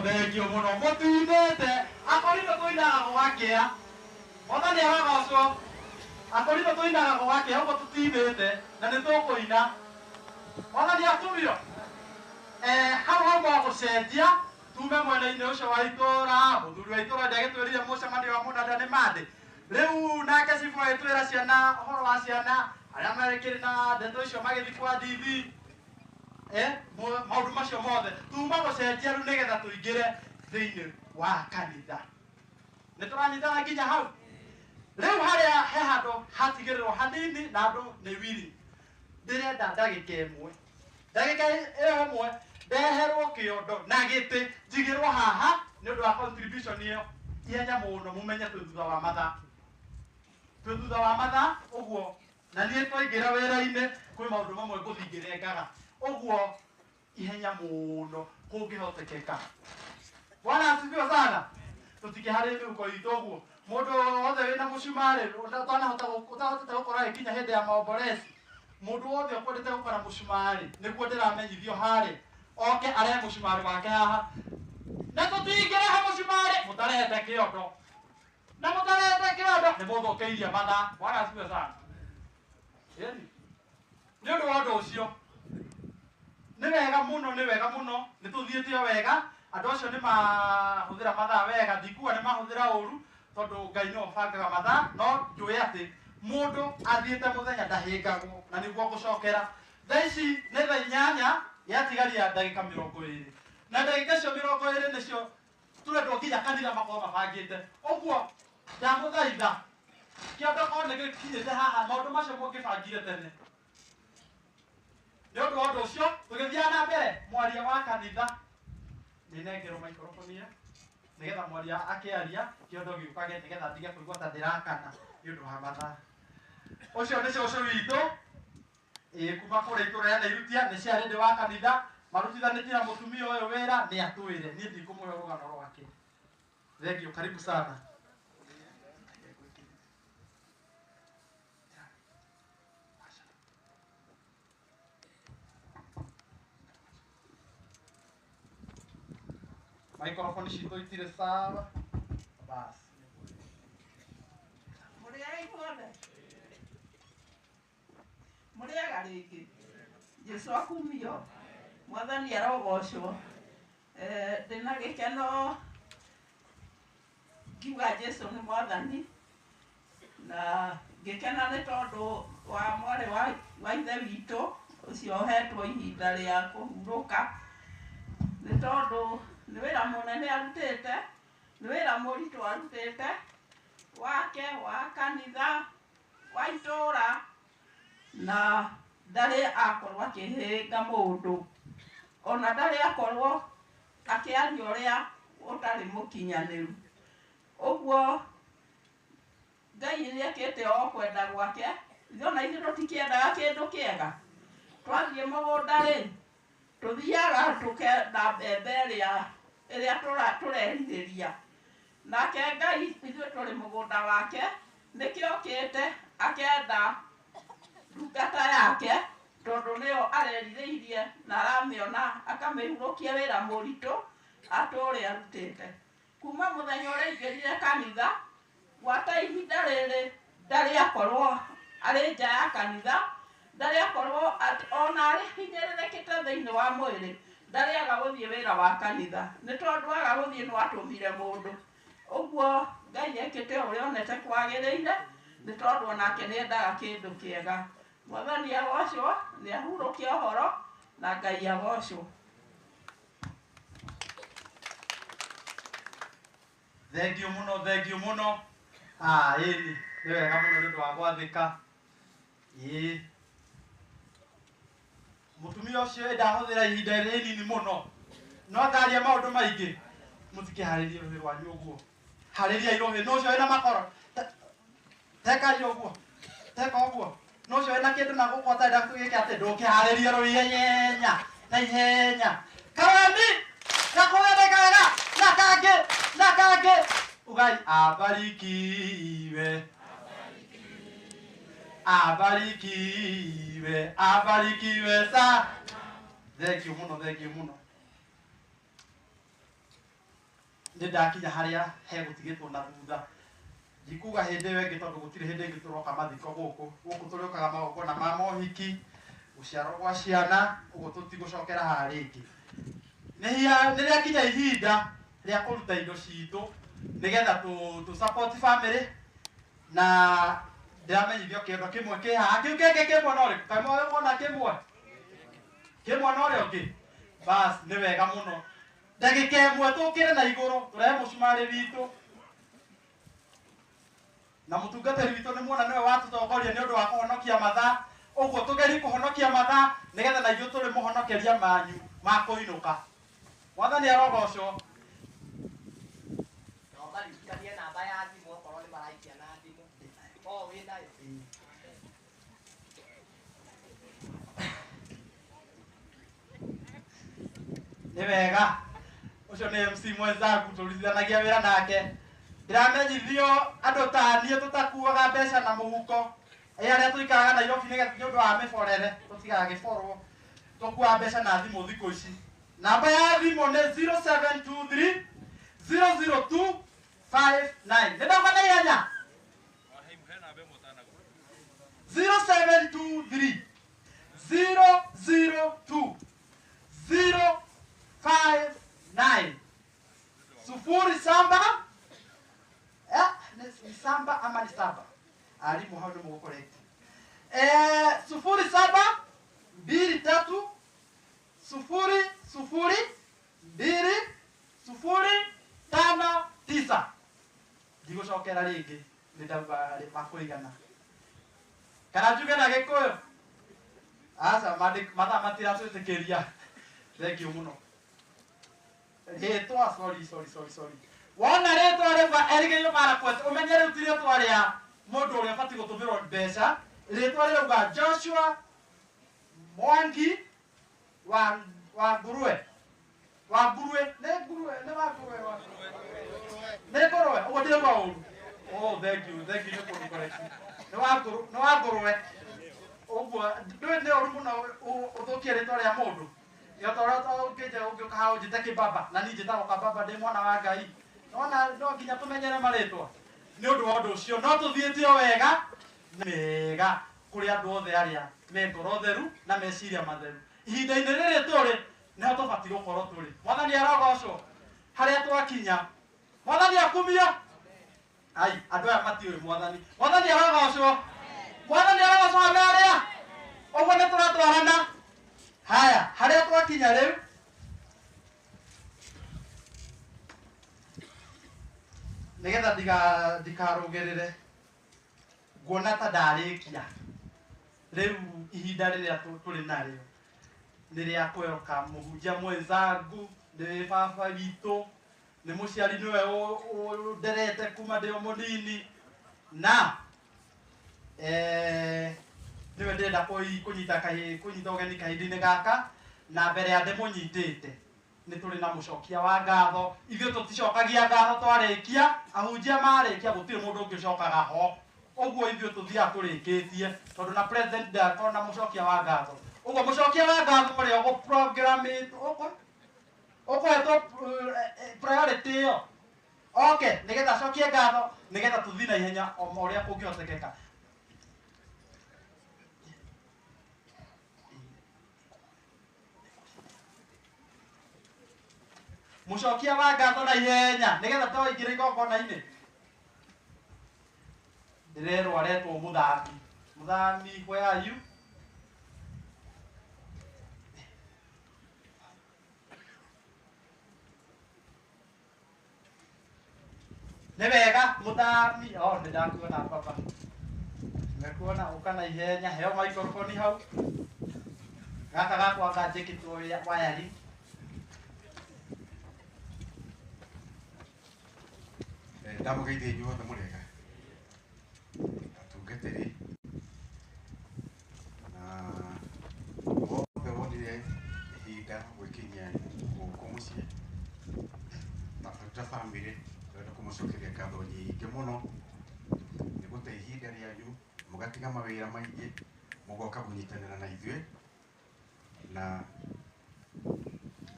Thengio muno mutuinite akorirwo tuinaga gwakia Mwathani arogocwo akorirwo tuinaga gwakia uguo tutinite na ni tukuina Mwathani akumio hau hauma gucenjia tume mwena-inĩ ũcio wa itũra mũthuri wa itũra ndagĩtwĩrire mũcemanio wa mũnanda nĩ mandĩ rĩu nake cibũ agĩtwĩra ciana ũhoro wa ciana arĩa merekĩrĩ na ndeto icio magĩthiĩ kwa ndithi maũndũ macio mothe tuma gũcenjia rĩu nĩgetha tũingĩre thĩinĩ wa kanitha nĩ tũranyitana nginya hau rĩu harĩa he handũ hatigĩrĩrwo hanini na andũ nĩ wiri ndĩrenda ndagĩka ĩmwe ndagĩka ĩyo ĩmwe ndeherwo kĩondo na gĩtĩ njigĩrwo haha nĩ ũndũ wa contribution ĩyo ihenya mũno mũmenye twĩ thutha wa mathaa twĩ thutha wa mathaa ũguo na niĩ twaingĩra wĩra-inĩ kwĩ maũndũ mamwe ngũthiĩ ngĩrengaga ũguo ihenya mũno kũngĩhotekeka. Bwana asifiwe sana. Tũtikĩharĩ mĩhuko itũ ũguo mũndũ wothe wĩna mũcumarĩ ũtahotete gũkorwo agĩkinya hĩndĩ ya maombolezi mũndũ wothe ũkwendete gũkora mũcumarĩ nĩguo ndĩramenyithio harĩ oke arehe mũcumarĩ wake haha na tũtingĩrehe mũcumarĩ mũtarehete kĩondo na mũtarehete kĩondo nĩ mũthũkĩirie mathaa. Bwana asifiwe sana. Ĩni nĩ ũndũ wa ũndũ ũcio nĩ wega mũno nĩ wega mũno nĩ tũthiĩte o wega andũ acio nĩ mahũthĩra mathaa wega ndikuga nĩ mahũthĩra ũru tondũ Ngai nĩwe ũbangaga mathaa no njũĩ atĩ mũndũ athiĩte mũthenya ndahĩngagwo na nĩguo ngũcokera thaa ici nĩ thaa 8 yatigaria ndagĩka 20 na ndagĩka icio 20 nĩcio tũrendwo nginya kanitha makorwo mabangĩte ũguo ndamũthaitha kĩondo korwo nĩ gĩkinyĩte haha maũndũ macio mũngĩbangire tene nĩ ũndũ wa ũndũ ũcio tũgĩthiaga na mbere mwaria wa kanitha nĩnengerwo maikroboni ĩyo nĩgetha mwaria akĩaria kĩondo gĩũkage nĩgetha ndige kũigua ta ndĩrakana nĩ ũndũ wa mathaa ũcio nĩ cũcũ witũ ĩĩ kuma kũrĩa itũra rĩa Nairutia nĩ ciarĩndĩ wa kanitha marutithanĩtie na mũtumia ũyũ wĩra nĩ atwĩre niĩ ndikũmũhe rũgano rwake. Thengio, karibu sana. Microphone citũ itirĩ sawa basi. Mũrĩega inyuothe? Mũrĩega rĩngĩ? Jesũ akumio, Mwathani arogocwo. Ndĩna gĩkeno ngiuga Jesũ nĩ Mwathani na ngĩkena nĩ tondũ wa mwarĩ wa ithe witũ ũcio ũhetwo ihinda rĩa kũhurũka nĩ tondũ nĩ wĩra mũnene arutĩte nĩ wĩra mũritũ arutĩte wake wa kanitha wa itũra na ndarĩ akorwo akĩhĩnga mũndũ ona ndarĩ akorwo akĩaria ũrĩa ũtarĩ mũkinyanĩru ũguo Ngai nĩekĩte o kwenda gwake ithuĩ ona ithuĩ tũtikĩendaga kĩndũ kĩega twathiĩ mũgũnda rĩ tũthiaga tũkenda mbembe ĩrĩa tũrerirĩria nake Ngai ithuĩ tũrĩ mũgũnda wake nĩkĩo okĩte akenda ndungata yake tondũ nĩyo arerirĩirie na aramĩona akamĩhurũkia wĩra mũritũ atũre arutĩte kuma mũthenya ũrĩa aingĩrire kanitha gwata ihinda rĩrĩ ndarĩ akorwo arĩ nja ya kanitha ndarĩ akorwo ona arĩ hinyĩrĩrĩkĩte thĩinĩ wa mwĩrĩ ndarĩ aga gũthiĩ wĩra wa kanitha nĩ tondũ aga gũthiĩ no atũmire mũndũ ũguo Ngai ekĩte ũrĩa onete kwagĩrĩire nĩ tondũ onake nĩendaga kĩndũ kĩega. Mwathani agocwo nĩ ahurũkie ũhoro na Ngai agocwo. Thengio mũno, thengio mũno. Ĩni nĩ wega mũno nĩ ũndũ wa gwathĩka. Ĩĩ Mutumia ucio ndahuthira ihinda rinini muno no ndaria maundu maingi mutikiharirie ruhi rwanyu uguo hariria iruhi no ucio wina makoro tekai uguo teka uguo no ucio wina kindu na guku atarenda tugike ati ndukiharirie ruhi ihenya na ihenya karani gakugendeka wega na kangi na kangi ugai abarikiwe abarikiwe abarikiwe sa thank you muno thank you muno ndi ndakinya haria hegutigitwo na thutha ndikuga hindi ĩyo ĩngĩ tondu gutiri hindi ĩngĩ tũroka mathiko gũkũ gũkũ tũrĩũkaga magongona ma mohiki gũciarwo gwa ciana ũguo tũtigũcokera haha rĩngĩ nĩ rĩakinya ihinda rĩa kũruta indo citũ nĩgetha tũ support family na ndĩramenyithio kĩondo kĩmwe kĩ haha kĩu kĩngĩ kĩ mwena ũrĩkũ kaĩ mwona kĩmwe kĩ mwena ũrĩa ũngĩ bas nĩ wega mũno ndagĩka ĩmwe tũkĩre na igũrũ tũrehe mũcumarĩ witũ na mũtungatĩri witũ nĩ muona nĩwe watũtongoria nĩ ũndũ wa kũhonokia mathaa ũguo tũgerie kũhonokia mathaa nĩgetha na ithuĩ tũrĩ mũhonokeria manyu ma kũinũka mwathani arogocwo Maririkanie namba ya thimũ okorwo nĩ maraikia na thimũ o wĩ nayo nĩ wega ũcio nĩ MC mwenzangu tũrutithanagia wĩra nake ndĩramenyithio andũ ta niĩ tũtakuaga mbeca na mũhuko ĩ arĩa tũikaraga Nairobi nĩ ũndũ wa mĩborere tũtigagĩborwo tũkuaga mbeca na thimũ thikũ ici namba ya thimũ nĩ 0723 002 59 nĩ ndauga na ihenya 0723 002 059 sufuri saba ni saba ama ni saba alimu hao nĩ mũgũkorete 07 23 0 0 2 0 5 9 ndigũcokera rĩngĩ nĩ ndauga makũigana kana njuge na gĩkũyũ aca mathaa matiratwĩtĩkĩria thank you mũno rĩtwa sorry sorry sorry sorry wona rĩtwa rĩuga Elgeyo Marakwet ũmenye rĩu ti rĩtwa rĩa mũndũ ũrĩa ũbatiĩ gũtũmĩrwo mbeca rĩtwa rĩrauga Joshua Mwangi wa nguruwe wa nguruwe nĩ nguruwe nĩ wa nguruwe wa nĩ ngũrũwe ũguo ndirauga ũru oh thank you nĩ kũnĩ nĩ wa ngũrũwe ũguo ndũĩ nĩ ũru mũno ũthũkie rĩtwa rĩa mũndũ nĩ ta ũrĩa ũngĩnja ũngĩũka haha ũnjĩte kĩbaba na niĩ njĩtagwo kababa ndĩ mwana wa Ngai nona no nginya tũmenyere marĩtwa nĩ ũndũ wa ũndũ ũcio no tũthiĩte o wega mega kũrĩ andũ othe arĩa me ngoro theru na meciria matheru ihinda-inĩ rĩrĩ tũrĩ nĩho tũbatiĩ gũkorwo tũrĩ mwathani arogocwo harĩa twakinya mwathani akumio ai andũ aya matiũĩ mwathani mwathani arogocwo mwathani arogocwo ame arĩa ũguo nĩ tũratwarana haya harĩa twakinya rĩu nĩgetha ndikarũgĩrĩre nguona ta ndarĩkia rĩu ihinda rĩrĩa tũrĩ narĩo nĩ rĩa kweroka mũhunjia mwenzangu nĩ baba witũ nĩ mũciari nĩwe ũnderete kuma ndĩ o mũnini na nĩwe ndĩrenda kũnyita ũgeni kahinda-inĩ gaka na mbere ya ndĩmũnyitĩte nĩ tũrĩ na mũcokia wa ngatho ithuĩ tũticokagia ngatho twarĩkia ahunjia marĩkia gũtirĩ mũndũ ũngĩ ũcokaga ho ũguo ithuĩ tũthiaga tũrĩkĩtie tondũ na president ndakorwo na mũcokia wa ngatho ũguo mũcokia wa ngatho ũrĩa ũgũprogramĩtwo ũkũhetwo priority ĩyo okay nĩgetha acokie ngatho nĩgetha tũthiĩ na ihenya o ũrĩa kũngĩhotekeka mũcokia wa ngatho na ihenya nĩgetha twaingĩra igongona-inĩ ndĩrerwo aretwo mũthami mũthami where are you nĩ wega mũthami oh nĩ ndakuona baba nimekuona ũka na ihenya heo microphone hau Gaka gakwa kanjĩkĩtwo wayari. Ndamũgeithia inyuothe mũrĩega atungatĩri na wothe wonire ihinda gwĩkinyia gũkũ mũciĩ ta bamĩrĩ ndĩrenda kũmũcokeria ngatho nyingĩ mũno nĩ gũte ihinda rĩanyu mũgatiga mawĩra maingĩ mũgoka kũnyitanĩra na ithuĩ na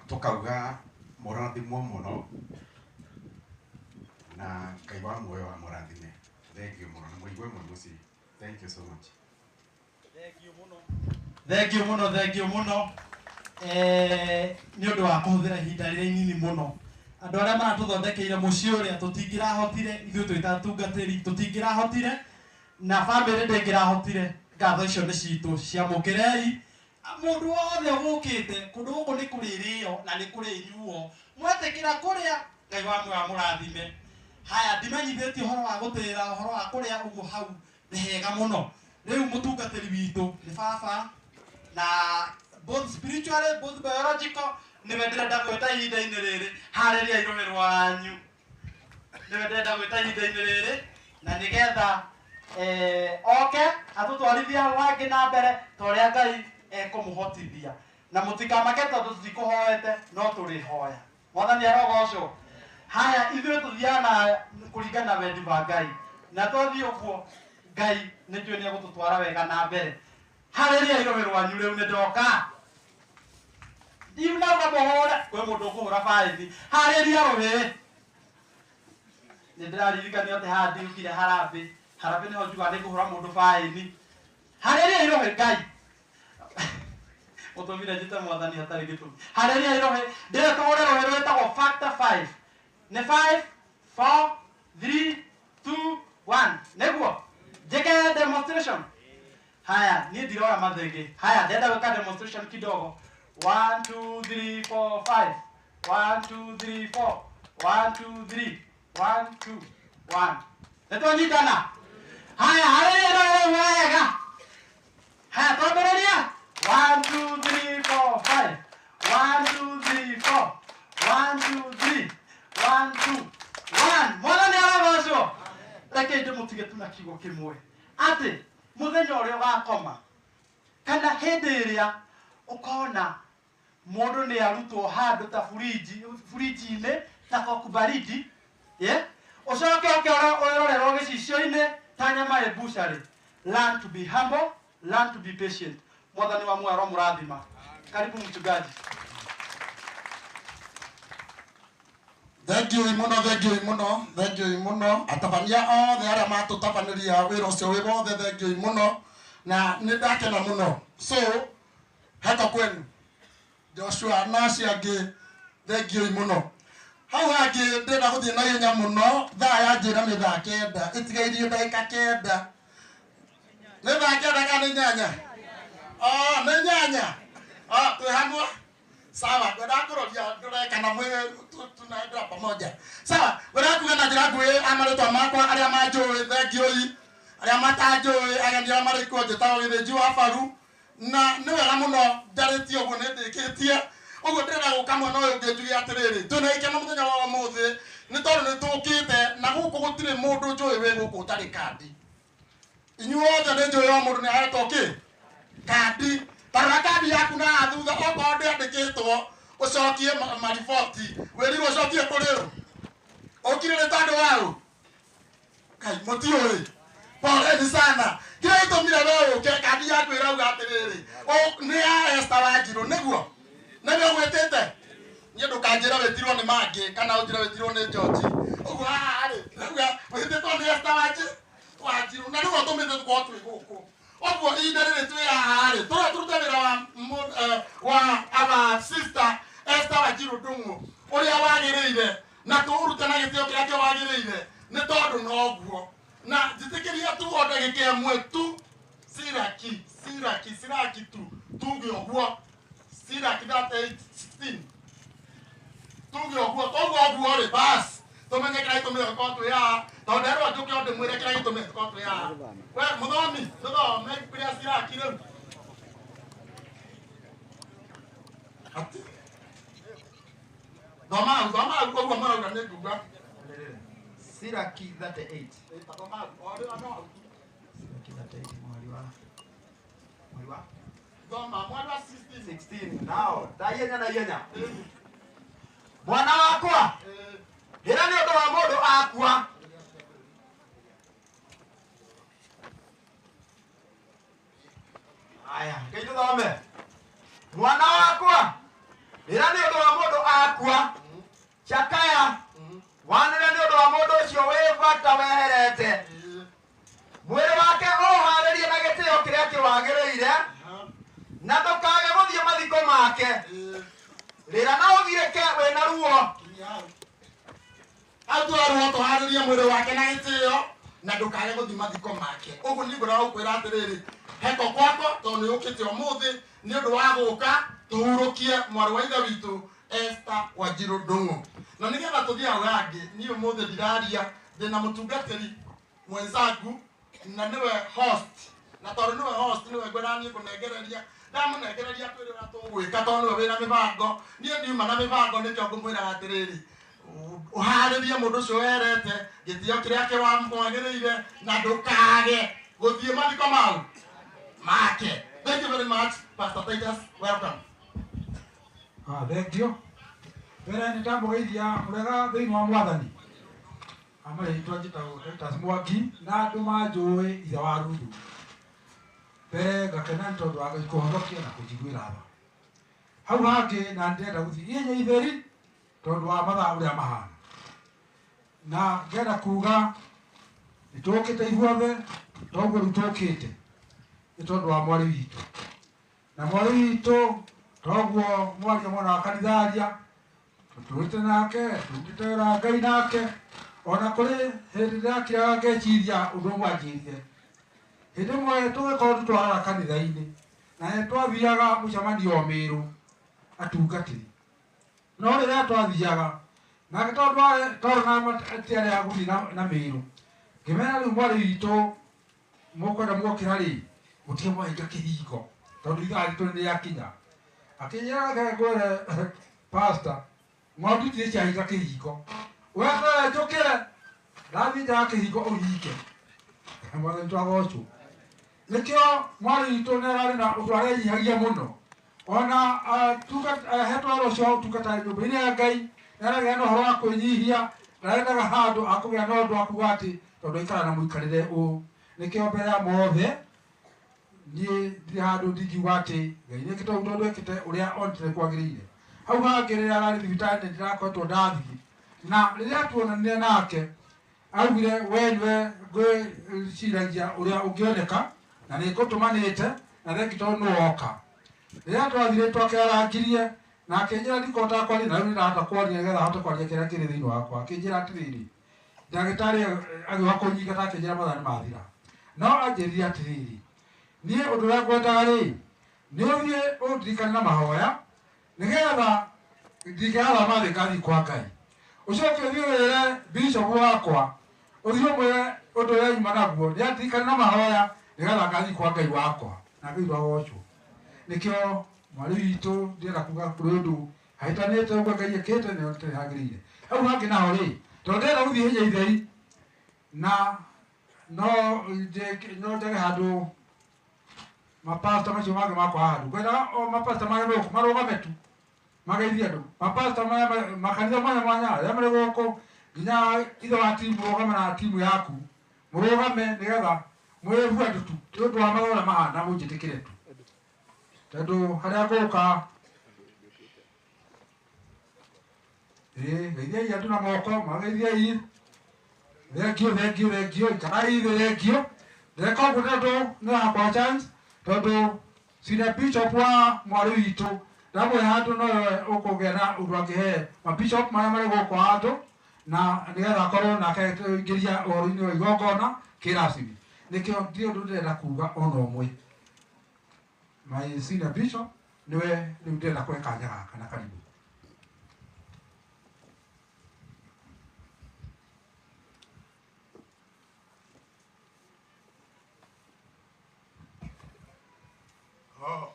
tũkauga mũrathimwo mũno na Ngai wa muoyo wa mũrathime. Thank you mũno na mũigue mwĩ mũciĩ. Thank you so much. Thank you mũno, thank you mũno nĩ ũndũ wa kũhũthĩra ihinda rĩrĩa inini mũno. Andũ arĩa maratũthondekeire mũciĩ ũrĩa tũtingĩrahotire, ithuĩ twĩ ta atungatĩri tũtingĩrahotire na bamĩrĩ ndĩngĩrahotire. Ngatho icio nĩ citũ, ciamũkĩrei. Mũndũ wothe ũgũkĩte kũndũ gũkũ nĩ kũrĩ rĩo na nĩ kũrĩ inyuo, mwetĩkĩra kũrĩa Ngai wa muoyo amũrathime. Haya, ndimenyithĩtie ũhoro wa gũtĩra ũhoro wa kũrĩa ũguo hau nĩ hega mũno. Rĩu mũtungatĩri witũ nĩ baba na both spiritually both biological nĩwe ndĩrenda gwĩta ihinda-inĩ rĩrĩ. Harĩria irũrĩ rwanyu, nĩwe ndĩrenda gwĩta ihinda-inĩ rĩrĩ na nĩgetha oke atũtwarithie hau hangĩ na mbere ta ũrĩa Ngai ekũmũhotithia. Na mũtikamake tondũ tũtikũhoete no tũrĩhoya. Mwathani arogocwo. Haya, ithuĩ tũthiaga na kũringana na wendi wa Ngai, na twathiĩ ũguo Ngai nĩ njũĩ nĩ egũtũtwara wega na mbere. Harĩria irũrĩ rwanyu rĩu nĩ ndoka ndinauga mũhũre kwĩ mũndũ ũkũhũra baĩthi. Harĩria rũhĩ. Nĩ ndĩraririkanio atĩ haha ndiukire harambĩ, harambĩ nĩho njugaga nĩ ngũhũra mũndũ baĩni. Harĩria irũhĩ Ngai ũtũmire njĩte mwathani hatarĩ gĩtũmi. Harĩria irũhĩ. Ndĩrenda tũhũre rũhĩ rwĩtagwo factor 5. Nĩ 5 4 3 2 1. Nĩguo njĩke demonstration. Haya, niĩ ndiroya mathĩgĩ. Haya, ndĩrenda gwĩka demonstration kidogo. 1 2 3 4 5 1 2 3 4 1 2 3 1 2 1. Nĩtwanyitana? Haya, harĩria rũhĩ wega. Haya, twambĩrĩria. 1 2 3 4 5 1 2 3 4 1 2 3 1 2 1. Mwathani arogocwo. Reke ndĩmũtige tu na kiugo kĩmwe atĩ mũthenya ũrĩa ũgakoma kana hĩndĩ ĩrĩa ũkona mũndũ nĩ arutwo handũ ta burinji-inĩ ta kokubaridi, yeah? Ũcoke ũke ũrorerwo gĩcicio-inĩ ta nyama ĩ bucharĩ. Learn to be humble, learn to be patient. Mwathani wa muoyo aromũrathima. Karibu mchungaji. Thank you mũno, thank you mũno, thank you mũno. Atabania othe arĩa matũtabanĩria wĩra ũcio wĩ wothe, thank you mũno na nĩ ndakena mũno. So heko kwenu Joshua na acio angĩ, thank you mũno. Hau hangĩ ndĩrenda gũthiĩ na ihenya mũno, thaa ya njĩra nĩ thaa 9 ĩtigairie ndagĩka 9. Nĩ thaa 9 kana nĩ 8? Oh, nĩ 8. Oh, twĩ hamwe. Sawa, ngwenda kũroria ndore kana mwĩ tunaendera pamoja. Sawa, ngwenda kuga na njĩra nguhĩ a marĩtwa makwa arĩa manjũĩ, thank you. Arĩa matanjũĩ, ageni arĩa marĩ kuo, njĩtagwo Gĩthĩnji wa Baru na nĩ wega mũno njarĩtie ũguo nĩ ndĩkĩtie ũguo. Ndĩrenda gũka mwena ũyũ ũngĩ njuge atĩrĩrĩ, twĩna gĩkeno mũthenya wa ũmũthĩ nĩ tondũ nĩ tũkĩte na gũkũ gũtirĩ mũndũ njũĩ wĩ gũkũ ũtarĩ kandi. Inyuothe nĩ njũĩ o mũndũ nĩ ahetwo kĩ kandi. Tarora kandi yaku na thutha, okorwo ndĩandĩkĩtwo ũcokie mariboti wĩrirwo ũcokie kũrĩ ũ ũkire nĩ tondũ waũ. Kai mũtiũĩ, poleni sana. Kĩrĩa gĩtũmire we ũke kandi yaku ĩrauga atĩrĩrĩ nĩ ya Esther Wanjirũ, nĩguo nĩwe ũgwĩtĩte. Niĩ ndũkanjĩre wĩtirwo nĩ mangĩ kana ũnjĩre wĩtirwo nĩ George ũguo haha rĩ rauga wĩtĩtwo nĩ Esther Wanjirũ na nĩguo tũmĩte tũkorwo twĩ gũkũ ũguo ihinda rĩrĩ twĩ haha rĩ tũrĩa tũrute wĩra wa our sister Esther Wanjirũ Ndung'u ũrĩa wagĩrĩire na tũũrute na gĩtĩo kĩrĩa kĩo wagĩrĩire nĩ tondũ noguo na njĩtĩkĩria tu o ndagĩka ĩmwe tu Siraki Siraki Siraki tu tuge ũguo Siraki 38:16 tuge ũguo koguo ũguo rĩ bas tũmenye kĩrĩa gĩtũmire tũkorwo twĩ haha tondũ nderwo njũke o ndĩmwĩre kĩrĩa gĩtũmire tũkorwo twĩ haha. We mũthomi tũthome ibuku rĩa Siraki rĩu. Ati thoma thoma ũguo marauga nĩ nguga. Siraki 38. Thoma o rĩo no. Siraki 38 mweri wa thoma mweri wa 16. 16 nao ta ihenya na ihenya. Mwana wakwa rĩrĩa nĩ ũndũ wa mũndũ akua aya ngai tũthome. Mwana wakwa rĩrĩa nĩ ũndũ wa mũndũ akua cakaya wanĩrĩre nĩ ũndũ wa mũndũ ũcio wĩ bata weherete mwĩrĩ wake ũũharĩrie na gĩtĩo kĩrĩa kĩwagĩrĩire na ndũkage gũthiĩ mathiko make rĩra na ũgirĩke wĩna ruo. Andũ aruo tũharĩrie mwĩrĩ wake na gĩtĩo na ndũkage gũthiĩ mathiko make. Ũguo nĩ ngwĩra gũkwĩra atĩrĩrĩ heko kwako tondũ nĩ ũkĩte ũmũthĩ nĩ ũndũ wa gũka tũhurũkie mwarĩ wa ithe witũ Esther Wanjiru Ndung'u. Na nĩgetha tũthiĩ hau hangĩ niĩ ũmũthĩ ndiraria ndĩna mũtungatĩri mwenzangu na nĩwe host na tondũ nĩwe host nĩwe ngwenda niĩ kũnengereria ndamũnengereria twĩre ũrĩa tũgwĩka tondũ nĩwe wĩna mĩbango. Niĩ ndiuma na mĩbango nĩkĩo ngũmwĩraga atĩrĩrĩ ũharĩrie mũndũ ũcio werete gĩtĩo kĩrĩa kĩwamwagĩrĩire na ndũkage gũthiĩ mathiko mau make. Thank you very much, Pastor Titus. Welcome. Thank you. Mbere nĩ ndamũgeithia mũrega thĩinĩ wa mwathani. Amarĩtwa njĩtagwo Titus Mwangi na andũ manjũĩ ithe wa Ruthu. Mbere ngakena nĩ tondũ wa Ngai kũhonokia na kũnjiguĩra tha. Hau hangĩ na ndĩrenda gũthiĩ ihenya itheri tondũ wa mathaa ũrĩa mahana. Na ngenda kuga nĩ tũkĩte ithuothe toguo rĩu tũkĩte nĩ tondũ wa mwarĩ witũ. Na mwarĩ witũ toguo mwaria mwana wa kanitha aria tũtũrĩte nake tũrutĩte wĩra Ngai nake ona kũrĩ hĩndĩ ndĩrakiraga ngeciria ũndũ ũmwe anjĩrire. Hĩndĩ ĩmwe tũgĩkorwo tũtwaraga kanitha-inĩ na nĩ twathiaga mũcemanio o Mĩrũ atungatĩri. No rĩrĩa twathiaga nake tondũ twarona ti arĩa a gũthiĩ na Mĩrũ ngĩmera rĩu mwarĩ witũ mũkwenda muokĩra rĩ mũtige mwahinga kĩhingo tondũ ithaa ritũ nĩ rĩakinya. Akĩnjĩra reke ngwĩre pastor ng'ondu itirĩ ciahinga kĩhingo weterere njũkĩre ndathiĩ nja ya kĩhingo ũhinge. Mwathani twagocwo. Nĩkĩo mwarĩ witũ nĩ ararĩ na ũndũ arenyihagia mũno ona hetwo wĩra ũcio wa ũtungata nyũmba-inĩ ya Ngai nĩ aragĩa na ũhoro wa kwĩnyihia ndarendaga handũ akũgĩa na ũndũ wa kuga atĩ tondũ aikara na mũikarĩre ũũ. Nĩkĩo mbere ya mothe niĩ ndirĩ handũ ndingiuga atĩ Ngai nĩekĩte ũguo tondũ ekĩte ũrĩa onete kwagĩrĩire. Hau hangĩ rĩrĩa ararĩ thibitarĩ nĩ ndĩrakoretwo ndathiĩ na rĩrĩa tuonanire nake augire we nĩwe ngwĩciragia ũrĩa ũngĩoneka na nĩ ngũtũmanĩte na thengi tondũ nĩ woka. Rĩrĩa twathire twakĩarangirie na akĩnjĩra ndikũhota kwaria na rĩu nĩndahota kwaria nĩgetha hote kwaria kĩrĩa kĩrĩ thĩinĩ wakwa. Akĩnjĩra atĩrĩrĩ ndagĩtarĩ agĩũka kũnyingata akĩnjĩra mathaa nĩ mathira no anjĩrire atĩrĩrĩ niĩ ũndũ ũrĩa ngwendaga rĩ nĩ ũthiĩ ũndirikane na mahoya nĩgetha ndikathama thĩ ngathiĩ kwa Ngai. Ũcoke ũthiĩ wĩre bishop wakwa ũthiĩ ũmwĩre ũndũ ũrĩa nyuma naguo nĩ andirikane na mahoya nĩgetha ngathiĩ kwa Ngai wakwa na Ngai wagocwo. Nĩkĩo mwarĩ witũ ndĩrenda kuga kũrĩ ũndũ hahĩtanĩte ũguo Ngai ekĩte nĩ onete hagĩrĩire. Hau hangĩ naho rĩ tondũ ndĩrenda gũthiĩ ihenya itheri na no njage handũ mapasta macio mangĩ makwa handũ ngwendaga o mapasta marĩa gũkũ marũgame tu mageithie andũ mapasta maya makanitha mwanya mwanya arĩa marĩ gũkũ nginya ithe wa timu mũrũgame na timu yaku mũrũgame nĩgetha mwĩgue andũ tu nĩ ũndũ wa mathaa ũrĩa mahana mũnjĩtĩkĩre tu tondũ harĩa ngũka geithiai andũ na moko mageithiai thengio thengio thengio ikarai thĩ thengio ndĩreka ũguo tondũ nĩ hakwa chance tondũ senior bishop wa mwarĩ witũ ndamwĩhe handũ nowe ũkũgĩa na ũndũ angĩhe mabishop marĩa marĩ gũkũ handũ na nĩgetha akorwo nake agĩtũingĩria ũhoro-inĩ wa igongona kĩracimi. Nĩkĩo ndirĩ ũndũ ndĩrenda kuga ona ũmwe. My senior bishop nĩwe rĩu ndĩrenda kũhe kanya gaka na karibu.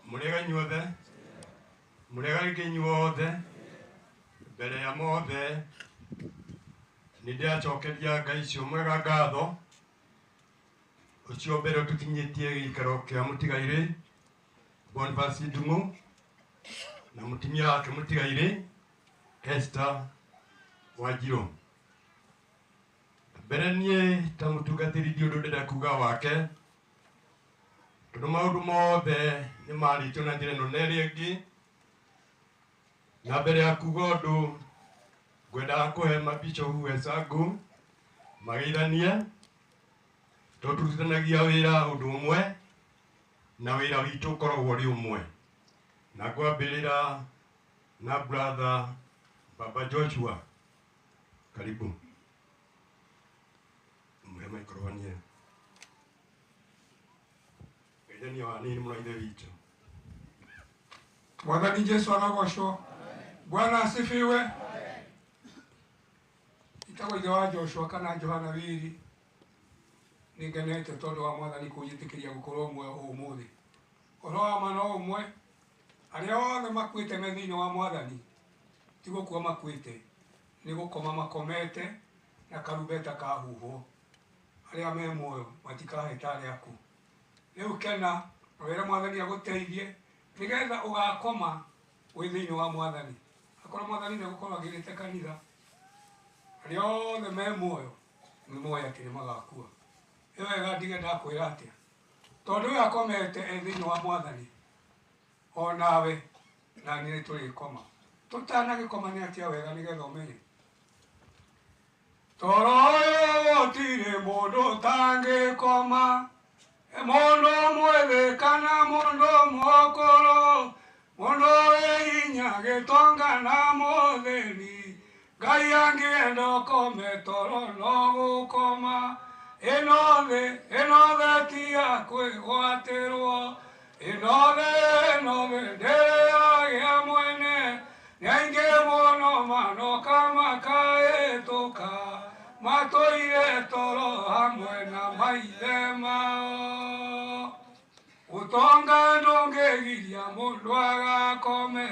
Murega inyuothe, murega Rĩngĩ inyuothe mbere ya mothe nĩ ndĩracokeria Ngai ũcio mwega ngatho ũcio mbere ũtũkinyĩtie gĩikaro kĩa mũtigairĩ Boniface Ndung'u na mũtumia wake mũtigairĩ Esther Wanjirũ. Mbere niĩ ta mũtungatĩri ndi ũndũ ndĩrenda kuga wake tondũ maũndũ mothe nĩ marĩtio na njĩra ĩno na ĩrĩa ĩngĩ. Na mbere ya kuga ũndũ ngwendaga kũhe mabishopu wenzangu mageithanie tondũ tũrutithanagia wĩra ũndũ ũmwe na wĩra witũ ũkoragwo ũrĩ ũmwe. Na ngwambĩrĩra na brother Baba Joshua, karibu mũhe maikorwanie geithania hanini mũno ithe witũ. Mwathani Jesu arogocwo. Bwana asifiwe. Itagwo ithe wa Joshua kana Johana Wiri. Nĩ ngenete tondũ wa Mwathani kũnjĩtĩkĩria gũkorwo muoyo ũmũthĩ. Ũhoro wa ma no ũmwe, arĩa othe makuĩte me thĩinĩ wa Mwathani ti gũkua makuĩte, nĩ gũkoma makomete na karumbeta kahuhwo. Arĩa me muoyo matikahĩta arĩa akuũ. Rĩu kena na wĩre Mwathani agũteithie nĩgetha ũgakoma wĩ thĩinĩ wa Mwathani. Akorwo Mwathani ndegũkorwo agĩrĩte kanitha, arĩa othe me muoyo nĩ moĩ atĩ nĩ magakua. Nĩ wega ndige ndakwĩra atĩa, tondũ ũyũ akomete e thĩinĩ wa Mwathani, o nawe na niĩ nĩ tũrĩkoma. Tũtanagĩkoma nĩ atĩa wega nĩgetha ũmenye. Toro ũyũ gũtirĩ mũndũ ũtangĩkoma, mũndũ mwĩthĩ kana mũndũ mũkũrũ, mũndũ wĩ hinya gĩtonga na mũthĩni. Ngai angĩenda ũkome toro no gũkoma. Ĩno thĩ ti ya kwĩgwatĩrwo, ĩno thĩ ndĩrĩ yagĩa mwene. Nĩ aingĩ mũno manoka makahĩtũka, matũire toro hamwe na maithe mao. Ũtonga ndũngĩgiria mũndũ agakome,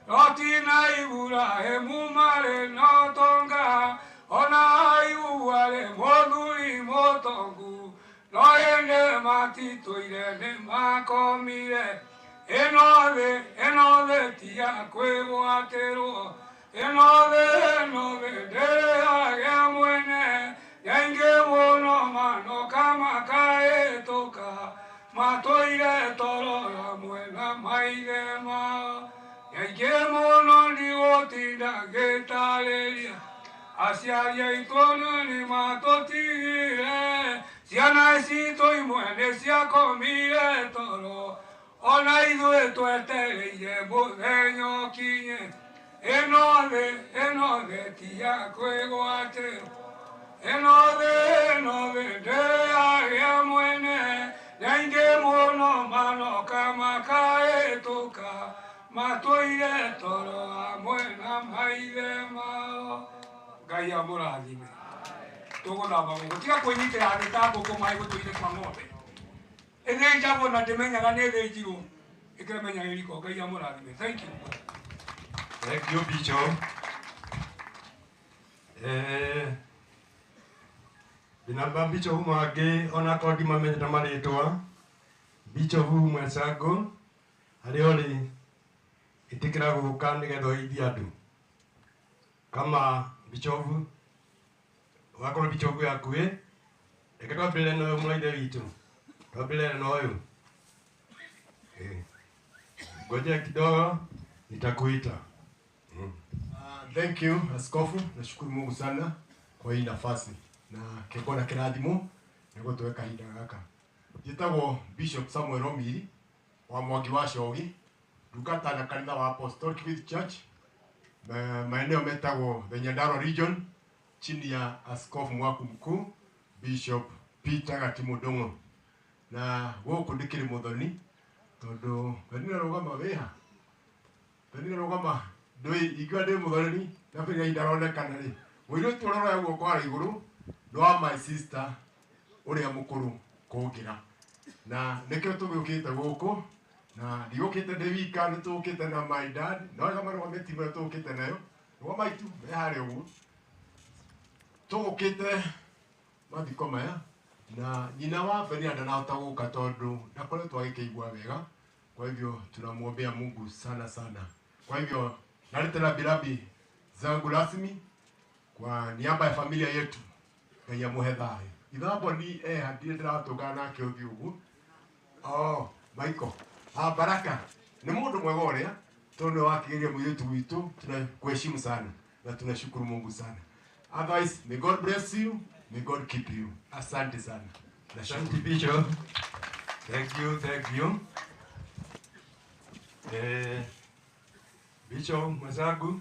Loti na Iburahĩmu marĩ na ũtonga, ona Ayubu arĩ mũthuri mũtongu, no ĩndĩ matitũire nĩ makomire. Ĩno thĩ ti ya kwĩgwatĩrwo, ĩno thĩ ndĩrĩ yagĩa mwene. Nĩ aingĩ mũno manoka makahĩtũka, matũire toro hamwe na maithe mao. Nĩ aingĩ mũno ndigũtinda ngĩtarĩria, aciari aitũ nĩ matũtigire, ciana citũ imwe nĩ ciakomire toro, ona ithuĩ twetereire mũthenya ũkinye. Ĩno thĩ ti ya kwĩgwatĩrwo, ĩno thĩ ndĩrĩ yagĩa mwene. Nĩ aingĩ mũno manoka makahĩtũka, matũire toro hamwe na maithe mao. Ngai amũrathime. Tũgũthamba gũkũ, tiga kwĩnyitĩra thĩ ta ngũkũ maĩ gũtũire kwa ng'ombe. Ĩthĩnjagwo na ndĩmenyaga nĩ ĩthĩnjirwo, ĩkĩmenya ĩriko. Ngai amũrathime. Thank you. Thank you, Bishop. Ndĩna mabishopu mangĩ onakorwo ndimamenyete marĩtwa. Bishopu mwenzangu harĩa ũrĩ, ĩtĩkĩra gũka nĩgetha ũgeithie andũ. Kama bishopu wakorwo bishopu yaku ĩ, reke twambĩrĩre na ũyũ mũraithe witũ, twambĩrĩre na ũyũ. Ngojea kidogo nitakuita. Thank you Askofu, nashukuru Mungu sana kwa hii nafasi na kĩgona kĩrathimo nĩguo tuwe kahinda gaka. Njĩtagwo Bishop Samuel Omiri wa Mwangi wa Cogi, ndungata na kanitha wa Apostolic Faith Church maeneo metagwo the Nyandarua region chini ya Askofu mwaku mkuu Bishop Peter Gatimu Ndung'u. Na gũkũ ndĩkĩrĩ mũthoni tondũ Penina rũgama wĩha, Penina rũgama ndũĩ ingiuga ndĩ mũthoni na Penina ndaronekana rĩ, mũirĩtu ũrĩa ũroya guoko harĩa igũrũ nĩ wa my sister ũrĩa mũkũrũ kũngĩra, na nĩkĩo tũgĩũkĩte gũkũ Na ndigũkĩte ndĩ wika, nĩ tũkĩte na my dad, no wega marũgamĩtie timu ĩrĩa tũkĩte nayo. Nĩguo maitu me harĩa ũguo. Tũgũkĩte mathiko maya na nyina wa Penina ndanahota gũka tondũ ndakoretwo agĩkĩigua wega. Kwa hivyo tunamwombea Mungu sana sana. Kwa hivyo naleta rambirambi zangu rasmi kwa niaba ya familia yetu. Ngai amũhe thayũ. Ithambo ni ndirĩ ndĩratũngana nake ũthiũ ũguo. Oh, Michael. Ah, Baraka. Ni mũndũ mwega ũrĩa tondũ nĩwe wakĩgeria mũirĩtu witũ, tunakuheshimu sana na tunashukuru Mungu sana. Otherwise, may God bless you, may God keep you. Asante sana. Asante Bishop. Thank you, thank you. Bishop mwenzangu,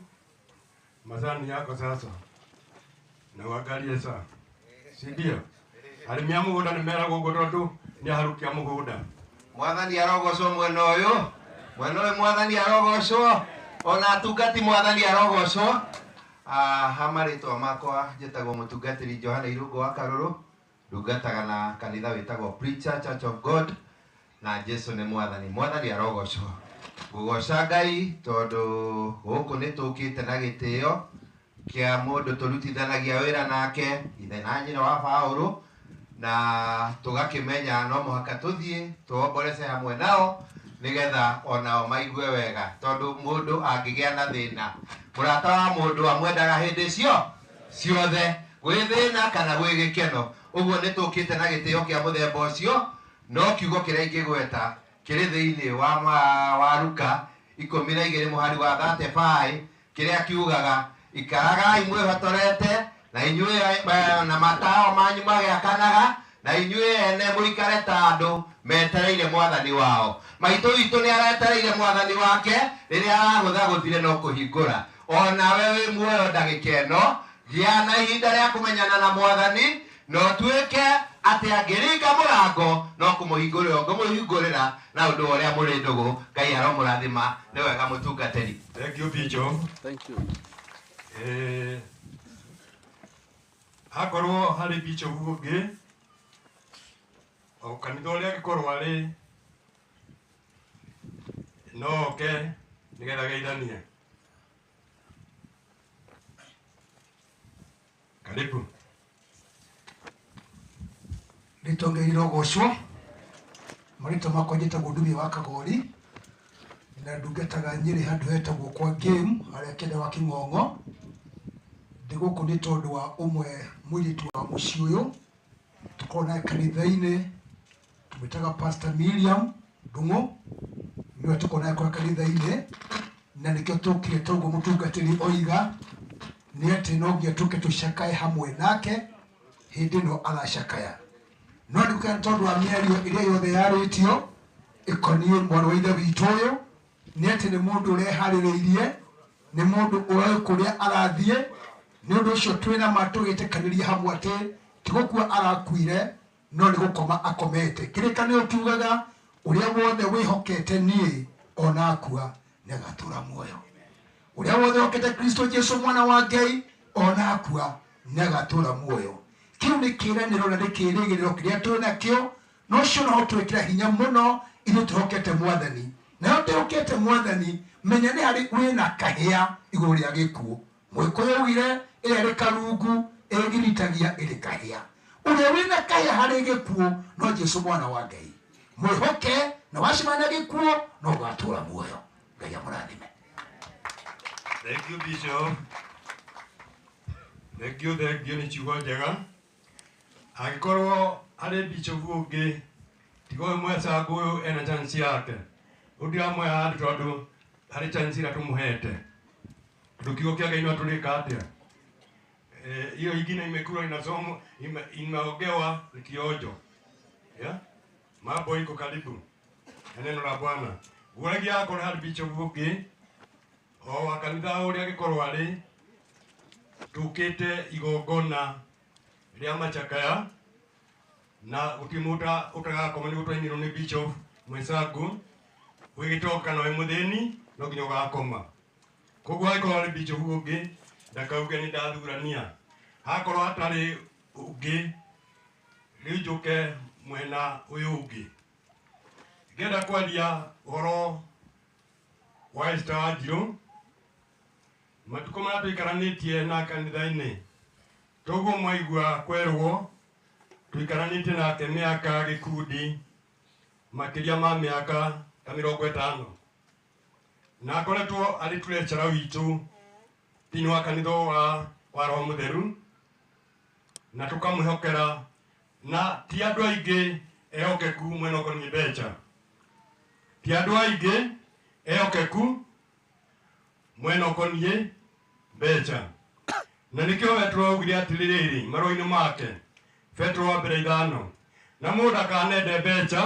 mazani yako sasa. Na uangalie saa. Si ndio? Arĩmi a mũgũnda nĩ meragwo ũguo tondũ nĩ aharuki a mũgũnda. Mwathani arogocwo mwena ũyũ, mwena ũyũ mwathani arogocwo, ona atungati mwathani arogocwo. Ha marĩtwa makwa njĩtagwo mũtungatĩri Johana Irũngũ wa Karũrũ, ndungataga na kanitha wĩtagwo Preacher Church of God, na Jesu nĩ mwathani. Mwathani arogocwo. Ngũgoca Ngai tondũ gũkũ nĩ tũkĩte na gĩtĩo kĩa mũndũ tũrutithanagia wĩra nake, ithe na nyina wa Paũlũ, na tũgakĩmenya no mũhaka tũthiĩ tũomborece hamwe nao nĩgetha onao maigue wega, tondũ mũndũ angĩgĩa na thĩna, mũrata wa mũndũ amwendaga hĩndĩ ciothe, gwĩ thĩna kana gwĩ gĩkeno. Ũguo nĩ tũkĩte na gĩtĩo kĩa mũthemba ũcio, no kiugo kĩrĩa ingĩgweta kĩrĩ thĩinĩ wa Luka 12 mũhari wa 35 kĩrĩa kiugaga ikaragai mwĩhotorete na inyuĩ na matawa manyu magĩakanaga na inyuĩ ene mũikare ta andũ metereire mwathani wao. Maitũ witũ nĩ aretereire mwathani wake rĩrĩa aragũtha gũthire no kũhingũra. Onawe wĩ muoyo ndagĩka ĩno, gĩa na ihinda rĩa kũmenyana na mwathani, no tuĩke atĩ angĩringa mũrango no kũmũhingũrĩra ũngĩmũhingũrĩra na ũndũ wa ũrĩa mũrĩ ndũgũ. Ngai aromũrathima. Nĩ wega mũtungatĩri. Thank you, Bishop. Thank you. Akorwo harĩ Bishop ũngĩ o kanitha ũrĩa angĩkorwo arĩ no oke nĩgetha geithanie. Karibu. Rĩtwa Ngai rĩrogocwo. Marĩtwa makwa njĩtagwo Ndumia wa Kagori na ndungataga Nyĩrĩ handũ hetagwo kwa Game harĩa kĩanda wa Kĩng'ong'o. Ndĩ gũkũ nĩ tondũ wa ũmwe mũirĩtu wa mũciĩ ũyũ tũkoragwo nake kanitha-inĩ, tũmwĩtaga Pastor Miriam Ndung'u, nĩwe tũkoragwo nake kũrĩa kanitha-inĩ, na nĩkĩo tũkire toguo mũtungatĩri oiga nĩ atĩ no nginya tũke tũcakae hamwe nake hĩndĩ ĩno aracakaya. No nĩ gũkena tondũ wa mĩario ĩrĩa yothe yarĩtio ĩkoniĩ mwarĩ wa ithe witũ ũyũ, nĩ atĩ nĩ mũndũ ũreharĩrĩirie, nĩ mũndũ ũroĩ kũrĩa arathiĩ. Nĩ ũndũ ũcio twĩna ma tũgĩtĩkanĩria hamwe atĩ ti gũkua arakuire no nĩ gũkoma akomete. Kĩrĩkanĩro kiugaga ũrĩa wothe wĩhokete niĩ ona akua nĩ agatũũra muoyo. Ũrĩa wothe wĩhokete Kristo Jesu mwana wa Ngai ona akua nĩ agatũũra muoyo. Kĩu nĩ kĩĩranĩro na nĩ kĩĩrĩgĩrĩro kĩrĩa twĩ nakĩo, na ũcio no ũtwĩkĩra hinya mũno ithuĩ twĩhokete mwathani. Nayo twĩhokete mwathani, menya nĩ harĩ wĩna kahĩa igũrũ rĩa gĩkuũ. Mũgĩkũyũ augire ĩrĩa ĩrĩ karungu ĩgiritagia ĩrĩ kahĩa. Ũrĩa wĩna kahĩa harĩ gĩkuũ no Jesu mwana wa Ngai. Mwĩhoke na wacemania na gĩkuũ no ũgatũũra muoyo. Ngai amũrathime. Thank you, Bishop. Thank you, thank you nĩ ciugo njega. Angĩkorwo harĩ Bishop ũngĩ tiga ũyũ mwecangu ũyũ ena chance yake, ũyũ ndiramũhe handũ tondũ harĩ chance ĩrĩa tũmũhete. Tondũ kiugo kĩa Ngai no tũrĩka atĩa? Hiyo ingine imekula inasomwa imeongewa ni kionjo. Yeah? Mambo iko karibu. Neno la Bwana. Guragia akorwo harĩ Bishop ũngĩ o wa kanitha ũrĩa angĩkorwo arĩ, tũkĩte igongona rĩa machakaya na gũtirĩ mũndũ ũtagakoma nĩguo twainĩrwo nĩ Bishop mwecangu, wĩ gĩtonga kana wĩ mũthĩni no nginya ũgakoma. Koguo angĩkorwo harĩ Bishop ũngĩ ndakauge nĩ ndathurania. Hakorwo hatarĩ ũngĩ rĩu njũke mwena ũyũ ũngĩ. Ngĩenda kwaria ũhoro wa Esther Wanjirũ matukũ marĩa tũikaranĩtie na kanitha-inĩ toguo mwaigua kwerwo tũikaranĩtie nake mĩaka gĩkundi makĩria ma mĩaka ta 50 na akoretwo arĩ treasurer witũ thĩinĩ wa kanitha wa Roho Mũtheru na tũkamwĩhokera na ti andũ aingĩ ehokeku mwena ũkoniĩ mbeca ti andũ aingĩ ehokeku mwena ũkoniĩ mbeca na nĩkĩo Petro augire atĩrĩrĩ marũa-inĩ make Petro wa mbere 5 na mũndũ ndakanende mbeca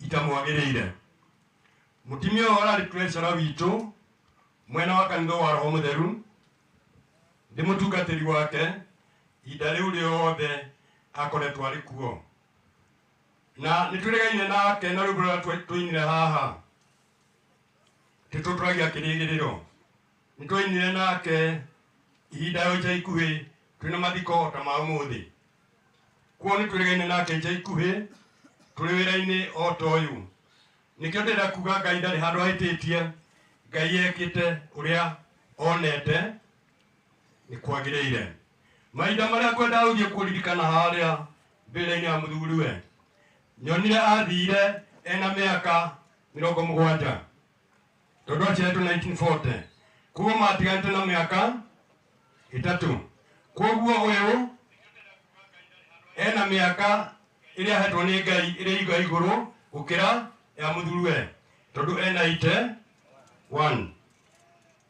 itamwagĩrĩire. Mũtumia ũyũ ararĩ treasurer witũ mwena wa kanitha wa Roho Mũtheru ndĩ mũtungatĩri wake ihinda rĩu rĩothe akoretwo arĩ kuo na nĩtwĩrĩgaine nake na rwĩmbo rũrĩa tũinire haha tĩtũtũragia kĩrĩgĩrĩro nĩtwainire nake ihinda rĩu ica ikuhĩ twĩna mathiko ta ma ũmũthĩ kuo nĩtwĩrĩgaine nake ica ikuhĩ tũrĩ wĩra-inĩ o ta ũyũ nĩkĩo ndĩrenda kuga Ngai ndarĩ handũ ahĩtĩtie Ngai ekĩte ũrĩa onete nĩ kwagĩrĩire mahinda marĩa ngwenda gũthiĩ kũririkana harĩa mbĩrĩra-inĩ ya mũthuriwe nyonire athire ena mĩaka 70 tondũ aciaritwo 1940 koguo matiganĩte na mĩaka 3 koguo ũyũ ena mĩaka ĩrĩa ahetwo nĩ Ngai ĩrĩa iga igũrũ gũkĩra ya mũthuriwe tondũ ena 81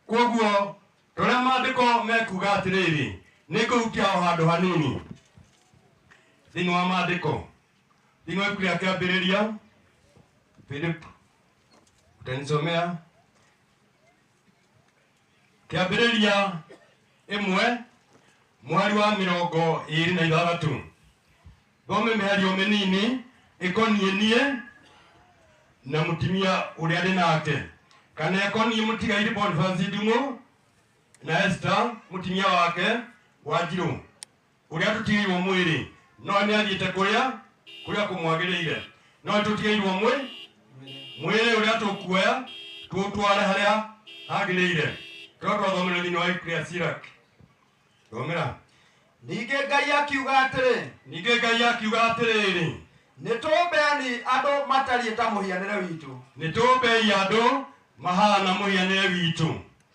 koguo tũrĩa maandĩko mekuga atĩrĩrĩ nĩngũhutia o handũ hanini thĩinĩ wa maandĩko thĩinĩ wa ibuku rĩa Kĩambĩrĩria. Philip utanisomea Kĩambĩrĩria 1 mweri wa 26 thome mĩario mĩnini ĩkoniĩ niĩ na mũtumia ũrĩa ndĩ nake kana ĩkoniĩ mũtigairĩ Boniface Ndung'u na Esther mũtumia wake Wanjirũ ũrĩa tũtigĩirwo mwĩrĩ no nĩ athiĩte kũrĩa kũmwagĩrĩire no tũtigĩirwo mwĩrĩ ũrĩa tũkuoya tũtware harĩa hagĩrĩire tondũ twathomera thĩinĩ wa ibuku rĩa Sirach. Thomera. Ningĩ Ngai akiuga atĩrĩ Ningĩ Ngai akiuga atĩrĩrĩ nĩtũmbeni andũ matariĩ ta mũhianĩre witũ nĩtũmbei andũ mahana mũhianĩre witũ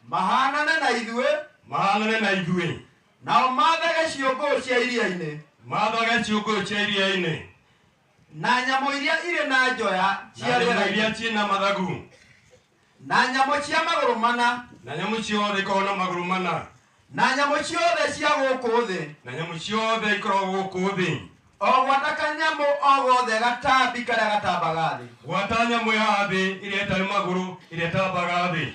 mahanane na ithuĩ mahanane na ithuĩ nao maathage ciũngũyũ cia iria-inĩ maathage ciũngũyũ cia iria-inĩ na nyamũ iria irĩ na njoya cia na nyamũ rĩera-inĩ iria ciĩna mathagu na nyamũ cia magũrũ mana na nyamũ ciothe ikoragwo na magũrũ mana na nyamũ ciothe cia gũkũ thĩ na nyamũ ciothe ikoragwo gũkũ thĩ o gwata kanyamũ o gothe gatambi karĩa gatambaga thĩ gwata nyamũ ya thĩ ĩrĩa ĩtarĩ magũrũ ĩrĩa ĩtambaga thĩ.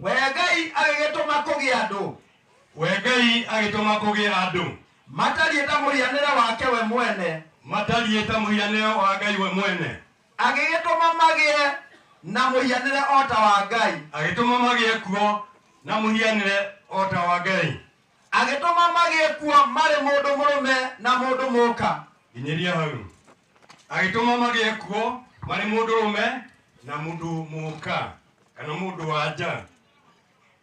We Ngai agĩgĩtũma kũgĩe andũ We Ngai agĩtũma kũgĩe andũ matariĩ ta mũhianĩre wake we mwene matariĩ ta mũhianĩre wa Ngai we mwene agĩgĩtũma magĩe na mũhianĩre o ta wa Ngai agĩtũma magĩe kuo na mũhianĩre o ta wa Ngai agĩtũma magĩe kuo marĩ mũndũ mũrũme na mũndũ mũka nginyĩria hau agĩtũma magĩe kuo marĩ mũndũ rũme na mũndũ mũka kana mũndũ wa nja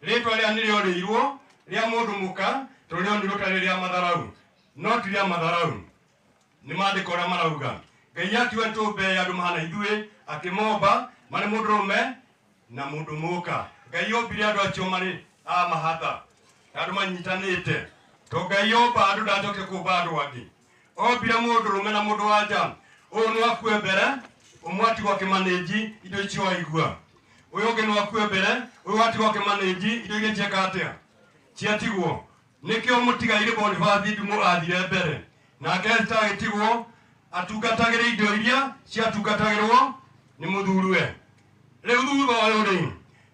rĩtwa rĩa nĩrĩorĩirwo rĩa mũndũ mũka tondũ rĩonirwo tarĩ rĩa matharau no ti rĩa matharau nĩ maandĩko ũrĩa marauga Ngai akiuga nĩtũmbe andũ mahana ithuĩ akĩmomba marĩ mũndũ rũme na mũndũ mũka Ngai ombire andũ acio marĩ a mahatha andũ manyitanĩte to Ngai omba andũ ndacoke kũmba andũ angĩ ombire mũndũ rũme na mũndũ wa nja ũyũ nĩ akue mbere ũmwe atigwo akĩmanĩnji indo icio aigua ũyũ ũngĩ nĩ akue mbere ũyũ atigwo akĩmanĩnji indo iria cieka atĩa ciatigwo nĩkĩo mũtigairĩ Boniface Ndung'u athire mbere nake Esther agĩtigwo atungatagĩre indo iria ciatungatagĩrwo nĩ mũthuriwe rĩu thutha ũyũ rĩ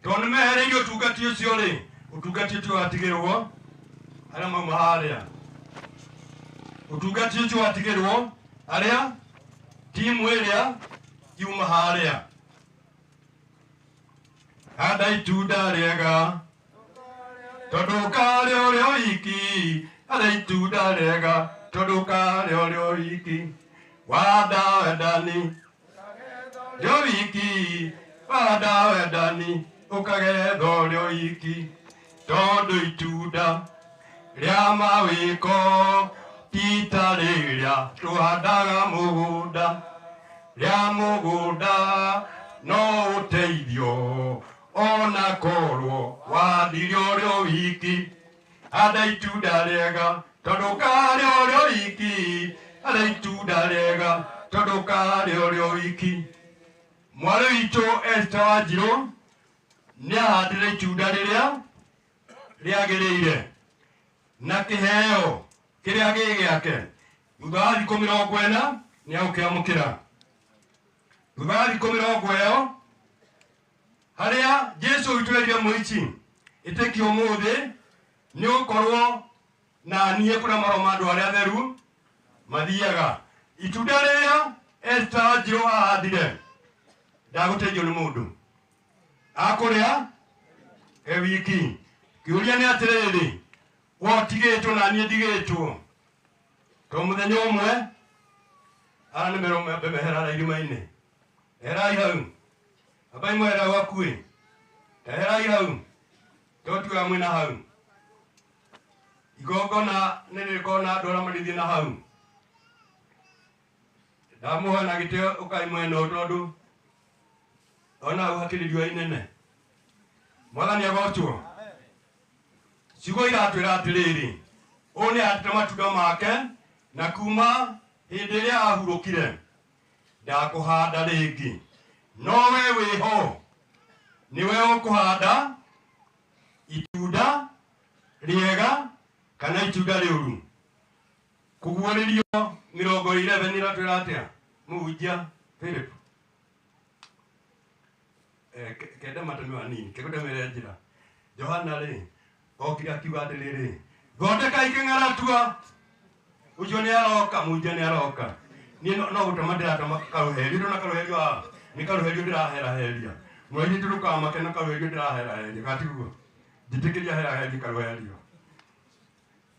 tondũ nĩmehereirio ũtungati ũcio rĩ ũtungati ũcio watigĩrwo arĩa mauma harĩa ũtungati ũcio watigĩrwo arĩa timu ĩrĩa yuma harĩa handa itunda rĩega tondũ karĩ ũrĩa ũiki handa itunda rĩega tondũ karĩ ũrĩa ũiki wanda wendani Rĩo wiki wahanda wendani ũkagetha ũrĩ wiki tondũ itunda rĩa mawĩko ti ta rĩrĩa tũhandaga mũgũnda rĩa mũgũnda no ũteithio ona korwo wathirie ũrĩ wiki handa itunda rĩega tondũ karĩ ũrĩ wiki handa itunda rĩega tondũ karĩ ũrĩ wiki mwarĩ witũ Esther Wanjirũ nĩ ahandire itunda rĩrĩa rĩagĩrĩire na kĩheo kĩrĩa gĩ gĩake thutha wa thikũ 40 nĩ agũkĩamũkĩra thutha wa thikũ mĩrongo ĩyo harĩa Jesu witũ erire mũici ĩtĩkia ũmũthĩ nĩ ũkorwo na niĩ kũrĩa maroho ma andũ arĩa atheru mathiaga itunda rĩrĩa Esther Wanjirũ ahandire ndagũteithio nĩ mũndũ akũrĩa e wiki kĩũria nĩ atĩrĩrĩ we ũtigĩtwo na niĩ ndigĩtwo to mũthenya ũmwe ara nĩ merwo mehera irima-inĩ eherai hau ambai mwehera gwakuĩ eherai hau to tiga mwĩna hau igongona nĩ rĩkorwo na andũ arĩa marĩthiĩ na hau ndamũhoya na gĩtĩo ũkai mwena ũyũ tondũ ona hau hakĩrĩ riũa inene mwathani agocwo ciugo iratwĩra atĩrĩrĩ ũyũ nĩ ahandĩte matunda make na kuma hĩndĩ ĩrĩa ahurũkire ndakũhanda rĩngĩ no we wĩho nĩwe ũkũhanda itunda rĩega kana itunda rĩũru kũguũrĩrio 11 iratwĩra atĩa mũhunjia Philip kenda matemi manini kegũtemere njĩra Johana rĩ okire akiuga atĩrĩrĩ thondekai kĩng'aratua ũcio nĩ aroka mũhunjia nĩ aroka niĩ no gũtema ndĩratema karũherio ndona karũherio haha nĩ karũherio ndĩraheraheria mwairĩtu ndũkamake na karũherio ndĩraheraheria gatiguo njĩtĩkĩria heraherie karũherio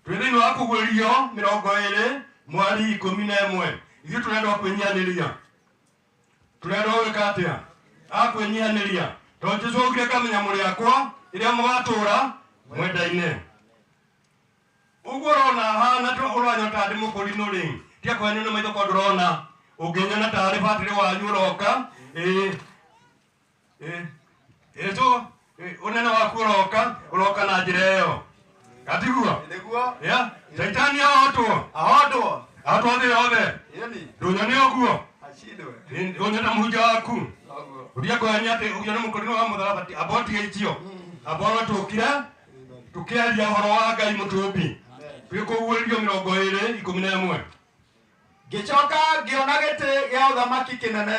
twĩ thĩinĩ wa kũguũrio 20 mweri 11 ithuĩ tũrendwo kwĩnyihanĩria tũrendwo gwĩka atĩa akwĩnyihanĩria tondũ Jesũ augire kamenya mũrĩ akwa ĩrĩa mũgatũra mwendaine ũguo ũrona hana to ũranyona tarĩ mũkũrinũ rĩ tia kwanyu nĩ maitho kwa ndũrona ũngĩnyona tarĩ batĩrĩ wanyu ũroka ĩĩ ĩĩ Jesũ ũnene waku ũroka ũroka na njĩra ĩyo gatiguo nĩguo ya Shaitani ahotwo ahotwo ahotwo thĩ yothe ĩni ndũnyone ũguo acindwe ndũnyone mũhunjia waku ũria kwanya atĩ ũcio nĩ mũkũrinũ wa mũtharaba amba ũtige icio amba ũrotũkire tũkĩaria ũhoro wa Ngai mũtũmbi twĩ kũguũrĩrio 20 11 ngĩcoka ngĩona gĩtĩ gĩa ũthamaki kĩnene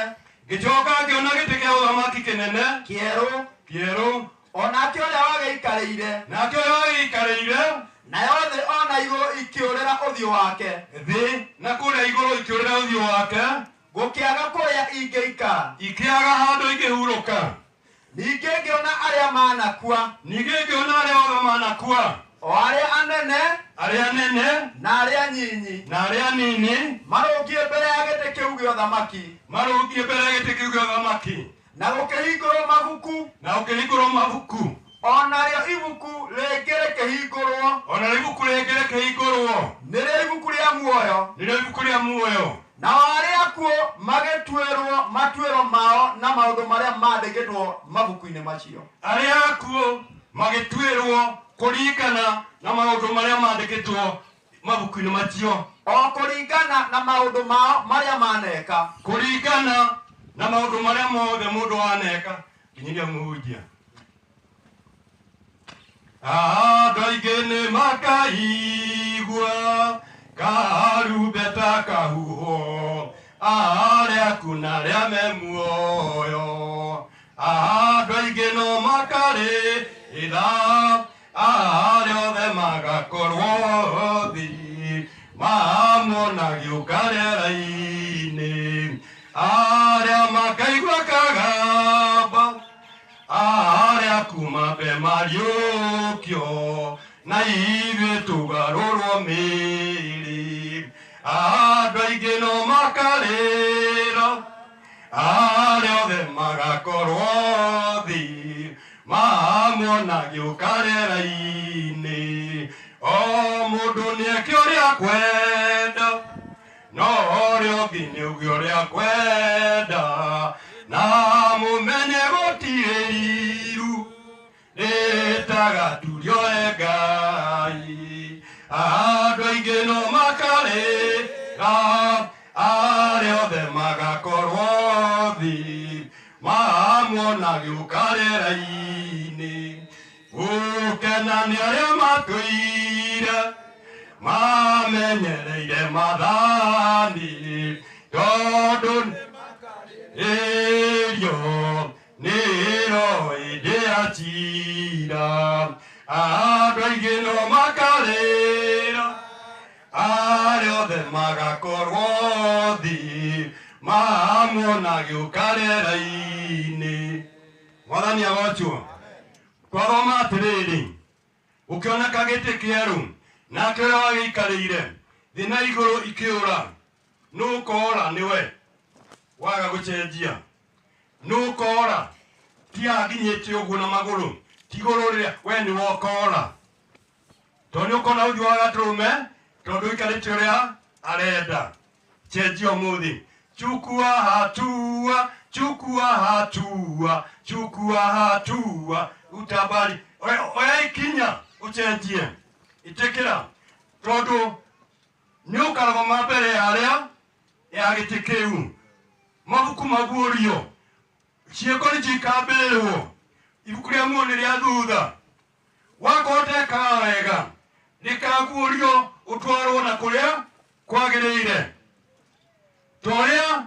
ngĩcoka ngĩona gĩtĩ kĩa ũthamaki kĩnene kĩerũ kĩerũ onake ũrĩa wagĩikarĩire nake ũrĩa wagĩikarĩire nayo thĩ ona igũrũ ikĩũrĩra ũthiũ wake thĩ na kũrĩa igũrũ ikĩũrĩra ũthiũ wake gũkĩaga kũrĩa ingĩikara ikĩaga handũ ingĩhurũka ningĩ ngĩona arĩa manakua ningĩ ngĩona arĩa othe manakua o arĩa anene arĩa anene na arĩa nyinyi na arĩa nini marũngiĩ mbere ya gĩtĩ kĩu gĩa ũthamaki marũngiĩ mbere ya gĩtĩ kĩu gĩa ũthamaki na gũkĩhingũrwo mabuku na gũkĩhingũrwo mabuku onarĩo ibuku rĩngĩ rĩkĩhingũrwo onarĩo ibuku rĩngĩ rĩkĩhingũrwo nĩrĩo ibuku rĩa muoyo nĩrĩo ibuku rĩa muoyo nao arĩa akuũ magĩtuĩrwo matuĩro mao na maũndũ marĩa mandĩkĩtwo mabuku-inĩ macio arĩa akuũ magĩtuĩrwo kũringana na maũndũ marĩa mandĩkĩtwo mabuku-inĩ macio o kũringana na maũndũ mao marĩa maneka kũringana na maũndũ marĩa mothe mũndũ aneka nginyagia mũhunjia andũ aingĩ nĩ makaigua karumbeta kahuhwo arĩa akuũ na arĩa me muoyo andũ aingĩ no makarĩra arĩa othe magakorwo thĩ mamona gĩũka rĩera-inĩ arĩa makaigua kagamba arĩa kuma mbe mariũkio na ithuĩ tũgarũrwo mĩĩrĩ andũ aingĩ no makarĩra Arĩa othe magakorwo thĩ mamuona gĩũka rĩera-inĩ. O mũndũ nĩeke ũrĩa akwenda, no ũrĩa ũngĩ nĩauge ũrĩa akwenda, na mũmenye gũtirĩ iru rĩtagaturio e Ngai. Andũ aingĩ no makarĩra, arĩa othe magakorwo thĩ mamuona gĩũka rĩera-inĩ. Gũkena nĩ arĩa matũire mamenyereire maathani, tondũ ĩrio nĩro hĩndĩ ya ciira. Andũ aingĩ no makarĩra, arĩa othe magakorwo thĩ mamuona gĩũka rĩera-inĩ. Mwathani agocwo. Twathoma atĩrĩrĩ, gũkĩoneka gĩtĩ kĩerũ, nake ũrĩa wagĩikarĩire, thĩ na igũrũ ikĩũra. Nũ ũkoora nĩwe waga gũcenjia? Nũ ũkoora? Ti haha nginyĩte ũguo na magũrũ, ti igũrũ rĩrĩa we nĩwe ũkoora, tondũ nĩ ũkona ũthiũ wa gatũrũme, tondũ ũikarĩte ũrĩa arenda. Cenjia ũmũthĩ. Chukua hatua, chukua hatua, chukua hatua, utabari. Oya ikinya ũcenjie, ĩtĩkĩra, tondũ nĩ ũkarũgama mbere ya arĩa ya gĩtĩ kĩu, mabuku maguũrio, ciĩko nĩcio ikambĩrĩrwo, ibuku rĩa muoyo nĩ rĩa thutha. Wakorwo ũtekaga wega, rĩkaguũrio ũtwarwo na kũrĩa kwagĩrĩire. Ta ũrĩa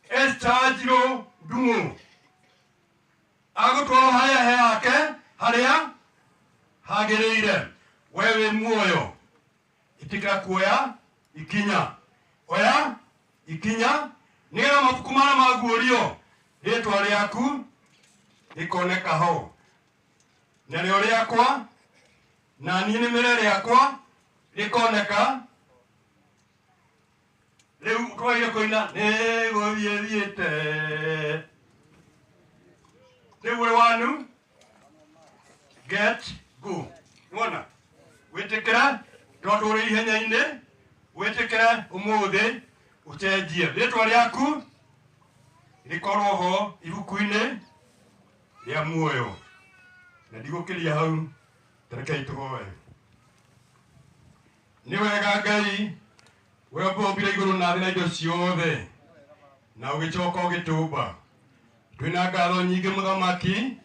Esther Njirũ Ndung'u agũtwarwo harĩa he yake harĩa hagĩrĩire. We wĩ muoyo, ĩtĩkĩra kuoya ikinya, oya ikinya nĩgetha mabuku marĩa maguũrio rĩtwa rĩaku rĩkoneka ho, narĩo rĩakwa na niĩ nĩmĩre rĩakwa rĩkoneka. Rĩu twagire kũina nĩ gũthiĩ thiĩte, rĩu ũrĩ wanu get go. Nĩwona wĩtĩkĩre, tondũ ũrĩ ihenya-inĩ, wĩtĩkĩre ũmũthĩ ũcenjie rĩtwa rĩaku rĩkorwo ho ibuku-inĩ rĩa muoyo. Na ndigũkĩria hau, tarekei tũhoe. Nĩ wega Ngai, we ũmbire igũrũ na thĩ na indo ciothe, na ũgĩcoka ũgĩtũmba. Twĩna ngatho nyingĩ mũthamaki,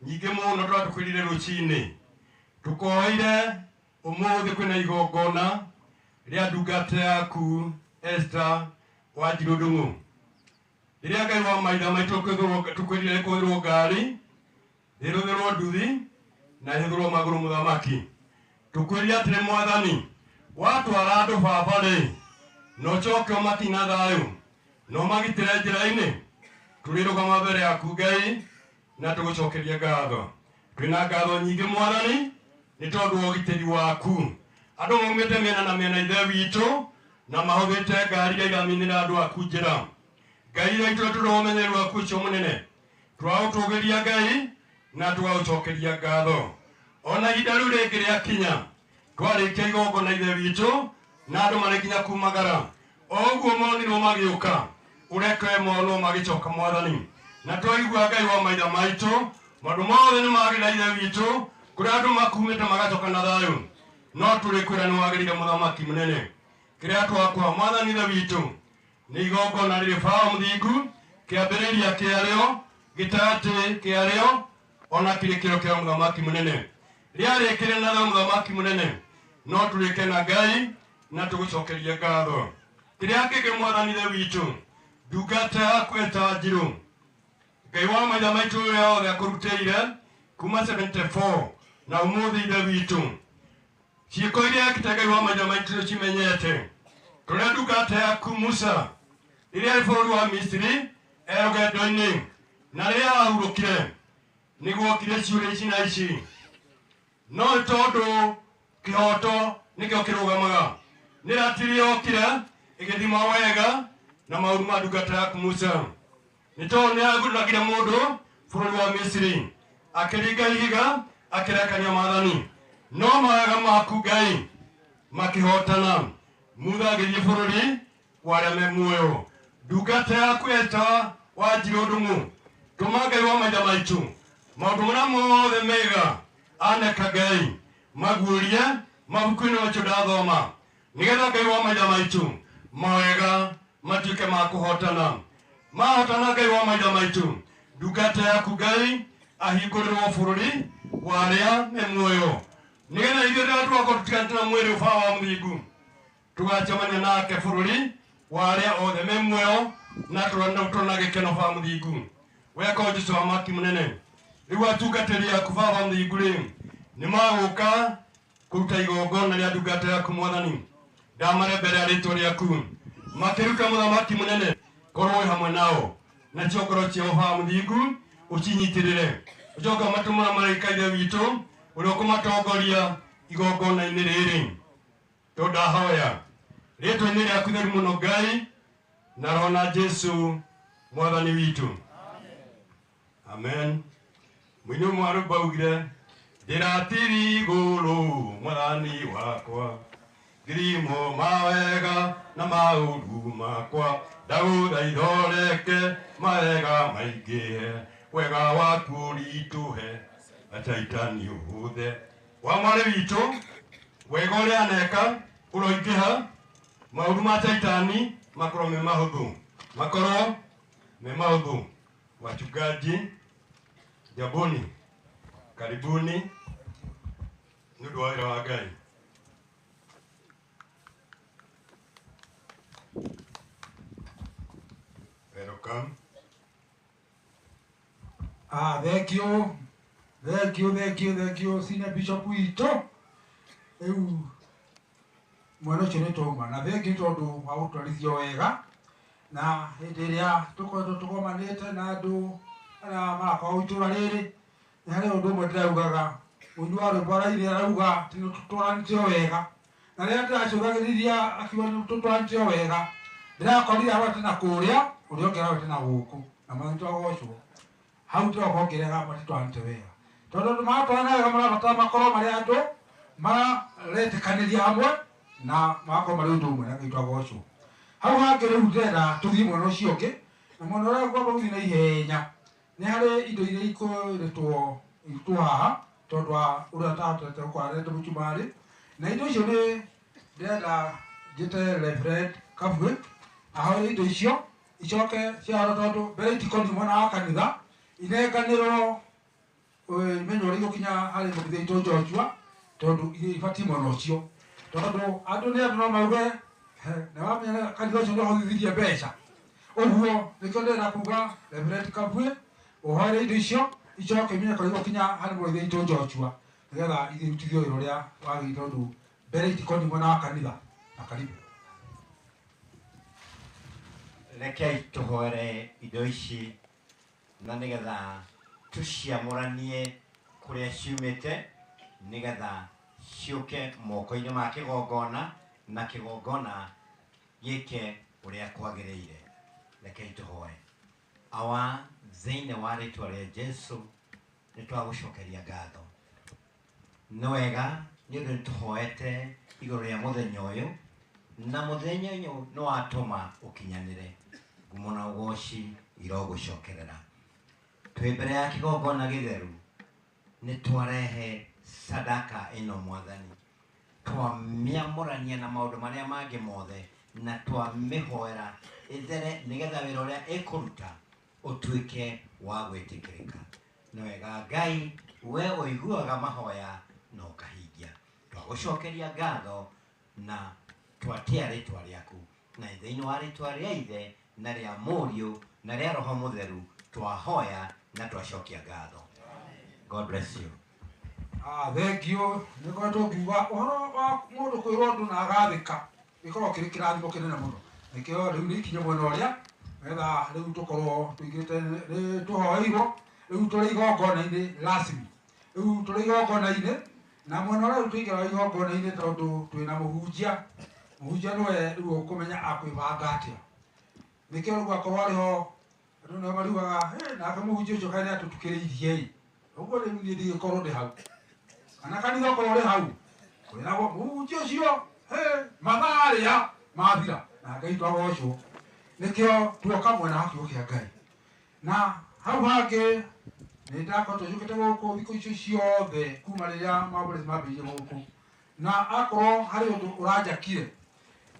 nyingĩ mũno tũratũkwĩrire rũcinĩ. Tũkoire ũmũthĩ kwĩna igongona rĩa ndungata yaku Esther Wanjirũ Ndung'u. Rĩrĩa Ngai wa maithe maitũ tũkwĩrire kũhũthĩrwo ngari, ĩhũthĩrwo nduthi na ĩhũthĩrwo magũrũ mũthamaki. Tũkwĩrire atĩrĩ mwathani, watwara andũ baba rĩ, na ũcoke ũmatina thayũ, na ũmagitĩre njĩra-inĩ, tũrĩrũgama mbere yaku Ngai na tũgũcokerie ngatho. Twĩna ngatho nyingĩ mwathani, nĩ tondũ wa ũgitĩri waku. Andũ maumĩte mĩena na mĩena ithe witũ, na mahũthĩte ngari iria iraminĩra andũ aku njĩra. Ngai ithe witũ, tũrĩ ũmenyeru waku ũcio mũnene, tũraũtũgĩria Ngai na tũgaũcokeria ngatho. Ona ihinda rĩu rĩngĩ rĩakinya, twarĩkia igongona ithe witũ, na andũ marĩ nginya kumagara, o ũguo monirwo magĩũka, ũreke monwo magĩcoka mwathani. Na twaigua Ngai wa maithe maitũ, maũndũ mothe nĩ magĩrĩra ithe witũ, kũrĩa andũ makumĩte magacoka na thayũ, no tũrĩ kwĩra nĩ wagĩrĩire mũthamaki mũnene. Kĩrĩa twakwa mwathani ithe witũ nĩ igongona rĩrĩ bao mũthingu, kĩambĩrĩria kĩarĩo, gĩtagatĩ kĩarĩo, ona kĩrĩkĩro kĩa mũthamaki mũnene. Rĩarĩkĩre na thayũ mũthamaki mũnene, no tũrĩke na Ngai na tũgũcokerie ngatho. Kĩrĩa kĩngĩ mwathani ithe witũ, ndungata yaku Esther Njirũ, Ngai wa maithe maitũ ũrĩa othe akũrutĩire kuma 74 na ũmũthĩ ithe witũ, ciĩko iria ekĩte Ngai wa maithe maitũ nĩcimenyete. Tũrĩa ndungata yaku Musa rĩrĩa arĩ bũrũri wa Misiri e rũgendo-inĩ, na rĩrĩa ahurũkire nĩguokire ciũria ici na ici, no nĩ tondũ kĩhoto nĩkĩo kĩrũgamaga, nĩ ratiri yokire ĩgĩthima wega na maũru ma ndungata yaku Musa. Nĩ tondũ nĩ aguragire mũndũ bũrũri wa Misiri, akĩringa ihiga, akĩrekania maathani. No mawega maku Ngai makĩhotana. Mutha agĩthiĩ bũrũri wa arĩa me muoyo. Ndungata yaku Esta Wanjirũ Ndung'u, tũma Ngai wa maithe maitũ maũndũ marĩa mothe mega aneka Ngai maguũrie mabuku-inĩ macio ndathoma, nĩgetha Ngai wa maithe maitũ mawega matuĩke ma kũhotana. Mahotana Ngai wa maithe maitũ, ndungata yaku Ngai ahingũrĩrwo bũrũri wa arĩa me muoyo, nĩgetha ithuĩ rĩrĩa tũgakorwo tũtiganĩte na mwĩrĩ ũbaa wa Mũthingu, tũgacemania nake bũrũri wa arĩa othe me muoyo na tũrona gĩkeno baba Mũthingu. Weka Jesũ wa maki mũnene. Rĩu atungatĩri aku baba Mũthingu rĩ, nĩ magũka kũruta igongona rĩa ndungata yaku Mwathani. Ndamare mbere ya rĩtwa rĩaku makĩruta mũthamaki mũnene, korwo wĩ hamwe nao, nacio ngoro ciao baba Mũthingu ũcinyitĩrĩre, ũcoke ũmatũmũra maraika ithe witũ ũrĩa ũkũmatongoria igongona-inĩ rĩrĩ. Tondũ ndahoya rĩtwa-inĩ rĩaku theru mũno Ngai, na Roho na Jesũ Mwathani witũ, amen. Mũini ũmwe wa rwĩmbo augire, ndĩratiri igũrũ Mwathani wakwa, ngirimo mawega na maũru makwa, ndagũthaitha ũreke mawega maingĩhe, wega waku ũritũhe, acaitani ũhũthe. Wa mwarĩ witũ, wega ũrĩa aneka ũroingĩha, maũru ma caitani makorwo me mahũthũ, makorwo me mahũthũ. Wachungaji jamboni, karibuni nĩ ũndũ wa wĩra wa Ngai. Welcome. Ah, thank you. Thank you, thank you, thank you, Senior Bishop witũ. Rĩu mwena ũcio nĩ twauma na thengiũ tondũ wa gũtwarithio wega, na hĩndĩ ĩrĩa tũkoretwo tũgomanĩte na andũ arĩa marakorwo itũra rĩrĩ, nĩ harĩ ũndũ ũmwe ndĩraugaga, mũini wa rwĩmbo araire arauga atĩ nĩ tũtwaranĩte wega, na rĩrĩa ndĩracũthagĩrĩria akiuga nĩ tũtwaranĩte wega, ndĩrakorire arorete na kũrĩa, ũrĩa ũngĩ arorete na gũkũ, na Mwathani twagocwo. Hau ndĩroka ngĩrega matitwaranĩte wega, tondũ andũ maratwarana wega marabatara makorwo marĩ andũ maretĩkanĩria hamwe na magakorwo marĩ ũndũ ũmwe, na Ngai twagocwo. Hau hangĩ rĩu ndĩrenda tũthiĩ mwena ũcio ũngĩ, na mwena ũrĩa ngwamba gũthiĩ na ihenya nĩ harĩ indo iria ikũrĩtwo irutwo haha, tondũ wa ũrĩa ũtahotete gũkorwo arete mũcumarĩ, na indo icio nĩ ndĩrenda njĩte Reverend Kabwe ahoe indo icio icoke ciahoro, tondũ mbere itikoniĩ mwena wa kanitha, inenganĩrwo imenyo ũrĩa igũkinya harĩ mũrutho witũ Joshua, tondũ ibatiĩ mwena ũcio, tondũ andũ nĩ andũ no mauge nĩ wamenya kanitha ũcio nĩ ũhũthithirie mbeca. Ũguo nĩkĩo ndĩrenda kuga Reverend Kabwe ũhoere indo icio icoke imenye kũrĩa igũkinya harĩ mũrutho witũ Joshua, nĩgetha ithiĩ irutithio wĩra ũrĩa wagĩrĩire, tondũ mbere itikoniĩ mwena wa kanitha. Na karibu. Rekei tũhoere indo ici na nĩgetha tũciamũranie kũrĩa ciumĩte, nĩgetha ciũke moko-inĩ ma kĩgongona na kĩgongona gĩke ũrĩa kwagĩrĩire. Rekei tũhoe. Awa, thĩinĩ wa rĩtwa rĩa Jesũ nĩ twagũcokeria ngatho. Nĩ wega nĩ ũndũ nĩ tũhoete igũrũ rĩa mũthenya ũyũ, na mũthenya ũyũ nĩ watũma ũkinyanĩre. Ngumo na ũgoci irogũcokerera. Twĩ mbere ya kĩgongona gĩtheru, nĩ twarehe sadaka ĩno Mwathani, twamĩamũrania na maũndũ marĩa mangĩ mothe, na twamĩhoera ĩthere, nĩgetha wĩra ũrĩa ĩkũruta ũtuĩke wa gwĩtĩkĩrĩka. Nĩ wega Ngai, we ũiguaga mahoya na ũkahingia. Twagũcokeria ngatho na twatĩa rĩtwa rĩaku, na thĩinĩ wa rĩtwa rĩa Ithe na rĩa Mũriũ na rĩa Roho Mũtheru twahoya na twacokia ngatho. God bless you. Ah, thank you. Nĩ ngoretwo ngiuga ũhoro wa mũndũ kwĩrwo ũndũ na agathĩka gĩkoragwo kĩrĩ kĩrathimo kĩnene mũno. Nĩkĩo rĩu nĩ ikinye mwena ũrĩa, nĩgetha rĩu tũkorwo tũigĩte nĩ tũhoeirwo, rĩu tũrĩ igongona-inĩ rasmi. Rĩu tũrĩ igongona-inĩ, na mwena ũrĩa rĩu tũingĩraga igongona-inĩ tondũ twĩna mũhunjia. Mũhunjia nĩwe rĩu ũkũmenya akwĩbanga atĩa. Nĩkĩo rĩu akorwo arĩ ho Andũ nao mariugaga nake mũhunjia ũcio kaĩ nĩatũtukĩrĩirie ĩ ũguo rĩu niĩ ndigĩkorwo ndĩ hau kana kanitha okorwo ũrĩ hau kwĩragwo mũhunjia ũcio mathaa arĩa mathira na Ngai twagocwo nĩkĩo tuoka mwena wa kiugo kĩa Ngai. Na hau hangĩ nĩ ndakoretwo njũkĩte gũkũ thikũ icio ciothe kuma rĩrĩa mambũrĩti mambĩrĩirie gũkũ, na akorwo harĩ ũndũ ũranjakire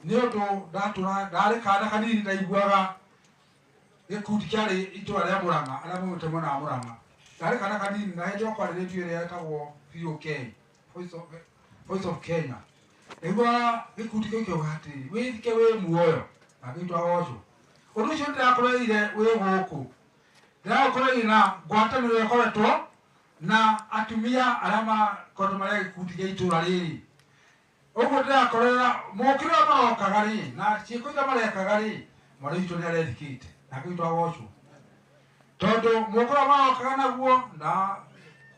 nĩ ũndũ ndatũra ndarĩ kana kanini ndaiguaga gĩkundi kĩarĩ itũra rĩa Mũrang'a arĩa maumĩte mwena wa Mũrang'a, ndarĩ kana kanini na hĩndĩ ĩyo kwarĩ rĩndiũ ĩrĩa yetagwo VOK, Voice of Kenya. Ndaiguaga gĩkundi kĩu kĩauga atĩrĩrĩ, wĩthike wĩ muoyo na Ngai twagocwo. Ũndũ ũcio ndĩrakoreire wĩ gũkũ, ndĩraũkoreire na ngwatanĩro ĩkoretwo na atumia arĩa makoretwo marĩ a gĩkundi gĩa itũra rĩrĩ. Ũguo ndĩrakorera mokĩro ũrĩa marokaga rĩ na ciĩko iria marekaga rĩ, mwana witũ nĩ arethikĩte na Ngai twagocwo, tondũ mokĩro ũrĩa marokaga naguo na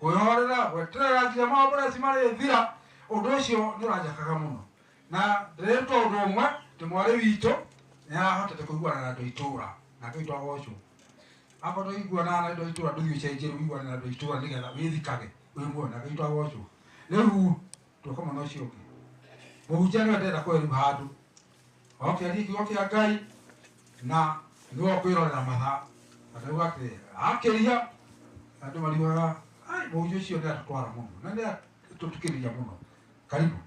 kwĩhorera gweterera nginya maũndũ marĩthira, ũndũ ũcio nĩ ũranjakaga mũno. Na ndĩreruta ũndũ ũmwe atĩ mwarĩ witũ nĩ arahotete kũiguana na andũ a itũra na Ngai twagocwo. Akorwo ndũiguanaga na andũ a itũra ndũthiĩ ũcenjie ũiguane na andũ a itũra nĩgetha wĩthikage wĩ muoyo na Ngai twagocwo. Rĩu tuoka mwena ũcio ũngĩ, mũhunjia nĩwe ndĩrenda kũhe rĩu handũ oke arie kiugo kĩa Ngai na nĩwe ũkwĩrorera mathaa akauga atĩ akĩria andũ mariugaga ai mũhunjia ũcio nĩ atũtwara mũno na nĩ atũtukĩrĩria mũno. Karibu.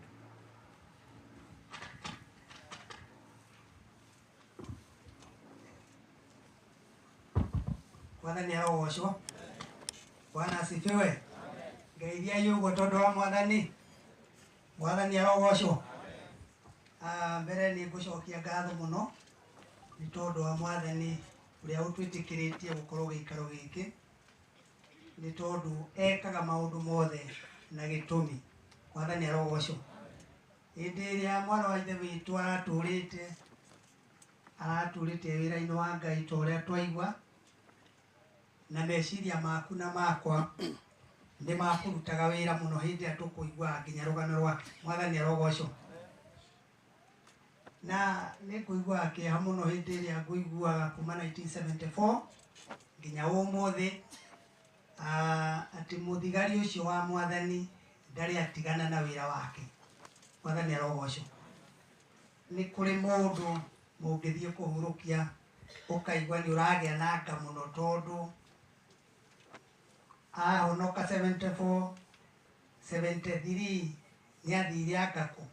Mwathani arogocwo. Bwana asifiwe. Ngeithiai ũguo tondũ wa Mwathani. Mwathani arogocwo. Mbere nĩ ngũcokia ngatho mũno nĩ tondũ wa Mwathani ũrĩa ũtwĩtĩkĩrĩtie gũkorwo gĩikaro gĩkĩ, nĩ tondũ ekaga maũndũ mothe na gĩtũmi. Mwathani arogocwo. Hĩndĩ ĩrĩa mwana wa ithe witũ aratũrĩte wĩra-inĩ wa Ngai ta ũrĩa twaigua, na meciria maku na makwa nĩ makũrutaga wĩra mũno hĩndĩ ĩrĩa tũkũiguaga nginya rũgano rwake. Mwathani arogocwo. Na nĩ ngũiguaga kĩeha mũno hĩndĩ ĩrĩa ngũiguaga kuma 1974 nginya ũmũthĩ, atĩ mũthigari ũcio wa Mwathani ndarĩ atigana na wĩra wake. Mwathani arogocwo. Nĩ kũrĩ mũndũ mũngĩthiĩ kũhurũkia ũkaigua nĩ ũragĩa na nga mũno tondũ ahonoka 74, 73 nĩ athire angakũ,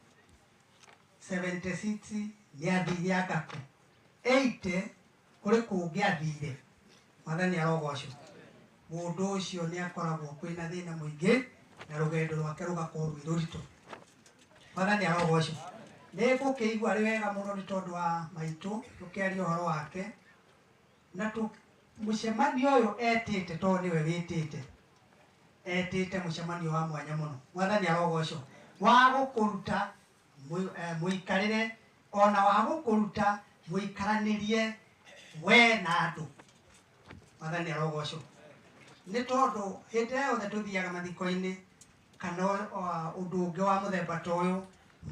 76 nĩ athire angakũ, 80 kũrĩ kũngĩ athire. Mwathani arogocwo. Mũndũ ũcio nĩ akoragwo kwĩna thĩna mũingĩ na rũgendo rwake rũgakorwo rwĩ rũritũ. Mwathani arogocwo. Nĩ ngũkĩigua arĩ wega mũno nĩ tondũ wa maitũ tũkĩaria ũhoro wake na mũcemanio ũyũ etĩte tondũ nĩwe wĩtĩte, etĩte mũcemanio wa mwanya mũno. Mwathani arogocwo. Wa gũkũruta mũikarĩre ona wa gũkũruta mũikaranĩrie we na andũ. Mwathani arogocwo. Nĩ tondũ hĩndĩ ĩrĩa yothe tũthiaga mathiko-inĩ kana ũndũ ũngĩ wa mũthemba ta ũyũ,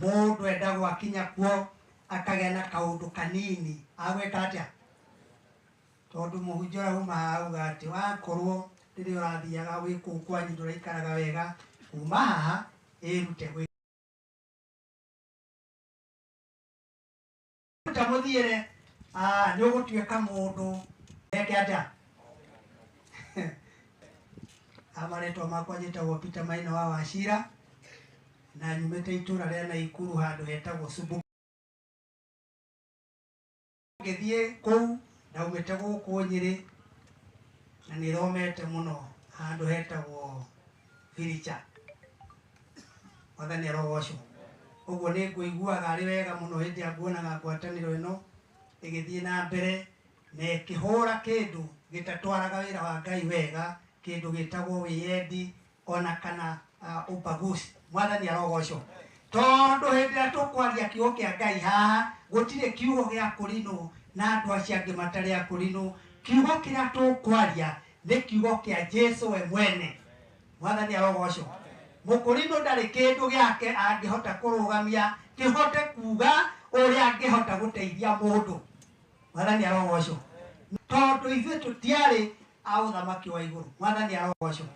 mũndũ endagwo akinya kuo akagĩa na kaũndũ kanini agwĩka atĩa, tondũ mũhunjia ũrĩa uma haha auga atĩ wakorwo rĩrĩa ũrathiaga wĩ kũu kwanyu ndũraikaraga wega, kuma haha ĩrute gwĩruta mũthiĩre, nĩ ũgũtuĩka mũndũ eke atĩa. Marĩtwa makwa njĩtagwo Peter Maina wa Wachira na nyumĩte itũra rĩa Naikuru handũ hetagwo Subukia. Ngĩthiĩ kũu ndaumĩte gũkũ Nyĩrĩ na nĩ thomete mũno handũ hetagwo Biricha. Mwathani arogocwo. Ũguo nĩ ngũiguaga arĩ wega mũno hĩndĩ ĩrĩa nguonaga ngwatanĩro ĩno ĩgĩthiĩ na mbere na ĩkĩhũra kĩndũ gĩtatwaraga wĩra wa Ngai wega, kĩndũ gĩtagwo wĩyendi ona kana ubaguzi. Mwathani arogocwo. Tondũ hĩndĩ ĩrĩa tũkwaria kiugo kĩa Ngai haha, gũtirĩ kiugo gĩa kũrinũ na andũ acio angĩ matarĩ a kũrinũ. Kiugo kĩrĩa tũkwaria nĩ kiugo kĩa Jesũ we mwene. Mwathani arogocwo. Mũkũrinũ ndarĩ kĩndũ gĩake angĩhota kũrũgamia kĩhote kuga ũrĩa angĩhota gũteithia mũndũ. Mwathani arogocwo. Tondũ ithuĩ tũtiarĩ a ũthamaki wa igũrũ. Mwathani arogocwo.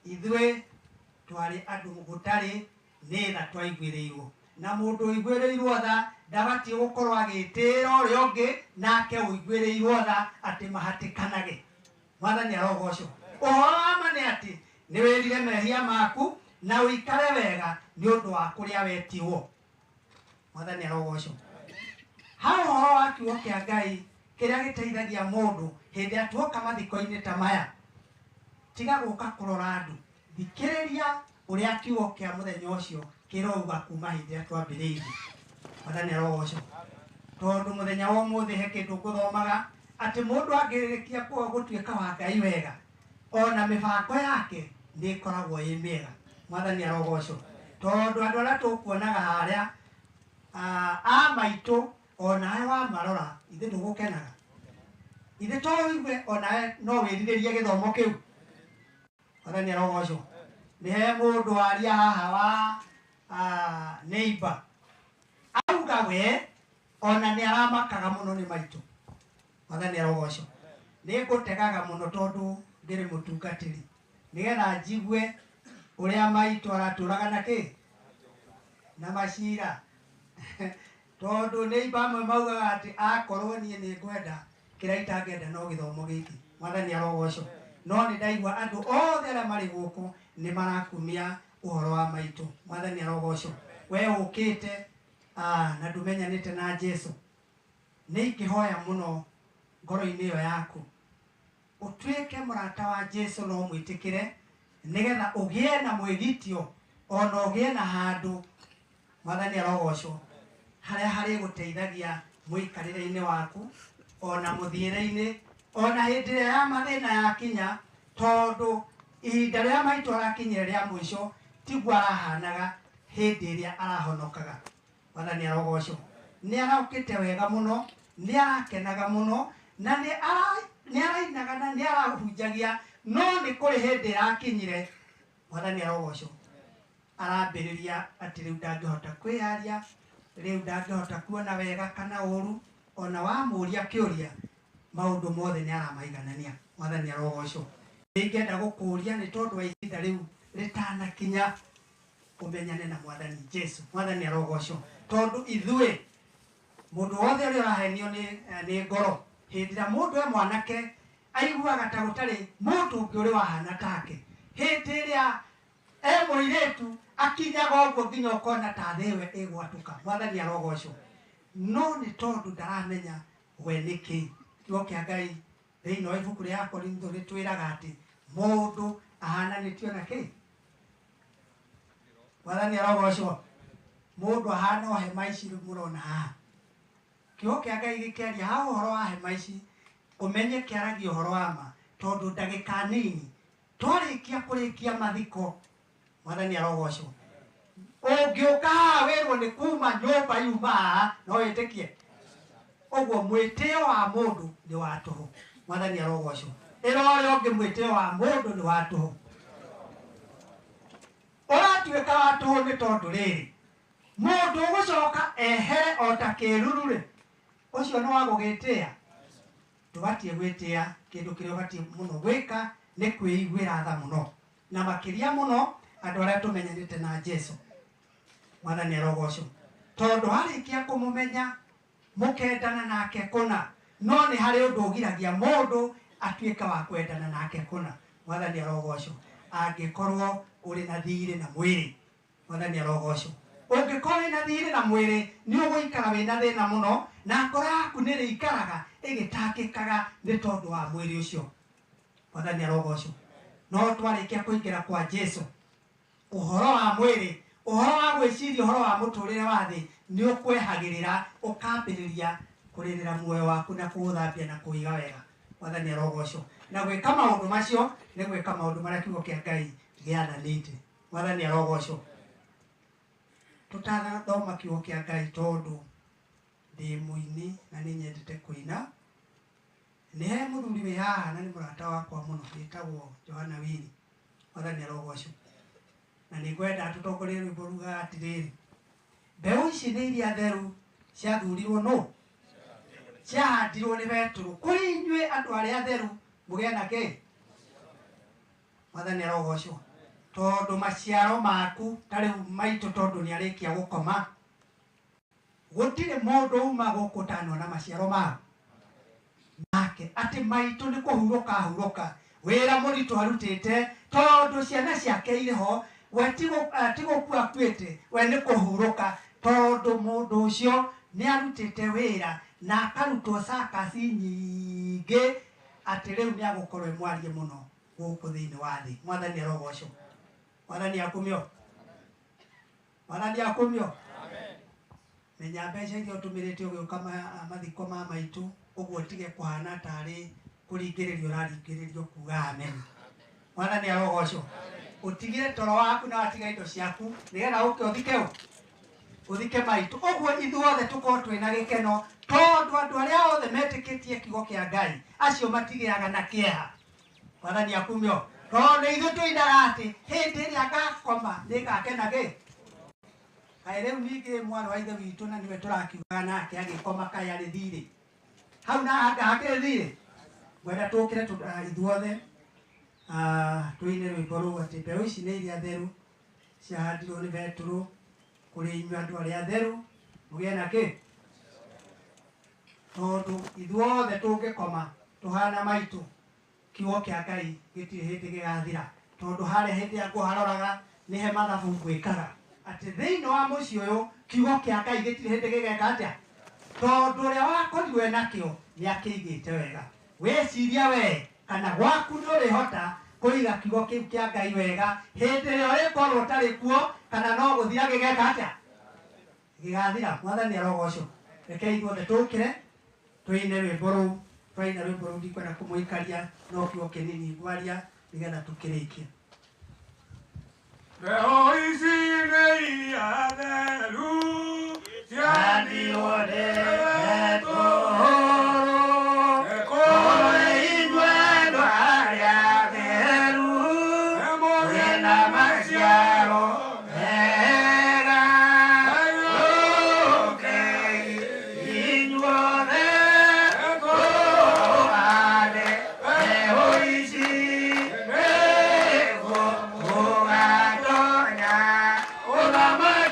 Ithuĩ twarĩ andũ gũtarĩ nĩ tha twaiguĩrĩirwo. Na mũndũ ũiguĩrĩirwo tha ndabatiĩ gũkorwo agĩtĩĩra ũrĩa ũngĩ nake ũiguĩrĩirwo tha atĩ mahatĩkanage. Mwathani arogocwo. Ũhoro wa ma nĩ atĩ nĩ wĩrire mehia maku na ũikare wega nĩ ũndũ wa kũrĩa wetirwo. Mwathani arogocwo. Hau ũhoro wa kiugo kĩa Ngai kĩrĩa gĩteithagia mũndũ hĩndĩ ĩrĩa tuoka mathiko-inĩ ta maya, tiga gũka kũrora andũ, thikĩrĩria ũrĩa kiugo kĩa mũthenya ũcio kĩrauga kuma hĩndĩ ĩrĩa twambĩrĩirie. Mwathani arogocwo. Tondũ mũthenya wa ũmũthĩ he kĩndũ ngũthomaga atĩ mũndũ angĩrĩkia gũtuĩka wa Ngai wega ona mĩbango yake nĩ ĩkoragwo ĩ mĩega. Mwathani arogocwo. Tondũ andũ arĩa tũkuonaga harĩa a maitũ onawe wamarora ithe ndũgũkenaga, ithe to ũigue onawe no wĩrirĩrie gĩthomo kĩu. Mwathani arogocwo. Nĩ he mũndũ waria haha wa neighbor auga we ona nĩ aramakaga mũno nĩ maitũ. Mwathani arogocwo. Nĩ ngũtegaga mũno tondũ ndĩrĩ mũtungatĩri nĩgetha njigue ũrĩa maitũ aratũraga na kĩ na macira. Tondũ neighbor amwe maugaga atĩ akorwo niĩ nĩ ngwenda kĩrĩa itangĩenda no gĩthomo gĩkĩ. Mwathani arogocwo. No nĩ ndaigua andũ othe arĩa marĩ gũkũ nĩ marakumia ũhoro wa maitũ. Mwathani arogocwo. We ũkĩte na ndũmenyanĩte na Jesu, nĩ ingĩhoya mũno ngoro-inĩ ĩyo yaku ũtuĩke mũrata wa Jesu na ũmwĩtĩkĩre nĩgetha ũgĩe na mwĩgitio ona ũgĩe na handũ. Mwathani arogocwo. Harĩa harĩgũteithagia mũikarĩre-inĩ waku ona mũthiĩre-inĩ ona hĩndĩ ĩrĩa ya mathĩna yakinya, tondũ ihinda rĩrĩa maitũ arakinyire rĩa mũico tiguo arahanaga hĩndĩ ĩrĩa arahonokaga. Mwathani arogocwo. Nĩ araũkĩte wega mũno, nĩ arakenaga mũno na nĩ arainaga na nĩ arahunjagia, no nĩ kũrĩ hĩndĩ ĩrakinyire. Mwathani arogocwo. Arambĩrĩria atĩ rĩu ndangĩhota kwĩyaria, rĩu ndangĩhota kuona wega kana ũru, ona wamũria kĩũria maũndũ mothe nĩ aramaiganania. Mwathani arogocwo. Ingĩenda gũkũria nĩ tondũ wa ihinda rĩu rĩtanakinya ũmenyane na Mwathani Jesu. Mwathani arogocwo. Tondũ ithuĩ mũndũ wothe ũrĩa ũrahenio nĩ ngoro, hĩndĩ ĩrĩa mũndũ e mwanake aiguaga ta gũtarĩ mũndũ ũngĩ ũrĩ wahana take, hĩndĩ ĩrĩa e mũirĩtu akinyaga ũguo nginya ũkona ta thĩ ĩyo ĩgwatũka. Mwathani arogocwo. No nĩ tondũ ndaramenya we nĩ kĩ. Kiugo kĩa Ngai thĩinĩ wa ibuku rĩa Korintho rĩtwĩraga atĩ mũndũ ahananĩtio na kĩ? Mwathani arogocwo. Mũndũ ahana o hema ici mũrona haha. Kiugo kĩa Ngai gĩkĩaria ha ũhoro wa hema ici, ũmenye kĩaragia ũhoro wa ma, tondũ ndagĩka nini twarĩkia kũrĩkia mathiko. Mwathani arogocwo. Ũngĩũka haha wĩrwo nĩ kuma nyũmba yuma haha, no wĩtĩkie? Ũguo mwĩtĩo wa mũndũ nĩ wa tũhũ. Mwathani arogocwo. Ĩra ũrĩa ũngĩ mwĩtĩo wa mũndũ nĩ wa tũhũ. Ũratuĩka wa tũhũ nĩ tondũ rĩrĩ, mũndũ ũgũcoka ehere o ta kĩruru rĩ, ũcio nĩ wa gũgĩtĩa. Ndũbatiĩ gwĩtĩa. Kĩndũ kĩrĩa ũbatiĩ mũno gwĩka nĩ kwĩiguĩra tha mũno, na makĩria mũno andũ arĩa tũmenyanĩte na Jesu. Mwathani arogocwo. Tondũ warĩkia kũmũmenya mũkendana nake kũna, no nĩ harĩ ũndũ ũgiragia mũndũ atuĩke wa kwendana nake kũna. Mwathani arogocwo. Angĩkorwo ũrĩ na thirĩ na mwĩrĩ. Mwathani arogocwo. Ũngĩkorwo wĩna thirĩ na mwĩrĩ nĩ ũgũikara wĩna thĩna mũno, na ngoro yaku nĩ ĩrĩikaraga ĩgĩtangĩkaga nĩ tondũ wa mwĩrĩ ũcio. Mwathani arogocwo. No twarĩkia kũingĩra kwa Jesu, ũhoro wa mwĩrĩ, ũhoro wa gwĩciria ũhoro wa mũtũrĩre wa thĩ nĩ ũkwehagĩrĩra, ũkambĩrĩria kũrĩrĩra muoyo waku na kũũthambia na kũiga wega. Mwathani arogocwo. Na gwĩka maũndũ macio nĩ gwĩka maũndũ marĩa kiugo kĩa Ngai gĩathanĩte. Mwathani arogocwo. Tũtanathoma kiugo kĩa Ngai tondũ ndĩ mũini na nĩ nyendete kũina, nĩ he mũthuri wĩ haha na nĩ mũrata wakwa mũno wĩtagwo Johana Wili. Mwathani arogocwo. Na nĩ ngwenda tũtongorie rwĩmbo rugaga atĩrĩrĩ, mbeũ ici nĩ iria theru ciathurirwo nũ? Ciahandirwo nĩ Betũrũ kũrĩ inyuĩ andũ arĩa atheru mũgĩe na kĩ? Mwathani arogocwo. Tondũ maciaro maku ta rĩu maitũ tondũ nĩ arĩkia gũkoma, gũtirĩ mũndũ uma gũkũ ũtanona maciaro mao make, atĩ maitũ nĩ kũhurũka ahurũka wĩra mũritũ arutĩte, tondũ ciana ciake irĩ ho, we ti gũkua akuĩte, we nĩ kũhurũka, tondũ mũndũ ũcio nĩ arutĩte wĩra na akarutwo cakasi nyingĩ atĩ rĩu nĩ agũkorwo e mwarie mũno gũkũ thĩinĩ wa thĩ. Mwathani arogocwo. Mwathani akumio. Mwathani akumio. Menya mbeca iria ũtũmĩrĩte ũgĩũka mathiko ma maitũ, ũguo tige kũhana tarĩ kũringĩrĩrio ũraringĩrĩrio kuga amen. Mwathani arogocwo. Ũtigire toro waku na watiga indo ciaku nĩgetha ũke ũthike ũ? Ũthike maitũ. Ũguo ithuothe tũkorwo twĩna gĩkeno, tondũ andũ arĩa othe metĩkĩtie kiugo kĩa Ngai acio matigĩaga na kĩeha. Mwathani akumio. Tondũ nĩ ithuĩ tũinaga atĩ hĩndĩ ĩrĩa ngakoma nĩngakena kĩ? Kaĩ rĩu ningĩ mwarĩ wa ithe witũ na nĩwe tũrakiugaga nake agĩkoma kaĩ arĩ thirĩ hau na hanga hakĩrĩ thirĩ. Ngwenda tũkĩre ithuothe tũine rwĩmbo rũu atĩ mbeũ ici nĩ iria theru ciahandirwo nĩ Betũrũ kũrĩ inyuĩ andũ arĩa atheru mũgĩe na kĩ? Tondũ ithuothe tũngĩkoma tũhana maitũ, kiugo kĩa Ngai gĩtirĩ hĩndĩ gĩgathira, tondũ harĩa hĩndĩ ĩrĩa ngũharoraga nĩ he mathabu ngwĩkaga atĩ thĩinĩ wa mũciĩ ũyũ kiugo kĩa Ngai gĩtirĩ hĩndĩ gĩgeka atĩa, tondũ ũrĩa wakorirwo enakĩo nĩ akĩigĩte wega. Wĩcirie we kana gwaku nĩ ũrĩhota kũiga kiugo kĩu kĩa Ngai wega hĩndĩ ĩrĩa ũrĩkorwo ũtarĩ kuo, kana no gũthira gĩgeka atĩa? Gĩgathira. Mwathani arogocwo. Rekei ithuothe tũkĩre tũine rwĩmbo rũu. Twaina rwĩmbo rũu ndikwenda kũmũikaria, no kiugo kĩnini ngwaria nĩgetha tũkĩrĩkie. Mbeũ ici nĩ iria theru ciahandirwo nĩ Betũrũ kũrĩ inyuĩ andũ arĩa atheru mũgĩe na maciaro mega. Ũkei inyuothe tũhande mbeũ ici nĩguo mũgatonya ũthamaki.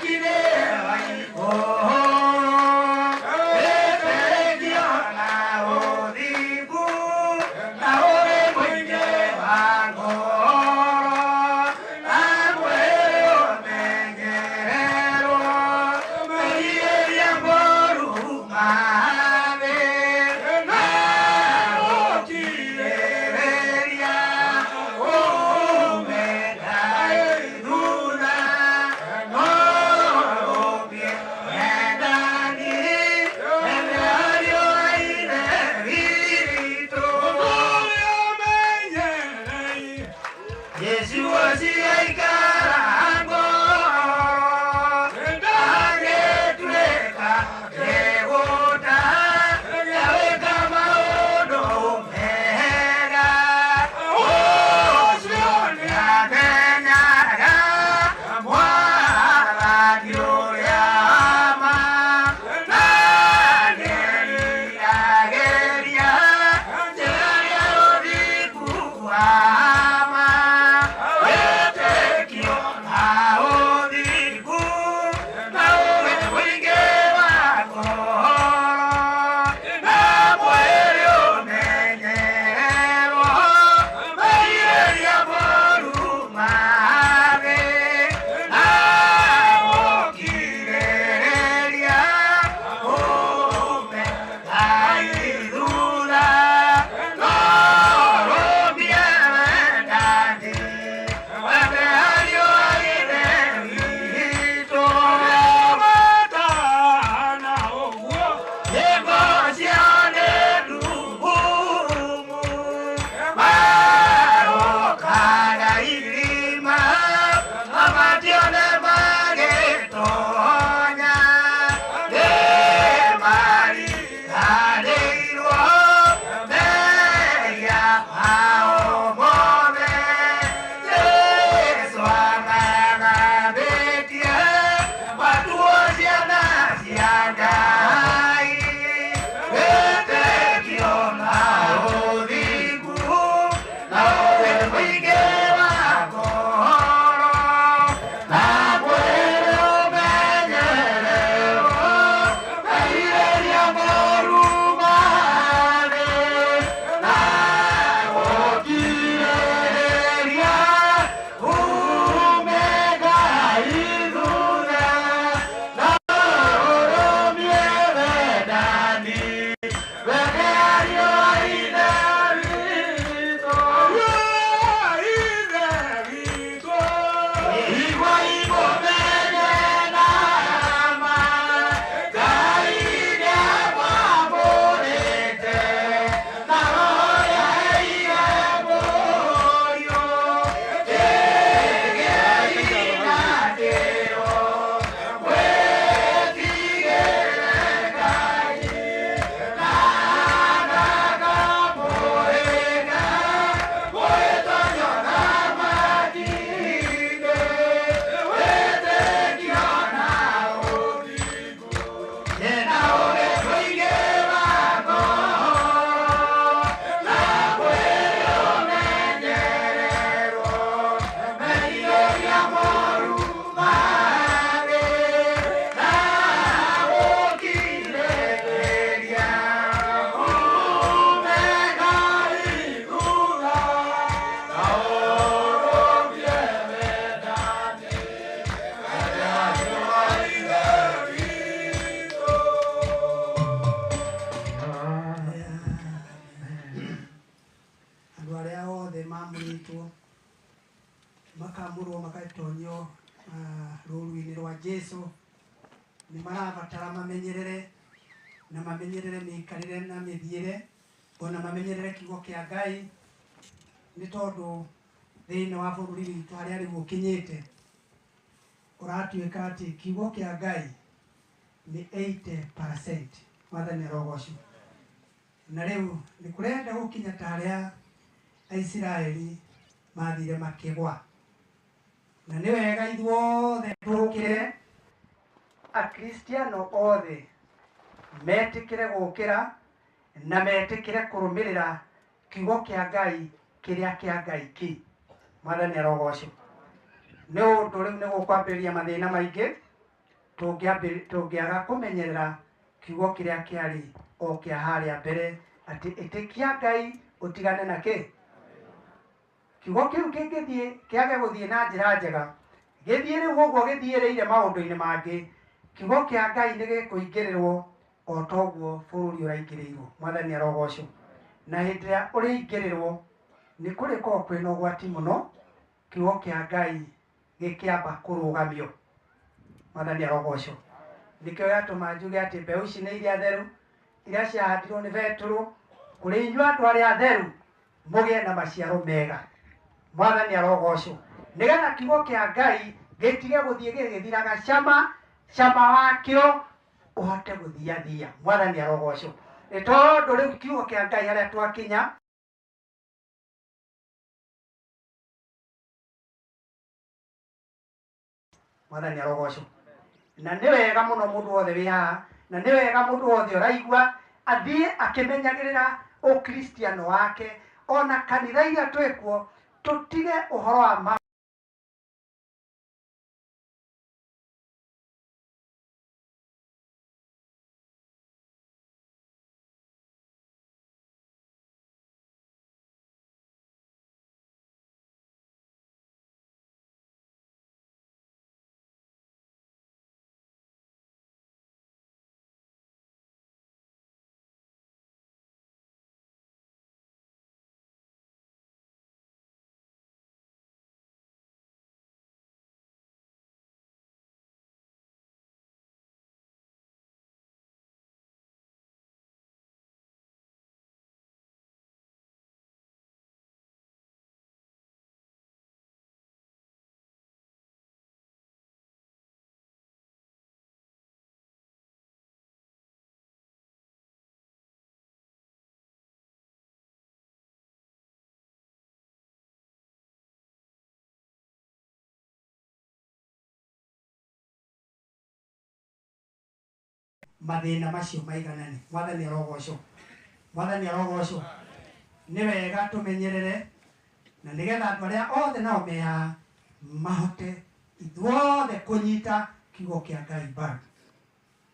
Jesu nĩ marabatara mamenyerere na mamenyerere mĩikarĩre na mĩthiĩre ona mamenyerere kiugo kĩa Ngai nĩ tondũ thĩinĩ wa bũrũri witũ harĩa rĩu ũkinyĩte ũratuĩka atĩ kiugo kĩa Ngai nĩ 80%. Mwathani arogocwo. Na rĩu nĩ kũrenda gũkinya ta harĩa Aisiraeli mathire makĩgwa, na nĩ wega ithuothe tũkĩre, Akristiano othe metĩkĩre gũkĩra na metĩkĩre kũrũmĩrĩra kiugo kĩa Ngai kĩrĩa kĩa Ngai ki. Mwathani arogocwo. Nĩ ũndũ rĩu nĩ gũkwambĩrĩria mathĩna maingĩ tũngĩaga kũmenyerera kiugo kĩrĩa kĩarĩ o kĩa harĩa mbere atĩ ĩtĩkia Ngai ũtigane na kĩ. Kiugo kĩu kĩngĩthiĩ kĩage gũthiĩ na njĩra njega, gĩthiĩ rĩu ũguo gĩthiĩrĩire maũndũ-inĩ mangĩ, kiugo kĩa Ngai nĩ gĩkũingĩrĩrwo o toguo bũrũri ũraingĩrĩirwo. Mwathani arogocwo. Na hĩndĩ ĩrĩa ũrĩingĩrĩrwo nĩ kũrĩkorwo kwĩna ũgwati mũno kiugo kĩa Ngai gĩkĩamba kũrũgamio. Mwathani arogocwo. Nĩkĩo gĩatũma njuge atĩ mbeũ ici nĩ iria theru iria ciahandirwo nĩ Betũrũ kũrĩ inyuĩ andũ arĩa atheru mũgĩe na maciaro mega. Mwathani arogocwo. Nĩgetha kiugo kĩa Ngai gĩtige gũthiĩ gĩgĩthiraga cama, cama wakĩo ũhote gũthiathia. Mwathani arogocwo. Nĩ tondũ rĩu kiugo kĩa Ngai harĩa twakinya Mwathani arogocwo. Na nĩ wega mũno mũndũ wothe wĩ haha, na nĩ wega mũndũ wothe ũraigua athiĩ akĩmenyagĩrĩra ũkristiano wake, ona kanitha iria twĩkuo tũtige ũhoro wa ma mathĩna macio maiganane. Mwathani arogocwo. Mwathani arogocwo. Nĩ wega tũmenyerere na nĩgetha andũ arĩa othe nao me haha mahote ithuothe kũnyita kiugo kĩa Ngai mbaru.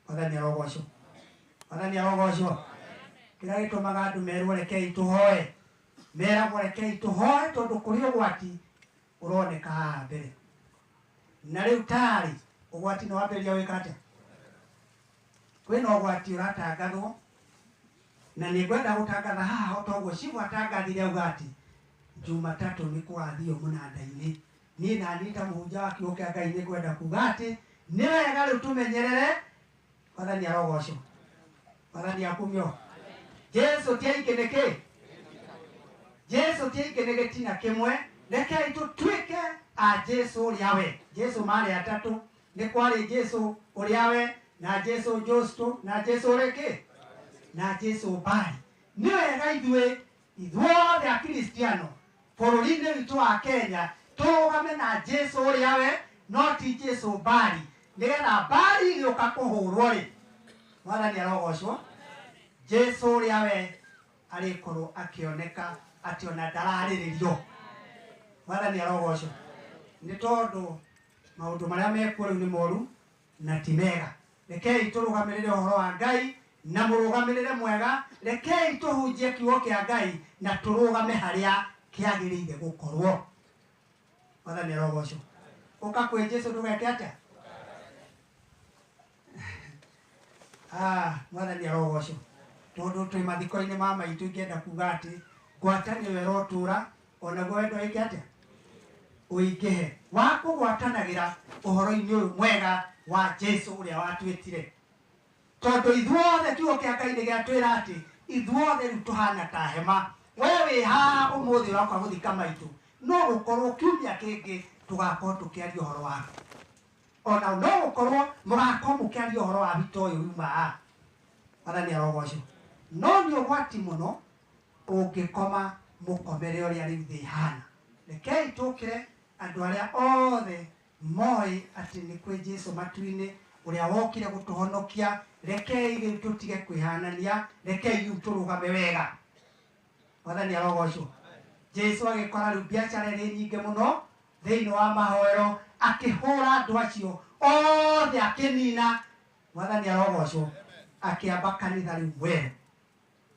Mwathani arogocwo. Mwathani arogocwo. Kĩrĩa gĩtũmaga andũ merwo rekei tũhoe, meragwo rekei tũhoe tondũ kũrĩ ũgwati ũroneka haha mbere. Na rĩu tarĩ ũgwati nĩ wambĩrĩria gwĩka atĩa? Kwĩna ũgwati ũratangathwo na nĩ ngwenda gũtangatha haha o toguo cibũ atangathire auga atĩ Jumatatũ nĩ kũgathio mũnanda-inĩ. Niĩ naniĩ ta mũhunjia wa kiugo kĩa Ngai nĩ ngwenda kuga atĩ nĩ wega rĩu tũmenyerere. Mwathani arogocwo. Mwathani akumio. Jesu ti aingĩ nĩkĩ? Jesu ti aingĩ nĩ gĩtina kĩmwe. Rekei tũtuĩke a Jesu ũrĩa we. Jesu marĩ atatũ. Nĩ kwarĩ Jesu ũrĩa we na Jesu Justo na Jesu ũrĩkĩ na Jesu Mbari. Nĩ wega ithuĩ ithuothe Akristiano bũrũri-inĩ witũ wa Kenya tũrũgame na Jesu ũrĩa we no ti Jesu Mbari, nĩgetha Mbari ĩgĩũka kũhũrwo rĩ, Mwathani arogocwo, Jesu ũrĩa we arĩkorwo akĩoneka atĩ ona ndararĩrĩrio. Mwathani arogocwo. Nĩ tondũ maũndũ marĩa mekuo rĩu nĩ moru na ti mega. Rekei tũrũgamĩrĩre ũhoro wa Ngai na mũrũgamĩrĩre mwega. Rekei tũhunjie kiugo kĩa Ngai na tũrũgame harĩa kĩagĩrĩire gũkorwo. Mwathani arogocwo. Ũka kwĩ Jesu ndũgeke atĩa? Mwathani arogocwo. Tondũ twĩ mathiko-inĩ ma maitũ ingĩenda kuga atĩ ngwatanĩro ĩrotũra onaguo wendo wĩke atĩa? Ũingĩhe wa kũgwatanagĩra ũhoro-inĩ ũyũ mwega wa Jesu ũrĩa watwĩtire. Tondũ ithuothe kiugo kĩa Ngai nĩ gĩatwĩra atĩ ithuothe rĩu tũhana ta hema. We wĩ haha ũmũthĩ ũroka gũthika maitũ, no gũkorwo kiumia kĩngĩ tũgakorwo tũkĩaria ũhoro waku. Ona no gũkorwo mũgakorwo mũkĩaria ũhoro wa witũ ũyũ yuma haha. Mwathani arogocwo. No nĩ ũgwati mũno ũngĩkoma mũkomere ũrĩa rĩu thĩ ĩhana. Rekei tũkĩre andũ arĩa othe moĩ atĩ nĩ kwĩ Jesu matu-inĩ ũrĩa wokire gũtũhonokia. Rekei rĩu tũtige kwĩhanania, rekei rĩu tũrũgame wega. Mwathani arogocwo. Jesu agĩkora rĩu biacara ĩrĩ nyingĩ mũno thĩinĩ wa mahoero, akĩhũra andũ acio othe akĩnina. Mwathani arogocwo. Akĩamba kanitha rĩu mwerũ.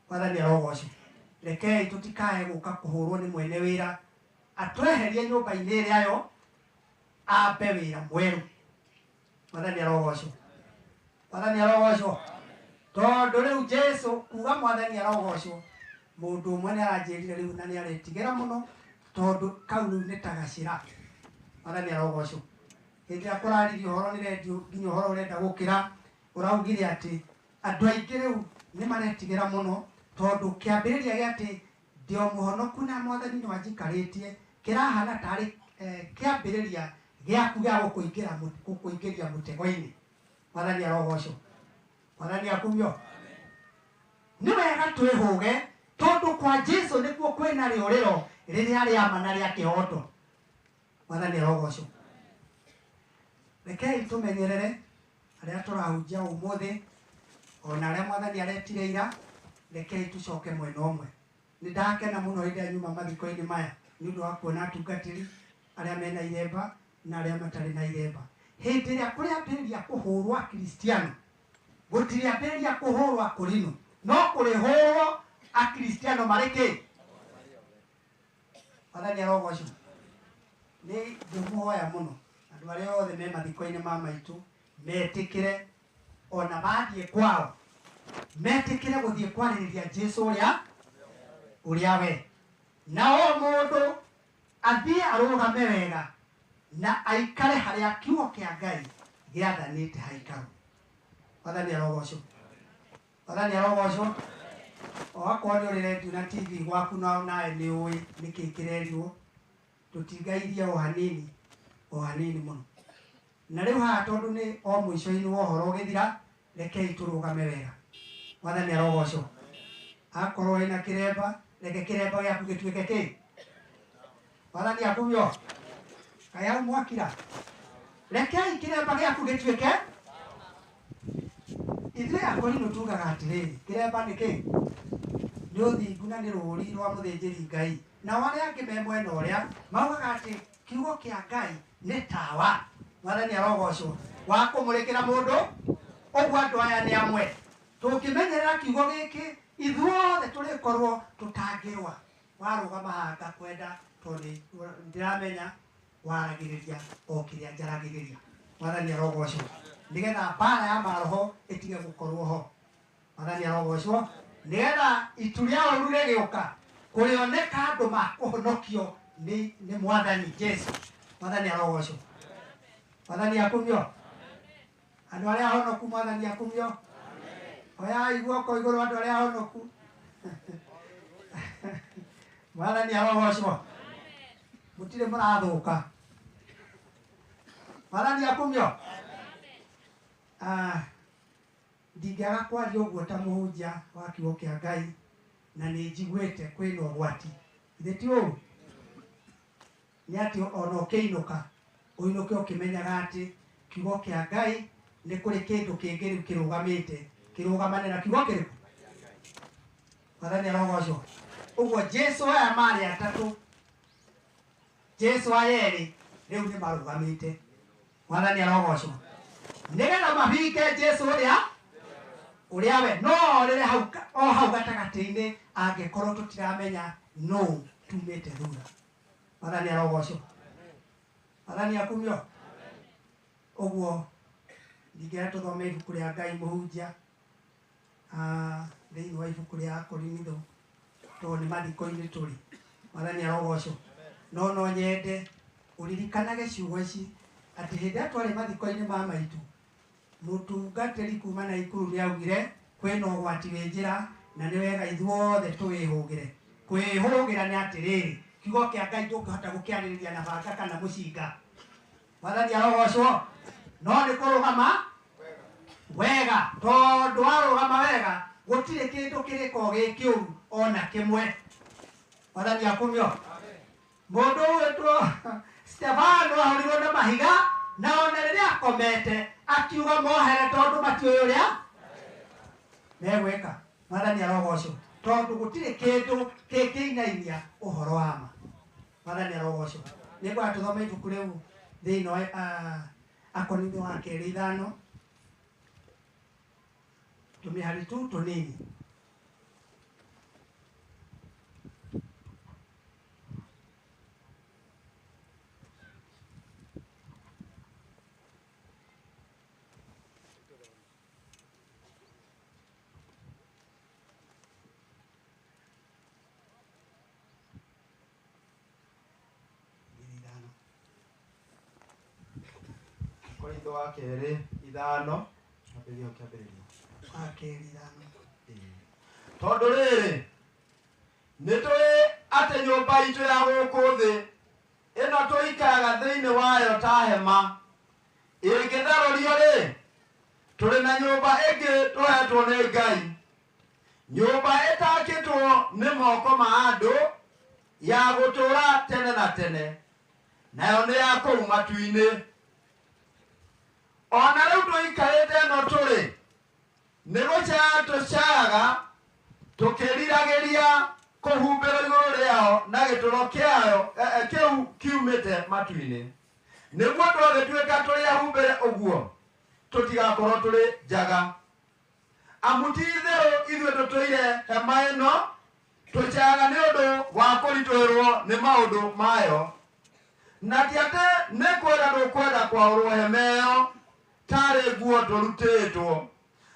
Mwathani arogocwo. Rekei tũtikae gũka kũhũrwo nĩ mwene wĩra atweherie nyũmba-inĩ ĩrĩa yo ambe wĩra mwerũ. Mwathani arogocwo. Mwathani arogocwo. Tondũ rĩu Jesu kuga Mwathani arogocwo, mũndũ ũmwe nĩ aranjĩrire rĩu na nĩ aretigĩra mũno tondũ kau rĩu nĩ ta gacĩra. Mwathani arogocwo. Hĩndĩ ĩrĩa kũraririo ũhoro nĩ rendio nginya ũhoro ũrenda gũkĩra, ũraugire atĩ andũ aingĩ rĩu nĩ maretigĩra mũno tondũ kĩambĩrĩria gĩa atĩ ndĩ o mũhonoku na Mwathani nĩ wanjikarĩtie kĩrahana tarĩ kĩambĩrĩria gĩaku gĩa gũkũingĩria mũtego-inĩ. Mwathani arogocwo. Mwathani akumio. Nĩ wega twĩhũge tondũ kwa Jesu nĩkuo kwĩna rĩũrĩro rĩrĩa rĩa ma na rĩa kĩhoto. Mwathani arogocwo. Rekei tũmenyerere arĩa tũrahunjia ũmũthĩ ona arĩa Mwathani aretire ira, rekei tũcoke mwena ũmwe. Nĩ ndakena mũno hĩndĩ ĩrĩa nyuma mathiko-inĩ maya nĩ ũndũ wa kuona atungatĩri arĩa mena iremba na arĩa matarĩ na iremba. Hĩndĩ ĩrĩa kũrĩambĩrĩria kũhũrwo Akristiano, gũtirĩambĩrĩria kũhũrwo Akorino, no kũrĩhũrwo Akristiano marĩ kĩ? Mwathani arogocwo. Nĩ ngũmũhoya mũno andũ arĩa othe me mathiko-inĩ ma maitũ metĩkĩre ona mathiĩ kwao metĩkĩre gũthiĩ kwarĩrĩria Jesu ũrĩa we, na o mũndũ athiĩ arũgame wega na aikare harĩa kiugo kĩa Ngai gĩathanĩte haikarwo. Mwathani arogocwo. Mwathani arogocwo. O akorwo nĩ ũrĩ rendio na TV gwaku na nawe nĩ ũĩ nĩkĩ kĩrerirwo, tũtingairie o hanini, o hanini mũno. Na rĩu haha tondũ nĩ o mũico-inĩ wa ũhoro ũgĩthira, rekei tũrũgame wega. Mwathani arogocwo. Akorwo wĩna kĩremba, reke kĩremba gĩaku gĩtuĩke kĩ? Mwathani akumio. Kaĩ hau mwakira? Rekei kĩremba gĩaku gĩtuĩke. Ithuĩ Akorino tugaga atĩrĩrĩ, kĩremba nĩ kĩ? Nĩ ũthingu na nĩ rũũri rwa mũthĩnjĩri Ngai. Nao arĩa angĩ me mwena ũrĩa maugaga atĩ kiugo kĩa Ngai nĩ tawa. Mwathani arogocwo. Wa kũmũrĩkĩra mũndũ. Ũguo andũ aya nĩ amwe. Tũngĩmenyerera kiugo gĩkĩ, ithuothe tũrĩkorwo tũtangĩrũa. Warũgama haha ngakwenda tondũ ndĩramenya waragĩrĩria o kĩrĩa njaragĩrĩria. Mwathani arogocwo. Nĩgetha mbara ya maroho ĩtige gũkorwo ho. Mwathani arogocwo. Nĩgetha itu rĩa ũũru rĩgĩũka kũrĩoneka andũ makũhonokio nĩ Mwathani Jesu. Mwathani arogocwo. Mwathani akumio. Andũ arĩa ahonoku Mwathani akumio. Oyai guoko igũrũ andũ arĩa ahonoku. Mwathani arogocwo. Mũtirĩ mũrathũka. Mwathani akumio. Ndingĩaga kwaria ũguo ta mũhunjia wa kiugo kĩa Ngai na nĩ njiguĩte kwĩna ũgwati. Githĩ ti ũũ? Nĩ atĩ ona ũkĩinũka, ũinũke ũkĩmenyaga atĩ kiugo kĩa Ngai nĩ kũrĩ kĩndũ kĩngĩ rĩu kĩrũgamĩte, kĩrũgamane na kiugo kĩrĩkũ? Mwathani arogocwo. Ũguo Jesu aya marĩ atatũ, Jesu aya erĩ rĩu nĩ marũgamĩte. Mwathani arogocwo. Nĩgetha mahinge Jesu ũrĩa we no orĩre hau o hau gatagatĩ-inĩ angĩkorwo tũtiramenya nũ tumĩte thutha. Mwathani arogocwo. Mwathani akumio. Ũguo ndingĩenda tũthome ibuku rĩa Ngai mũhunjia thĩinĩ wa ibuku rĩa Akorinitho tondũ nĩ mathiko-inĩ tũrĩ. Mwathani arogocwo. No no nyende Ũririkanage ciugo ici atĩ hĩndĩ ĩrĩa twarĩ mathiko-inĩ ma maitũ, mũtungatĩri kuma Naikuru nĩaugire kwĩna ũgwati wĩ njĩra na nĩ wega ithuothe tũwĩhũgĩre. Kwĩhũgĩra nĩ atĩrĩrĩ, kiugo kĩa Ngai ndũngĩhota gũkĩarĩrĩria na banga kana mũcinga. Mwathani arogocwo. No nĩ kũrũgama wega, tondũ warũgama wega gũtirĩ kĩndũ kĩrĩkorwo gĩ kĩũru ona kĩmwe. Mwathani akumio. Mũndũ ũgwĩtwo Stefano ahũrirwo na mahiga na ona rĩrĩa akomete akiuga mohere tondũ matiũĩ ũrĩa megwĩka. Mwathani arogocwo, tondũ gũtirĩ kĩndũ kĩngĩinainia ũhoro wa ma. Mwathani arogocwo. Nĩngwenda tũthome ibuku rĩu thĩinĩ wa Akorintho wa kerĩ 5 tũmĩhari tu tũnini. Korintho wa kerĩ 5 ambĩrĩria kĩambĩrĩria. Wa kerĩ 5. Tondũ rĩrĩ, nĩtũĩ atĩ nyũmba itũ ya gũkũ thĩ ĩno tũikaraga thĩinĩ wayo ta hema ĩngĩtharũrio rĩ, tũrĩ na nyũmba ĩngĩ tũhetwo nĩ Ngai, nyũmba ĩtakĩtwo nĩ moko ma andũ ya gũtũũra tene na tene, nayo nĩ ya kũu matu-inĩ. Ona rĩu tũikarĩte ĩno tũrĩ, nĩ gũcaya tũcayaga tũkĩriragĩria kũhumbĩrwo igũrũ rĩao na gĩtũro kĩayo kĩu kiumĩte matu-inĩ, nĩguo twagĩtuĩka tũrĩ ahumbĩre ũguo tũtigakorwo tũrĩ njaga. Amu ti-itherũ ithuĩ tũtũire hema ĩno tũcayaga nĩ ũndũ wa kũritũhĩrwo nĩ maũndũ mayo, na ti atĩ nĩ kwenda tũkwenda kwaũrwo hema ĩyo tarĩ nguo tũrutĩtwo,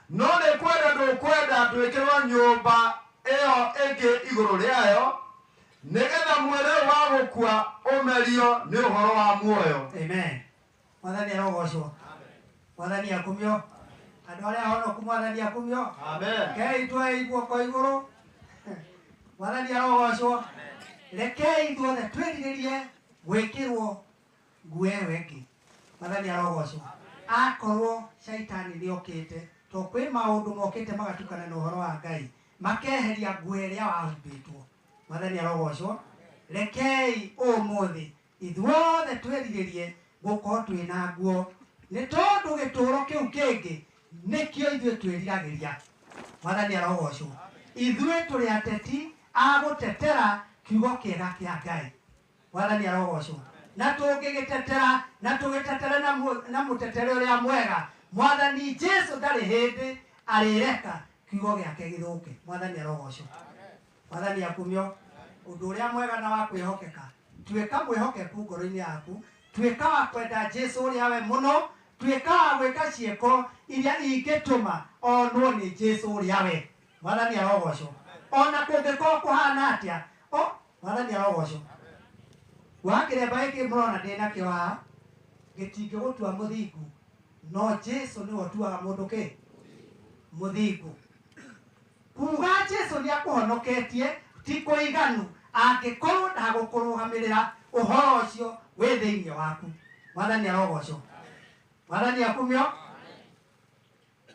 no nĩ kwenda tũkwenda twĩkĩrwo nyũmba ĩyo ĩngĩ igũrũ rĩayo, nĩgetha mwĩrĩ ũyũ wa gũkua ũmerio nĩ ũhoro wa muoyo. Amen. Mwathani arogocwo. Mwathani akumio. Andũ arĩa ahonoku Mwathani akumio. Amen. Rekei tuoe guoko igũrũ. Mwathani arogocwo. Rekei ithuothe twĩrirĩrie gwĩkĩrwo nguo ĩyo ĩngĩ. Mwathani arogocwo. Akorwo caitani nĩokĩte, to kwĩ maũndũ mokĩte magatukana na ũhoro wa Ngai, makeheria nguo ĩrĩa wahumbĩtwo. Mwathani arogocwo. Rekei ũmũthĩ ithuothe twĩrirĩrie gũkorwo twĩna nguo, nĩ tondũ gĩtũũro kĩu kĩngĩ nĩkĩo ithuĩ twĩriragĩria. Mwathani arogocwo. Ithuĩ tũrĩ ateti a gũtetera kiugo kĩega kĩa Ngai. Mwathani arogocwo. Na tũngĩgĩtetera na tũgĩtetere na mũtetere ũrĩa mwega, Mwathani Jesu ndarĩ hĩndĩ arĩreka kiugo gĩake gĩthũke. Mwathani arogocwo. Mwathani akumio. Ũndũ ũrĩa mwega na wa kwĩhokeka, tuĩka mwĩhokeku ngoro-inĩ yaku, tuĩka wa kwenda Jesu ũrĩa we mũno, tuĩka wa gwĩka ciĩko iria ingĩtũma onwo nĩ Jesu ũrĩa we. Mwathani arogocwo. Ona kũngĩkorwo kũhana atĩa, Mwathani arogocwo. Wa kĩremba gĩkĩ mũrona ndĩ nakĩo haha, gĩtingĩgũtua mũthingu, no Jesu nĩwe ũtuaga mũndũ kĩ? Mũthingu. Kuga Jesu nĩakũhonoketie ti kũiganu angĩkorwo ndagũkũrũgamĩrĩra ũhoro ũcio wĩ thĩinĩ waku. Mwathani arogocwo. Mwathani akumio.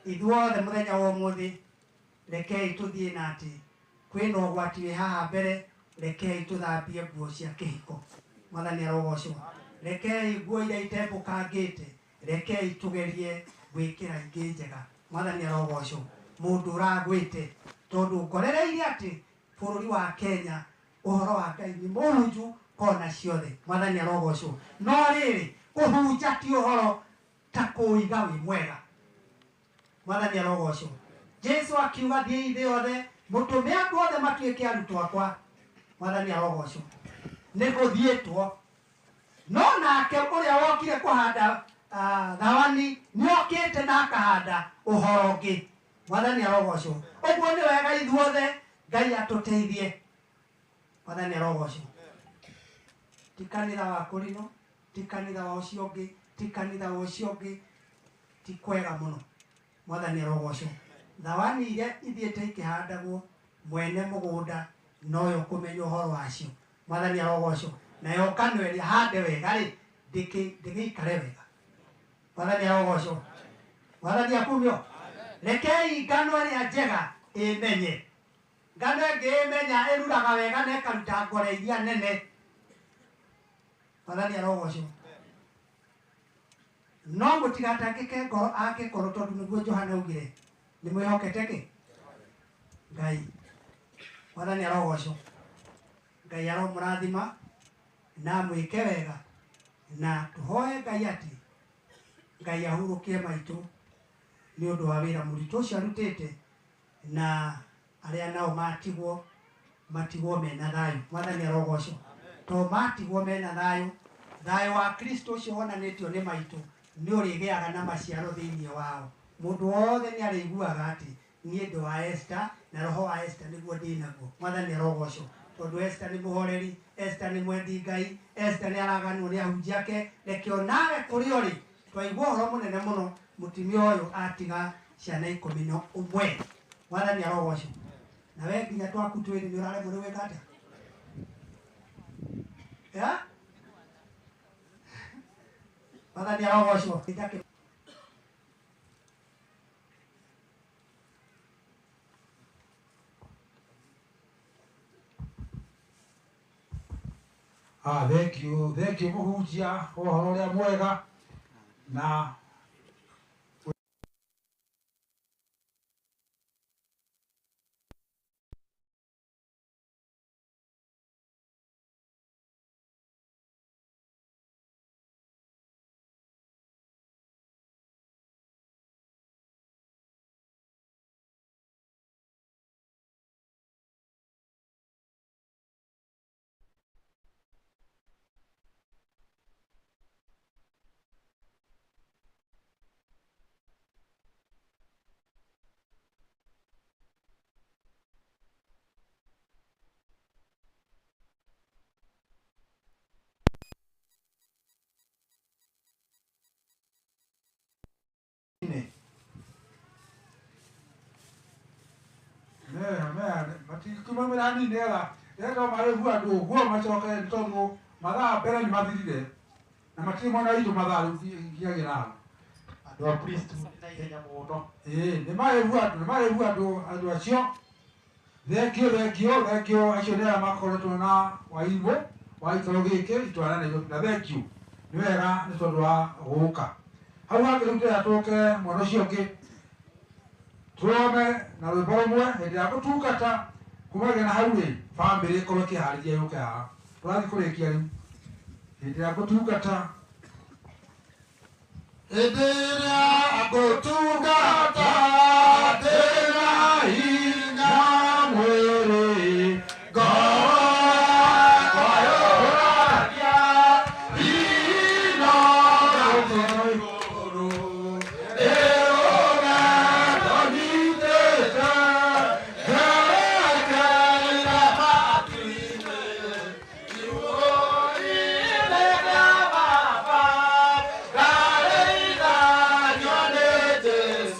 Ithuothe mũthenya wa ũmũthĩ rekei tũthiĩ na atĩ kwĩna ũgwati wĩ haha mbere, rekei tũthambie nguo cia kĩhiko. Mwathani arogocwo. Rekei nguo iria itembũkangĩte, rekei tũgerie gwĩkĩra ingĩ njega. Mwathani arogocwo. Mũndũ ũragwĩte, tondũ ngorereirie atĩ bũrũri wa Kenya ũhoro wa Ngai nĩ mũhunju kona ciothe. Mwathani arogocwo. No rĩrĩ, kũhunja ti ũhoro ta kũiga wĩ mwega. Mwathani arogocwo. Jesu akiuga thiĩi thĩ yothe mũtũme andũ othe matuĩke arutwo akwa. Mwathani arogocwo. Nĩ gũthiĩtwo. No nake ũrĩa wokire kũhanda thawani nĩokĩte na akahanda ũhoro ũngĩ. Mwathani arogocwo. Ũguo nĩ wega ithuothe Ngai atũteithie. Mwathani arogocwo. Ti kanitha wa Kũrinũ, Ti kanitha wa ũcio ũngĩ, ti kanitha wa ũcio ũngĩ, ti kwega mũno. Mwathani arogocwo. Thawani iria ithiĩte ikĩhandagwo mwene mũgũnda noyo kũmenya ũhoro wacio. Mwathani arogocwo. Nayo ngano ĩrĩa hande wega rĩ, ndĩgĩikare wega. Mwathani arogocwo. Mwathani akumio. Rekei ngano ĩrĩa njega ĩmenye. Ngano ĩngĩ ĩmenya ĩruraga wega na ĩkaruta ngore iria nene. Mwathani arogocwo. No mũtigatangĩke ngoro angĩkorwo tondũ nĩguo Johana augire nĩ mwĩhokete kĩ Ngai. Mwathani arogocwo. Ngai aromũrathima na amwĩke wega, na tũhoe Ngai atĩ Ngai ahurũkie maitũ nĩ ũndũ wa wĩra mũritũ ũcio arutĩte, na arĩa nao matigwo matigwo mena thayũ. Mwathani arogocwo. To matigwo mena thayũ, thayũ wa Kristo ũcio wonanĩtio nĩ maitũ nĩ ũrĩgĩaga na maciaro thĩinĩ wao. Mũndũ wothe nĩ arĩiguaga atĩ niĩ ndĩ wa Esther na roho wa Esther nĩguo ndĩ naguo. Mwathani arogocwo. Tondũ Esther nĩ mũhoreri, Esther nĩ mwendi Ngai, Esther nĩ araganwo nĩ ahunjia ake. Reke onawe kũrĩa ũrĩ twaigua ũhoro mũnene mũno, mũtumia ũyũ atiga ciana 11. Mwathani arogocwo. Na we nginya twaku twĩrĩ nĩ ũraremwo nĩ gwĩka atĩa? Ya? Mwathani arogocwo. Thank you, thank you mũhunjia wa ũhoro ũrĩa mwega na matikuma hanini nigetha rĩrĩa marĩigua andũ ũguo macoke nĩ tondũ mathaa mbere nĩ mathirire na matirĩ mwena witũ mathaa rĩu nginyagia hau. Andũ a Kristo na ihenya mũno. Ĩĩ nĩ marĩigua andũ, nĩ marĩigua andũ andũ acio. Thengio, thengio, thengio acio nĩ arĩa makoretwo na wairimũ wa gĩikaro gĩkĩ itwara Nairobi, na thengio nĩ wega nĩ tondũ wa gũka. Hau hangĩ rĩu ndĩrenda tũke mwena ũcio ũngĩ tũrome na rwĩmbo rũmwe hĩndĩ ya gũtungata kumagia na hau rĩ bamĩrĩ ĩkorwo ĩkĩharĩria yũke haha. Tũrathiĩ kũrĩkia rĩu hĩndĩ ya gũtungata. Hĩndĩ ĩrĩa ngũtungata ndĩna hinya mwĩrĩ, ngoro yakwa yũragia ino igũrũ, ĩrũgendo nyitĩte ngerekeire matu-inĩ, kiugo-inĩ kĩa Baba ndarĩithagio nĩ Jesũ.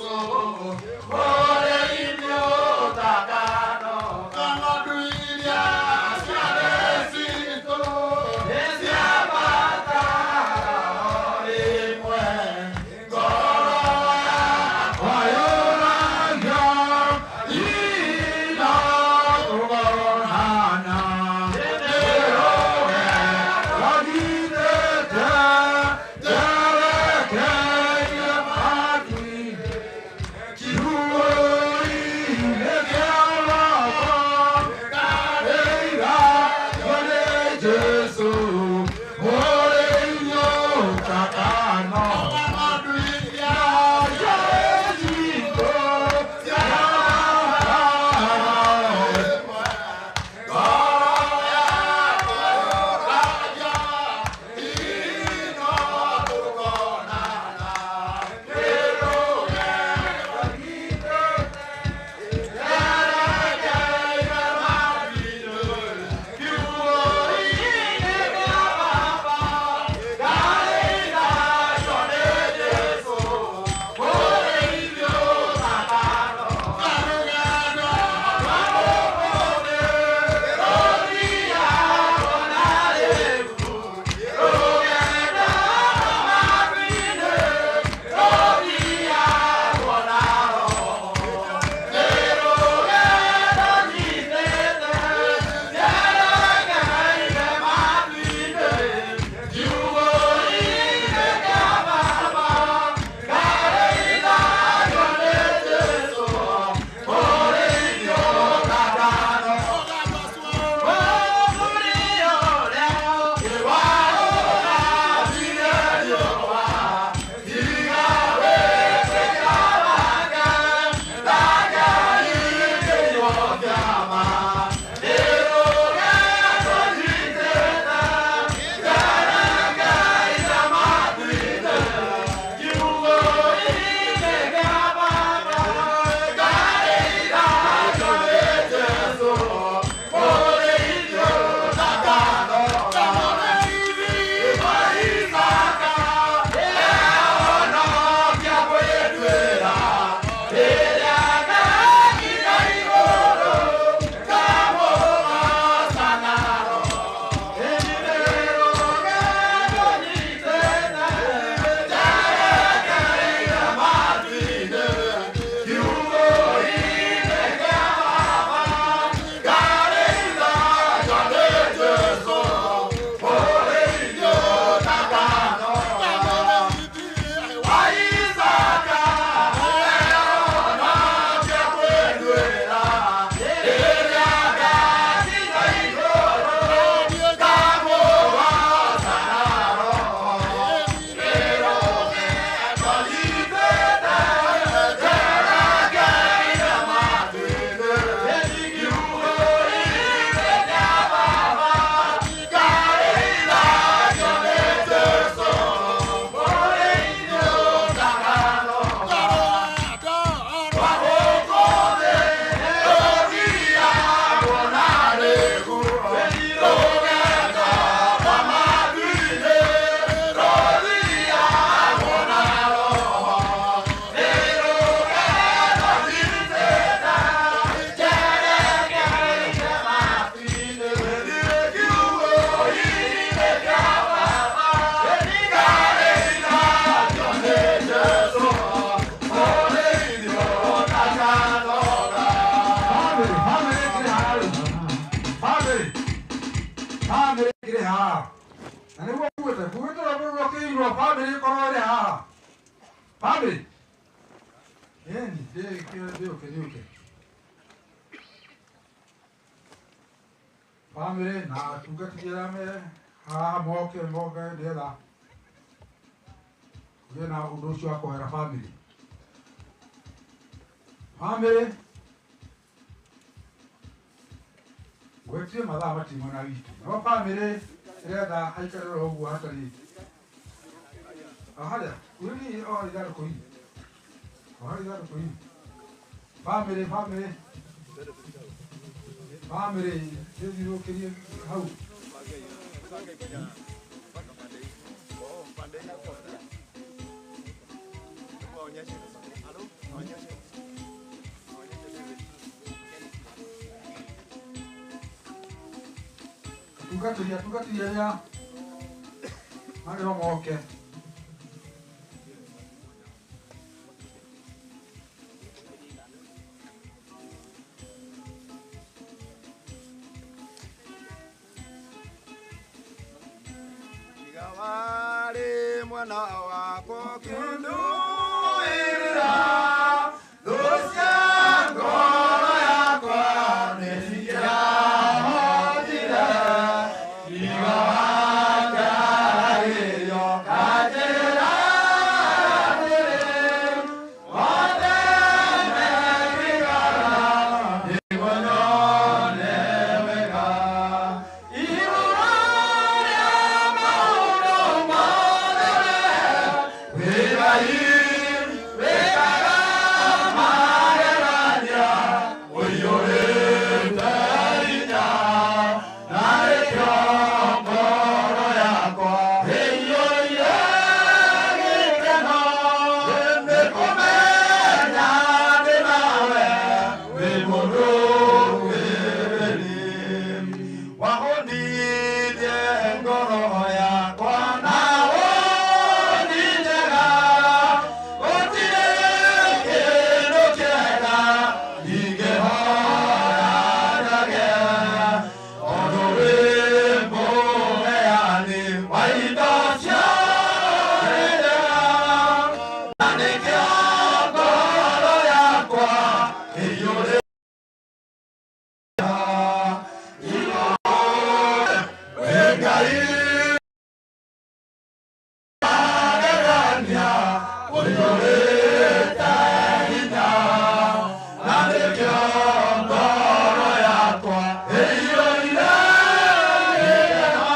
Ĩni, rĩũke rĩũke. Bamĩrĩ na atungatĩri arĩa me haha moke moke nĩgetha kũgĩe na ũndũ ũcio wa kũhoera bamĩrĩ. Bamĩrĩ gwetire mathaa matirĩ mwena witũ, no bamĩrĩ ĩretha haikare oro ũguo hatarĩ harĩa kwĩni o ithandũkũ-inĩ, o harĩa ithandũkũ-inĩ. Bamĩrĩ bamĩrĩ bamĩrĩ ĩthiũrũrũkĩrie hau. Atungatĩri atungatĩri arĩa magĩrĩirwo moke. Warĩ mwena wakwa ũkĩndũĩrĩra, thũ cia ngoro yakwa nĩciahotire. Tiga wanjaragĩrio kanjĩra atĩrĩ, mothe mekĩkaga nĩguo nyone wega. Igũrũ rĩa maũndũ mothe wĩ Ngai wĩkaga magegania, ũiyũrĩte hinya, na nĩkĩo ngoro yakwa ĩiyũire gĩkeno. Nĩkũmenya ndĩ nawe wĩ mũrũĩrĩri, wahũnithie ngoro yakwa na woni njega. Gũtirĩ kĩndũ kĩega ingĩhoya njage, tondũ wĩ mũheani wa indo ciothe njega, na nĩkĩo ngoro yakwa ĩiyũrĩte wĩ Ngai magegania, ũiyũrĩte hinya, na nĩkĩo ngoro yakwa ĩiyũire gĩkeno.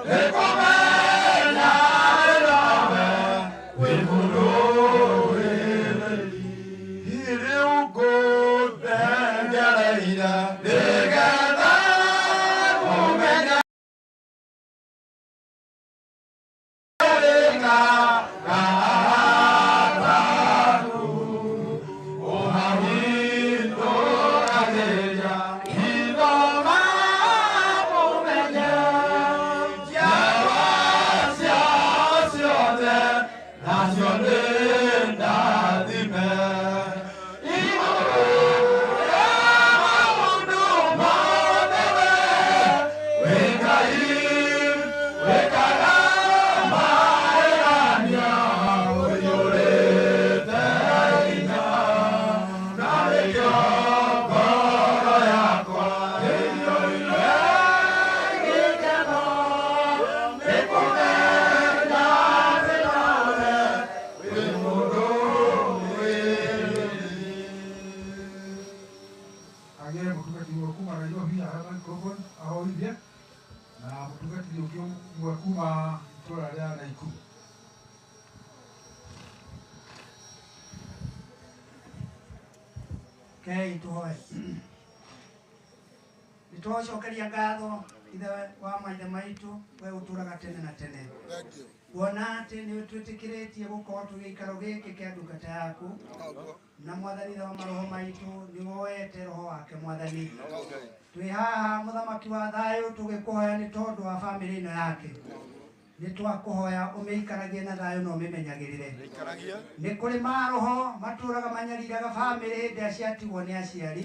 Nĩkũmenya ndĩ nawe wĩ mũrũĩrĩri. Rĩu ngũthengereire nĩgetha kũmenya Agĩe mũtungatĩri ũmwe kuma Nairobi ahe microphone ahoithie, na mũtungatĩri ũngĩ ũmwe kuma itũũra rĩa Naikuru. Rekei tuhoe. Nĩ twacokeria ngatho ithe wa maithe maitũ, we ũtũraga tene na tene, kuona atĩ nĩ ũtwĩtĩkĩrĩtie gũkorwo twĩ gĩikaro gĩkĩ kĩa ndungata yaku, na mwathani ithe wa maroho maitũ nĩ woete roho wake mwathani. Twĩ haha mũthamaki wa thayũ tũgĩkũhoya nĩ tondũ wa bamĩrĩ ĩno yake, nĩ twakũhoya ũmĩikaragie na thayũ na ũmĩmenyagĩrĩre. Nĩ kũrĩ maroho matũraga manyariraga bamĩrĩ hĩndĩ ĩrĩa ciatigwo nĩ aciari.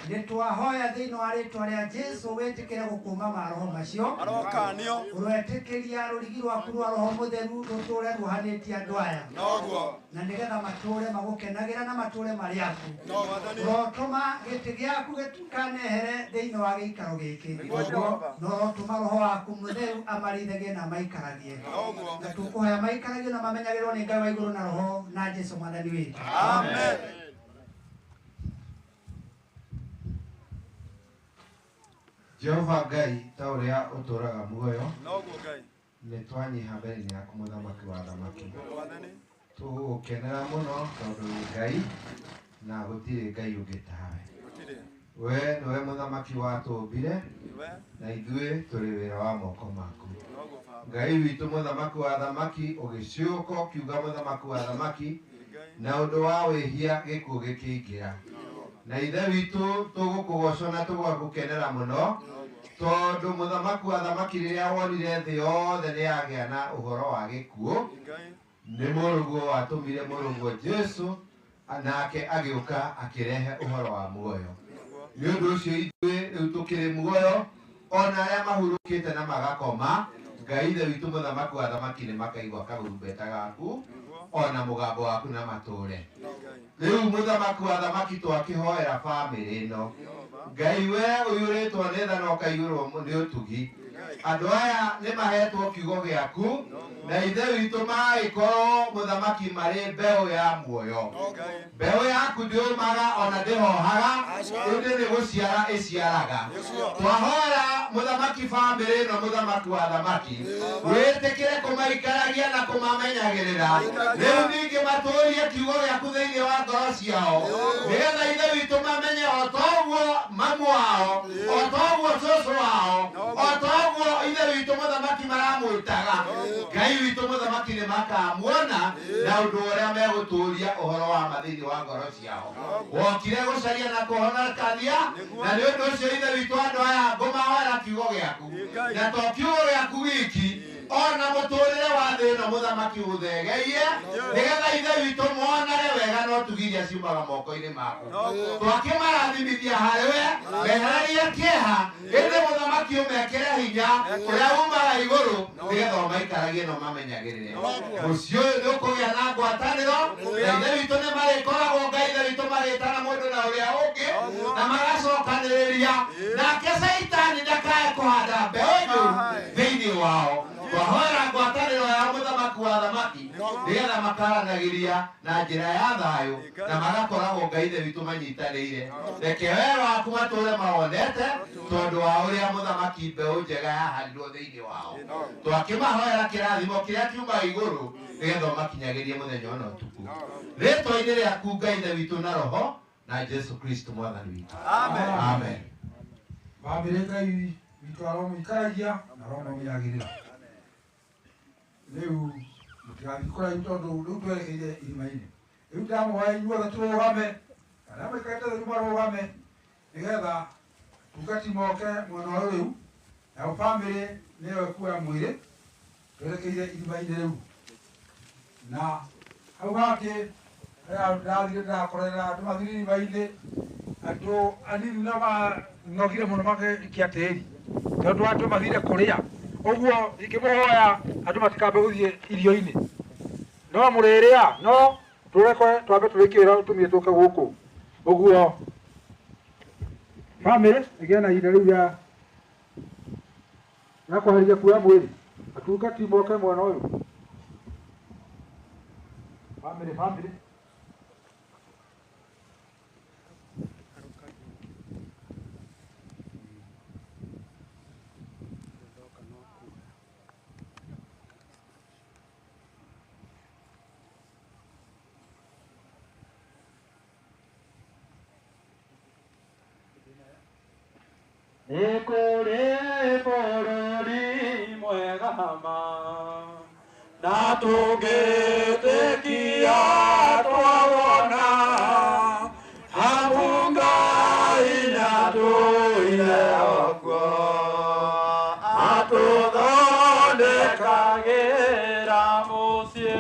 Nĩ twahoya thĩinĩ wa rĩtwa rĩa Jesu wĩtĩkĩre gũkũma maroho macio. Arokanio. Ũroetĩkĩria rũrigi rwaku rwa roho mũtheru rũtũre ruohanĩtie andũ aya. Na nĩgetha matũre magũkenagĩra na matũre marĩ aku. Ũrotũma gĩtĩ gĩaku gĩtikanehere thĩinĩ wa gĩikaro gĩkĩ. Na ũrotũma roho waku mũtheru amarĩithagie na amaikaragie. Na tũkũhoya maikaragio na mamenyagĩrwo nĩ Ngai wa igũrũ na roho na Jesũ mwathani witũ. Amen. Jehova Ngai ta ũrĩa ũtũũraga muoyo, Noguo Ngai. nĩ twanyiha mbere-inĩ yaku mũthamaki wa athamaki. Tũgũgũkenera mũno tondũ wĩ Ngai na gũtirĩ Ngai ũngĩ tawe. Gũtirĩ. We nĩwe mũthamaki watũmbire Nĩwe. na ithuĩ tũrĩ wĩra wa moko maku. Noguo Baba. Ngai witũ mũthamaki wa athamaki ũgĩciũka ũkiuga mũthamaki wa athamaki na ũndũ wa wĩhia gĩkuũ gĩkĩingĩra. Na ithe witũ tũgũkũgoca na tũgagũkenera mũno tondũ mũthamaki wa athamaki rĩrĩa wonire thĩ yothe nĩ yagĩa na ũhoro wa gĩkuũ nĩ mũrũguo watũmire mũrũguo Jesu nake agĩũka akĩrehe ũhoro wa muoyo. Nĩ ũndũ ũcio ithuĩ rĩu tũkĩrĩ muoyo ona arĩa mahurũkĩte na magakoma Ngai ithe witũ mũthamaki wa athamaki nĩ makaigua kahurumbeta gaku ona mũgambo waku na matũre. Rĩu mũthamaki wa athamaki twakĩhoera bamĩrĩ ĩno Ngai we ũiyũrĩtwo nĩ tha na ũkaiyũrwo nĩ ũtugi. Andũ aya nĩ mahetwo kiugo gĩaku na ithe witũ magĩkorwo mũthamaki marĩ mbeũ ya muoyo. Mbeũ yaku ndĩũmaga ona ndĩhohaga ĩndĩ nĩ gũciara ĩciaraga. Twahoera mũthamaki bamĩrĩ ĩno mũthamaki wa athamaki wĩtĩkĩre kũmaikaragia na kũmamenyagĩrĩra. Rĩu ningĩ matũrie kiugo gĩaku thĩinĩ wa ngoro ciao nĩgetha ithe witũ mamenye o toguo mamu wao o toguo cũcũ wao o toguo ithe witũ mũthamaki maramwĩtaga. Ngai witũ mũthamaki nĩ makamuona na ũndũ ũrĩa megũtũria ũhoro wa ma thĩinĩ wa ngoro ciao. Wokire gũcaria na kũhonokania na nĩ ũndũ ũcio ithe witũ andũ aya ngũmahoera kiugo gĩaku na to kiugo gĩaku giki ona mũtũrĩre wa thĩ ĩno mũthamaki ũthegeiye nĩgetha ithe witũ monage wega no tugi iria ciumaga moko-inĩ maku. Twakĩmarathimithia harĩ we mehererie kĩeha ĩndĩ mũthamaki ũmekĩre hinya ũrĩa umaga igũrũ nĩgetha ũmaikaragie na ũmamenyagĩrĩre. Mũciĩ ũyũ nĩ ũkũgĩa na ngwatanĩro na ithe witũ nĩ marĩkoragwo Ngai ithe witũ magĩtana mũndũ na ũrĩa ũngĩ na magacokanĩrĩria nake Caitani ndakae kũhanda mbeũ njũru thĩinĩ wao. Twahoera ngwatanĩro ya mũthamaki wa athamaki nĩgetha makaranagĩria na njĩra ya thayũ na magakoragwo Ngai ithe witũ manyitanĩire. Reke wee waku matũre mawonete tondũ wa ũrĩa mũthamaki mbeũ njega yahandirwo thĩinĩ wao. Twakĩmahoera kĩrathimo kĩrĩa kiumaga igũrũ nĩgetha ũmakinyagĩrie mũthenya ona ũtukũ. Rĩtwa-inĩ rĩaku Ngai ithe witũ na roho na Jesu Kristo mwathani witũ. Amen. Amen. Bamĩrĩ Ngai witũ aromũikaragia na aromũmenyagĩrĩra. Rĩu mũtigathiĩ kũraihu tondũ rĩu twerekeire irima-inĩ. Rĩu ndamũhoya inyuothe tũrũgame, arĩa maikarĩte thĩ rĩu marũgame nĩgetha tungati moke mwena ũyũ rĩu, nayo bamĩrĩ nĩyo ĩkuoya mwĩrĩ twerekeire irima-inĩ rĩu. Na hau hangĩ harĩa ndĩrathire ndĩrakorera andũ mathire irima-inĩ, andũ anini no manogire mũno magĩikia tĩri tondũ andũ mathire kũrĩa. Ũguo ingĩmũhoya andũ matikambe gũthiĩ irio-inĩ, no mũrĩrĩa no tũreke twambe tũrĩkie wĩra tũmie tũke gũkũ. Ũguo bamĩrĩ ĩgĩe na ihinda rĩu rĩa kweheria kuoya mwĩrĩ. Atungati moke mwena ũyũ. Bamĩrĩ, bamĩrĩ. Nĩ kũrĩ bũrũri mwega ma na tũngĩtĩkia twawona amu Ngai nĩatũire okuo atũthondekagĩra mũciĩ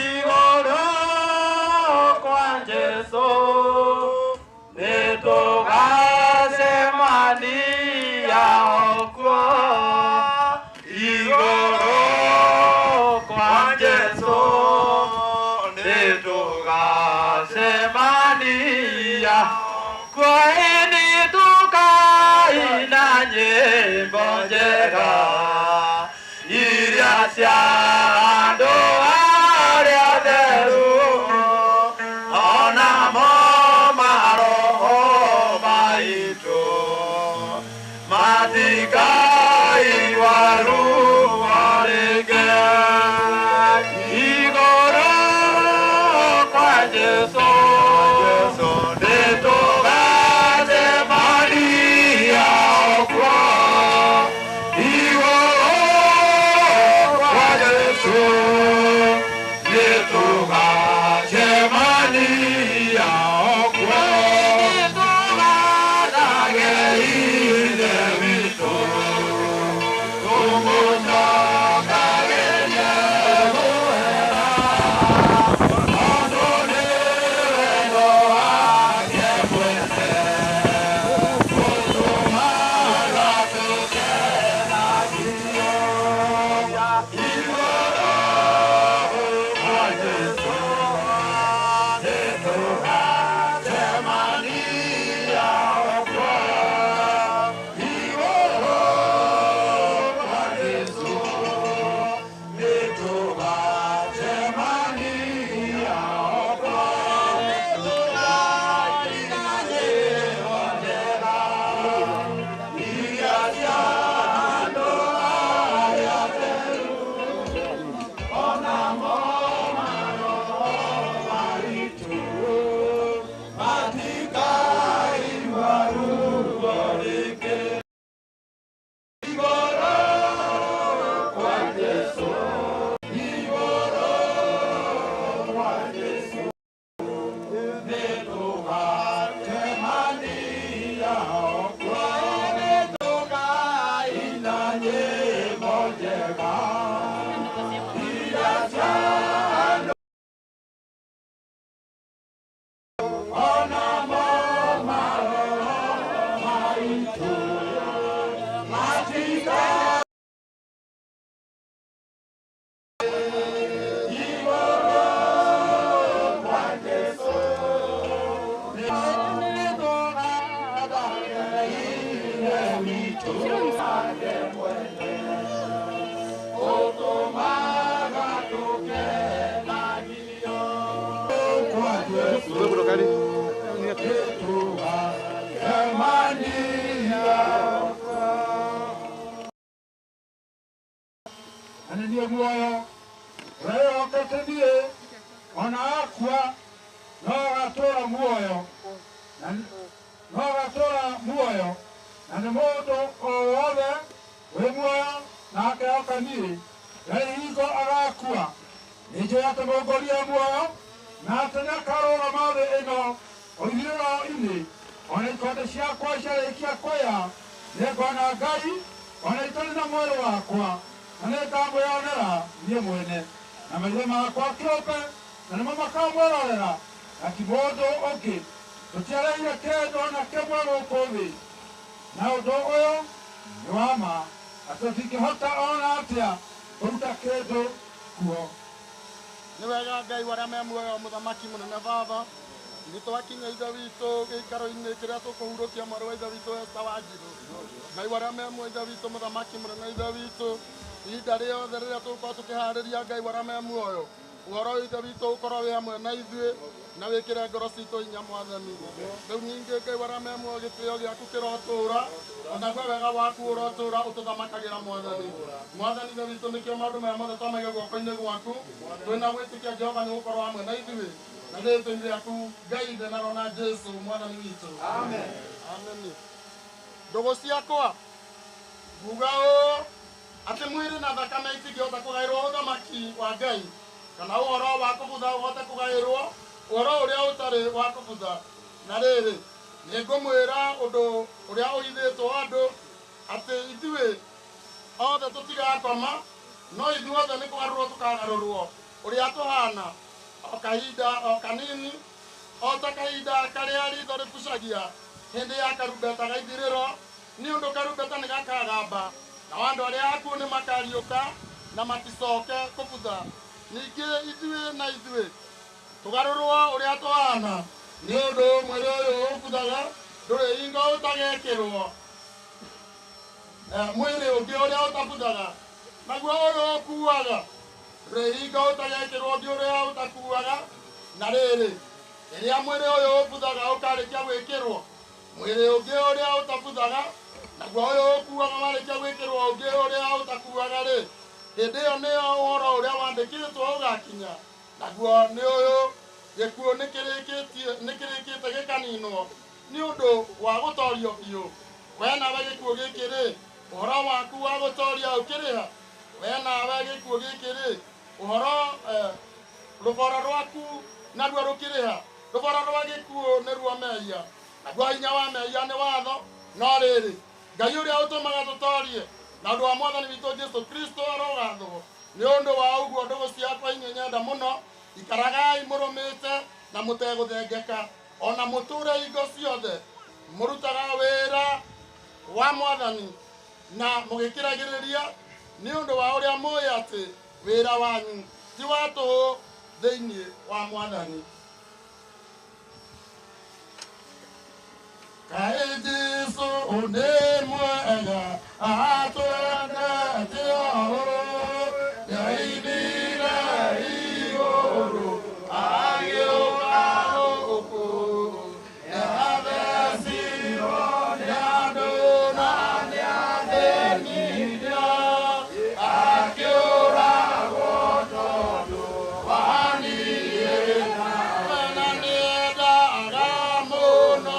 igũrũ kwa Jesũ nĩtũgacemania okuo igũrũ kwa Jesũ. Nĩtũgacemania kuo nĩtũkaina nyĩmbo njega iria cia andũ arĩa atheru onamo maroho maitũ matikaigua ruo rĩngĩ igũrũ kwa Jesũ nĩtũgacemania kuo igũrũ kwa Jesũ nĩtũgacemania kuo nĩtũganage Ithe witũ tũmũcokagĩrie mũhera tondũ nĩ wendo wake mwene ũtũmaga tũkenagio igũrũ kwa Jesũ nĩtũgacemania kuo igũrũ kwa Jesũ nĩtũgacemania kuo nĩtũkaina nyĩmbo njega iria cia andũ arĩa atheru onamo maroho maitũ matikaigua ruo rĩngĩ igũrũ kwa Jesũ igũrũ kwa Jesũ nĩtũgacemania kuo nĩtũkaina nyĩmbo njega iria cia andũ onamo maroho maitũ matika igũrũ kwa Jesũ nĩtũgathage Ithe witũ wake mwene ũtũmaga tũkenagio kwa Jesũ nĩtũgacemania na nĩ niĩ muoyo ũrĩa wĩhokete niĩ ona akua no agatũũra muoyo no agatũũra muoyo na nĩ mũndũ o wothe wĩ muoyo na akehoka niĩ ndarĩ hingo agakua. Nĩ njũĩ atĩ mũngoria muoyo na atĩ nĩakarũgama thĩ ĩno ithirĩro-inĩ ona ikonde ciakwa ciarĩkia kũya nĩngona Ngai ona itarĩ na mwĩrĩ wakwa na nĩngamwĩonera niĩ mwene na maitho makwa kĩũmbe na nĩmo makamwĩrorera na ti mũndũ ũngĩ. Tũtiareire kĩndũ ona kĩmwe gũkũ thĩ na ũndũ ũyũ nĩ wa ma atĩ tũtingĩhota ona atĩa kũruta kĩndũ kuo. Nĩ wega Ngai warĩa me muoyo mũthamaki mũnene baba nĩ twakinya Ithe witũ gĩikaro-inĩ kĩrĩa tũkũhurũkia mwarĩ wa Ithe witũ Esther Wanjirũ. Ngai warĩa me muoyo Ithe witũ mũthamaki mũnene Ithe witũ ihinda rĩothe rĩrĩa tũgũkorwo tũkĩharĩria Ngai warĩa me muoyo ũhoro Ithe witũ ũkorwo wĩ hamwe na ithuĩ na wĩkĩre ngoro citũ hinya mwathani. Rĩu ningĩ Ngai warĩa me muoyo gĩtĩo gĩaku kĩrotũũra onaguo wega waku ũrotũũra ũtũthamakagĩra mwathani. Mwathani Ithe witũ nĩkĩo maũndũ maya mothe twamaiga guoko-inĩ gwaku twĩna gwĩtĩkia Jehova nĩ gũkorwo hamwe na ithuĩ na rĩtwa-inĩ rĩaku Ngai Ithe na Roho na Jesũ mwathani witũ. Amen. Amen. Ndũgũ ciakwa nguga ũũ atĩ mwĩrĩ na thakame itingĩhota kũgaĩrwo ũthamaki wa Ngai kana ũhoro wa kũbutha ũhote kũgaĩrwo ũhoro ũrĩa ũtarĩ wa kũbutha. Na rĩrĩ nĩngũmwĩra ũndũ ũrĩa ũhithĩtwo andũ atĩ ithuĩ othe tũtigakoma no ithuothe nĩ kũgarũrwo tũkagarũrwo ũrĩa tũhana o kahinda o kanini o ta kahinda karĩa ritho rĩbucagia hĩndĩ ya karumbeta ga ithirĩro nĩ ũndũ karumbeta nĩ gakagamba nao andũ arĩa akuũ nĩ makariũka na maticoke kũbutha. Ningĩ ithuĩ na ithuĩ Tũgarũrwo ũrĩa tũhana nĩ ũndũ mwĩrĩ ũyũ ũbuthaga ndũrĩ hingo ũtagekĩrwo mwĩrĩ ũngĩ ũrĩa ũtabuthaga naguo ũyũ ũkuaga ndũrĩ hingo ũtagekĩrwo ũngĩ ũrĩa ũtakuaga na rĩrĩ rĩrĩa mwĩrĩ ũyũ ũbuthaga ũkarĩkia gwĩkĩrwo mwĩrĩ ũngĩ ũrĩa ũtabuthaga naguo ũyũ ũkuaga warĩkia gwĩkĩrwo ũngĩ ũrĩa ũtakuaga rĩ hĩndĩ ĩyo nĩyo ũhoro ũrĩa wandĩkĩtwo ũgakinya naguo nĩ ũyũ gĩkuũ nĩkĩrĩkĩte gĩkaninwo nĩ ũndũ wa gũtorio biũ we nawe gĩkuũ gĩkĩ rĩ ũhoro waku wa gũtoria ũkĩrĩha we nawe gĩkuũ gĩkĩ rĩ ũhoro rũboro rwaku naruo rũkĩrĩha rũboro rwa gĩkuũ nĩruo mehia naguo hinya wa mehia nĩ watho no rĩrĩ Ngai ũrĩa ũtũmaga tũtorie na ũndũ wa mwathani witũ Jesũ Kristo arogathwo nĩ ũndũ wa ũguo ndũgũ ciakwa inyuĩ nyenda mũno ikaragai mũrũmĩte na mũtegũthengeka ona mũtũre hingo ciothe mũrutaga wĩra wa mwathani na mũgĩkĩragĩrĩria nĩ ũndũ wa ũrĩa mũĩ atĩ wĩra wanyu ti wa tũhũ thĩinĩ wa mwathani. Kaĩ Jesũ nĩ mwega atwendete ũũ nĩoimire igũrũ agĩũka gũkũ nĩathecirwo nĩ andũ na nĩathĩnirio akĩũragwo tondũ wa niĩ na nĩendaga mũno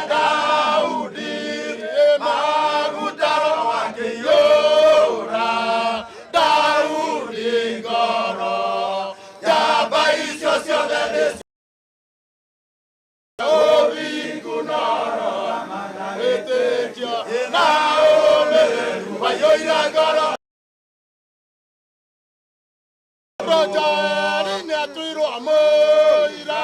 Daudi, Iyũire ngoro. Rojaeli nĩatuirwo mũira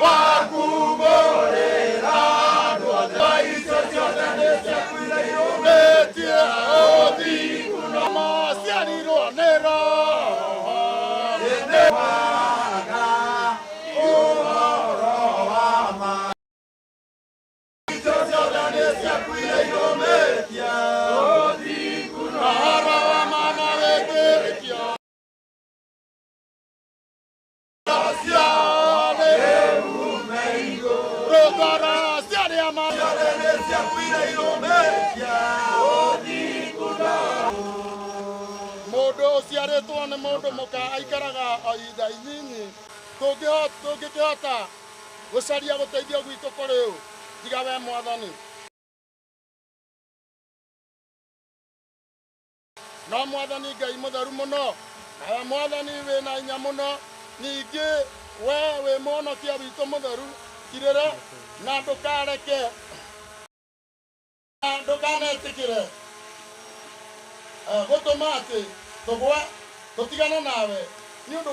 wa kumbũrĩra andũ othe. Icio ciothe nĩciakuire irũmĩtie ũthingu no maciarirwo nĩ Roho. Nĩ waga ũhoro wa ma. Icio ciothe nĩciakuire irũmĩtie ũthingu no ũhoro wa ma na wĩtĩkio. Mundu uciaritwo ni mundu muka aikaraga o ihinda inyinyi tungikihota gucaria guteithio gwitu kuri u tiga we Mwathani. No Mwathani Ngai mutheru muno, nawe Mwathani wina hinya muno, ningĩ we wĩ mũhonokia witũ mũtheru, kirĩre na ndũkareke na ndũkanetĩkĩre gũtũma atĩ tũgwe tũtigane nawe nĩ ũndũ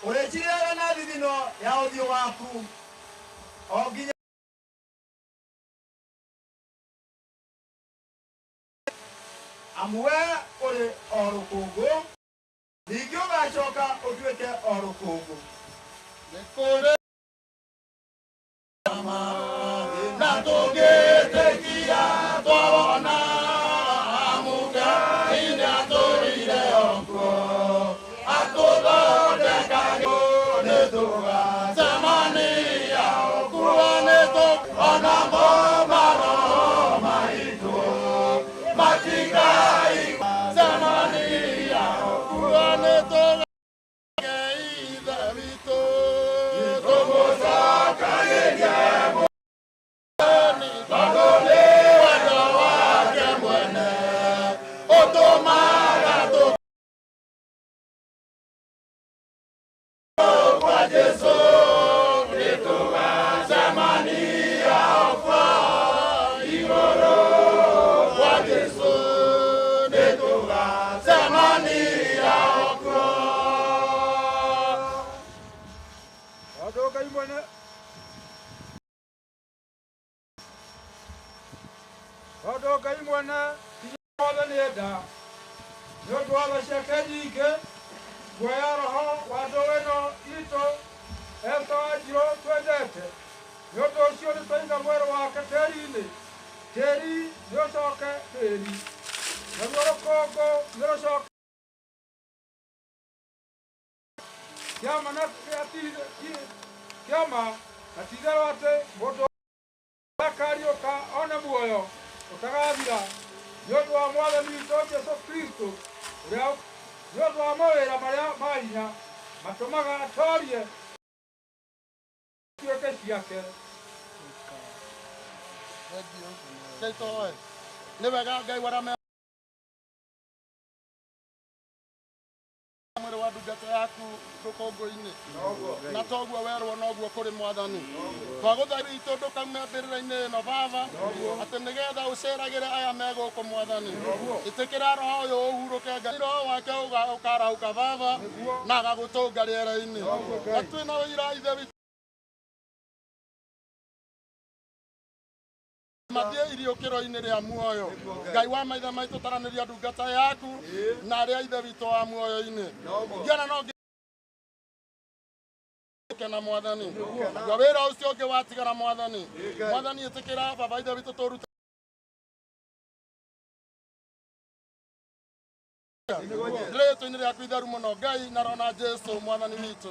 ũrĩcirĩaga na thithino ya ũthiũ waku o nginya amu we ũrĩ o rũkũngũ ningĩ ũgacoka ũtuĩke o rũkũngũ. Nĩ kũrĩ na tũngĩtĩkia twawona amu Ngai nĩatũrire o kuo atũthondekagwo nĩ tũgacemania o kuo nĩ tũ ona mo maroho maitũ matikacemania o kuo nĩ tũgage Ithe witũ tũmũcokagĩrie tondũ nĩ wendo wake mwene ũtũmaga tũ kwa Jesũ nĩ tũgacemania o kuo igũrũ kwa Jesũ nĩ tũgacemania o kuo. Tondũ Ngai mwene tondũ Ngai mwene hinya wothe nĩenda nĩ ũndũ wa tha ciake nyingĩ kuoya roho wa ndũũ ĩno itũ Esther Wanjirũ twendete nĩ ũndũ ũcio nĩtwaiga mwĩrĩ wake tĩri-inĩ tĩri nĩũcoke tĩri naruo rũkũngũ nĩrũcoke kĩama na kĩama na ti-itherũ atĩ mũndũ akariũka one muoyo ũtagathira nĩ ũndũ wa Mwathani witũ Jesũ Kristũ ũrĩa nĩ ũndũ wa mawĩra marĩa ma hinya matũmaga atoorie ciũke ciake. Thengiũ. Nĩ wega Ngai warame mwĩrĩ wa ndungata yaku rũkũngũ-inĩ na toguo werwo noguo kũrĩ Mwathani. Twagũthaitha itũ ndũkaume mbĩrĩra-inĩ ĩno Baba atĩ nĩgetha ũceragĩre aya me gũkũ Mwathani. Ĩtĩkĩra roho ũyũ ũhurũke Ngai roho wake ũkarahũka Baba na agagũtũnga rĩera-inĩ. Na twĩna ũira Ithe witũ mathiĩ iriũkĩro-inĩ rĩa muoyo. Ngai wa maithe maitũ taranĩria ndungata yaku na arĩa Ithe witũ wa muoyo-inĩ. Ngĩona no ngĩkena Mwathani. Naguo wĩra ũcio ũngĩ watigara Mwathani. Mwathani ĩtĩkĩra Baba Ithe witũ tũrute rĩtwa-inĩ rĩaku itheru mũno Ngai na Roho na Jesũ Mwathani witũ.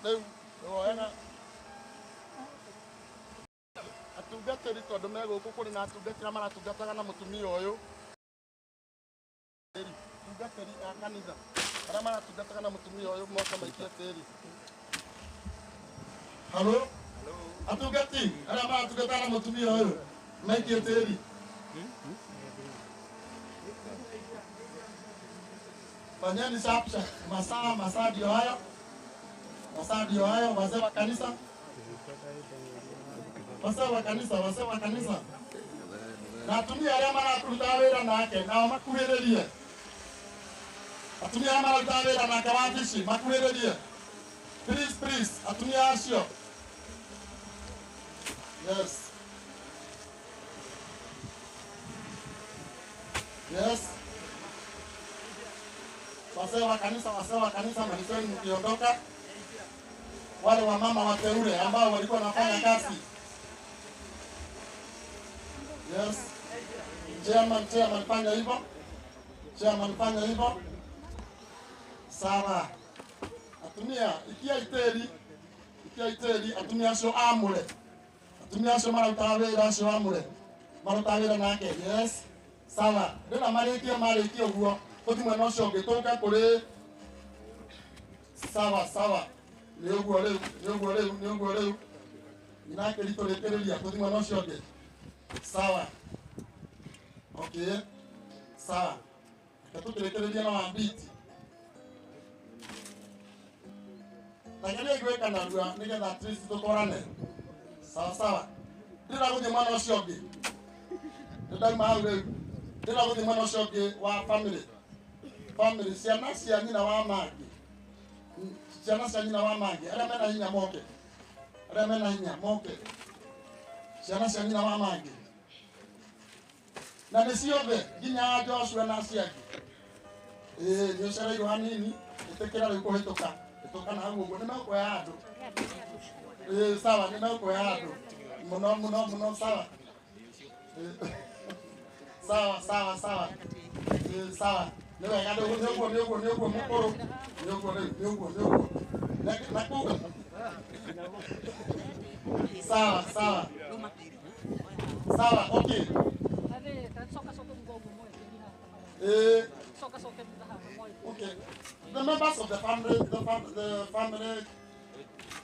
Rĩu woyaga atungatĩri tondũ me gũkũ kũrĩ na atungatĩri arĩa maratungataga na mũtumia ũyũ atungatĩri a kanitha arĩa maratungataga na mũtumia ũyũ moka maikie tĩri. Halo atungati arĩa maratungataga na mũtumia ũyũ maikie tĩri. Fanyeni sharp sharp, masaa masaa ndio haya. Masaa ndio hayo, wazee wa kanisa. Wazee wa kanisa, wazee wa kanisa. Na atumia arĩa marakũruta wĩra nake nao makuhĩrĩrie. Atumia arĩa mararuta wĩra nake wabici makuhĩrĩrie. Please, please, atumia acio. Yes. Yes. Wazee wa kanisa, wazee wa kanisa, malizeni mkiondoka. Wale wamama wateule ambao walikuwa wanafanya kazi. Yes. Chairman, chairman fanya hivyo. Chairman fanya hivyo. Sawa. Atumia ikia iteri atumia acio amure. Atumia acio mararuta wĩra acio amure. Maruta wĩra nake. Yes. Sawa. Ndĩna marĩkie ũguo. Tũthiĩ mwena ũcio ũngĩ tũke kũrĩ. Sawa, sawa. Nĩ ũguo rĩu, nĩ ũguo rĩu, nĩ ũguo rĩu. Inakĩri tũrĩkĩrĩria tũthiĩ mwena ũcio ũngĩ. Sawa. Okay. Sawa. Reke tũkĩrĩkĩrĩria na wambiti. Tageria gwĩka narua nĩgetha at least tũtwarane. Sawa sawa. Ndĩrenda gũthiĩ mwena ũcio ũngĩ. Nĩndauma hau rĩu. Ndĩrenda gũthiĩ mwena ũcio ũngĩ wa family. Family, ciana cia nyina wa Mangi. Ciana cia nyina wa Mangi. Arĩa mena hinya moke. Arĩa mena hinya moke. Ciana cia nyina wa Mangi. Na nĩ ciothe nginya Joshua na acio angĩ. Ĩĩ nĩ ũcereirwo hanini, ĩtĩkĩra rĩu kũhĩtũka. Hĩtũka na hau ũguo nĩ mekuoya andũ. Ĩĩ sawa, nĩ mekuoya andũ. Mũno mũno mũno sawa. Sawa sawa sawa. Ĩĩ sawa. Nĩ wega nĩ ũguo nĩ ũguo nĩ ũguo mũkũrũ. Nĩ ũguo rĩu nĩ ũguo nĩ ũguo. Na kũu. Sawa sawa. Sawa, okay. Okay. The members of the family, the family,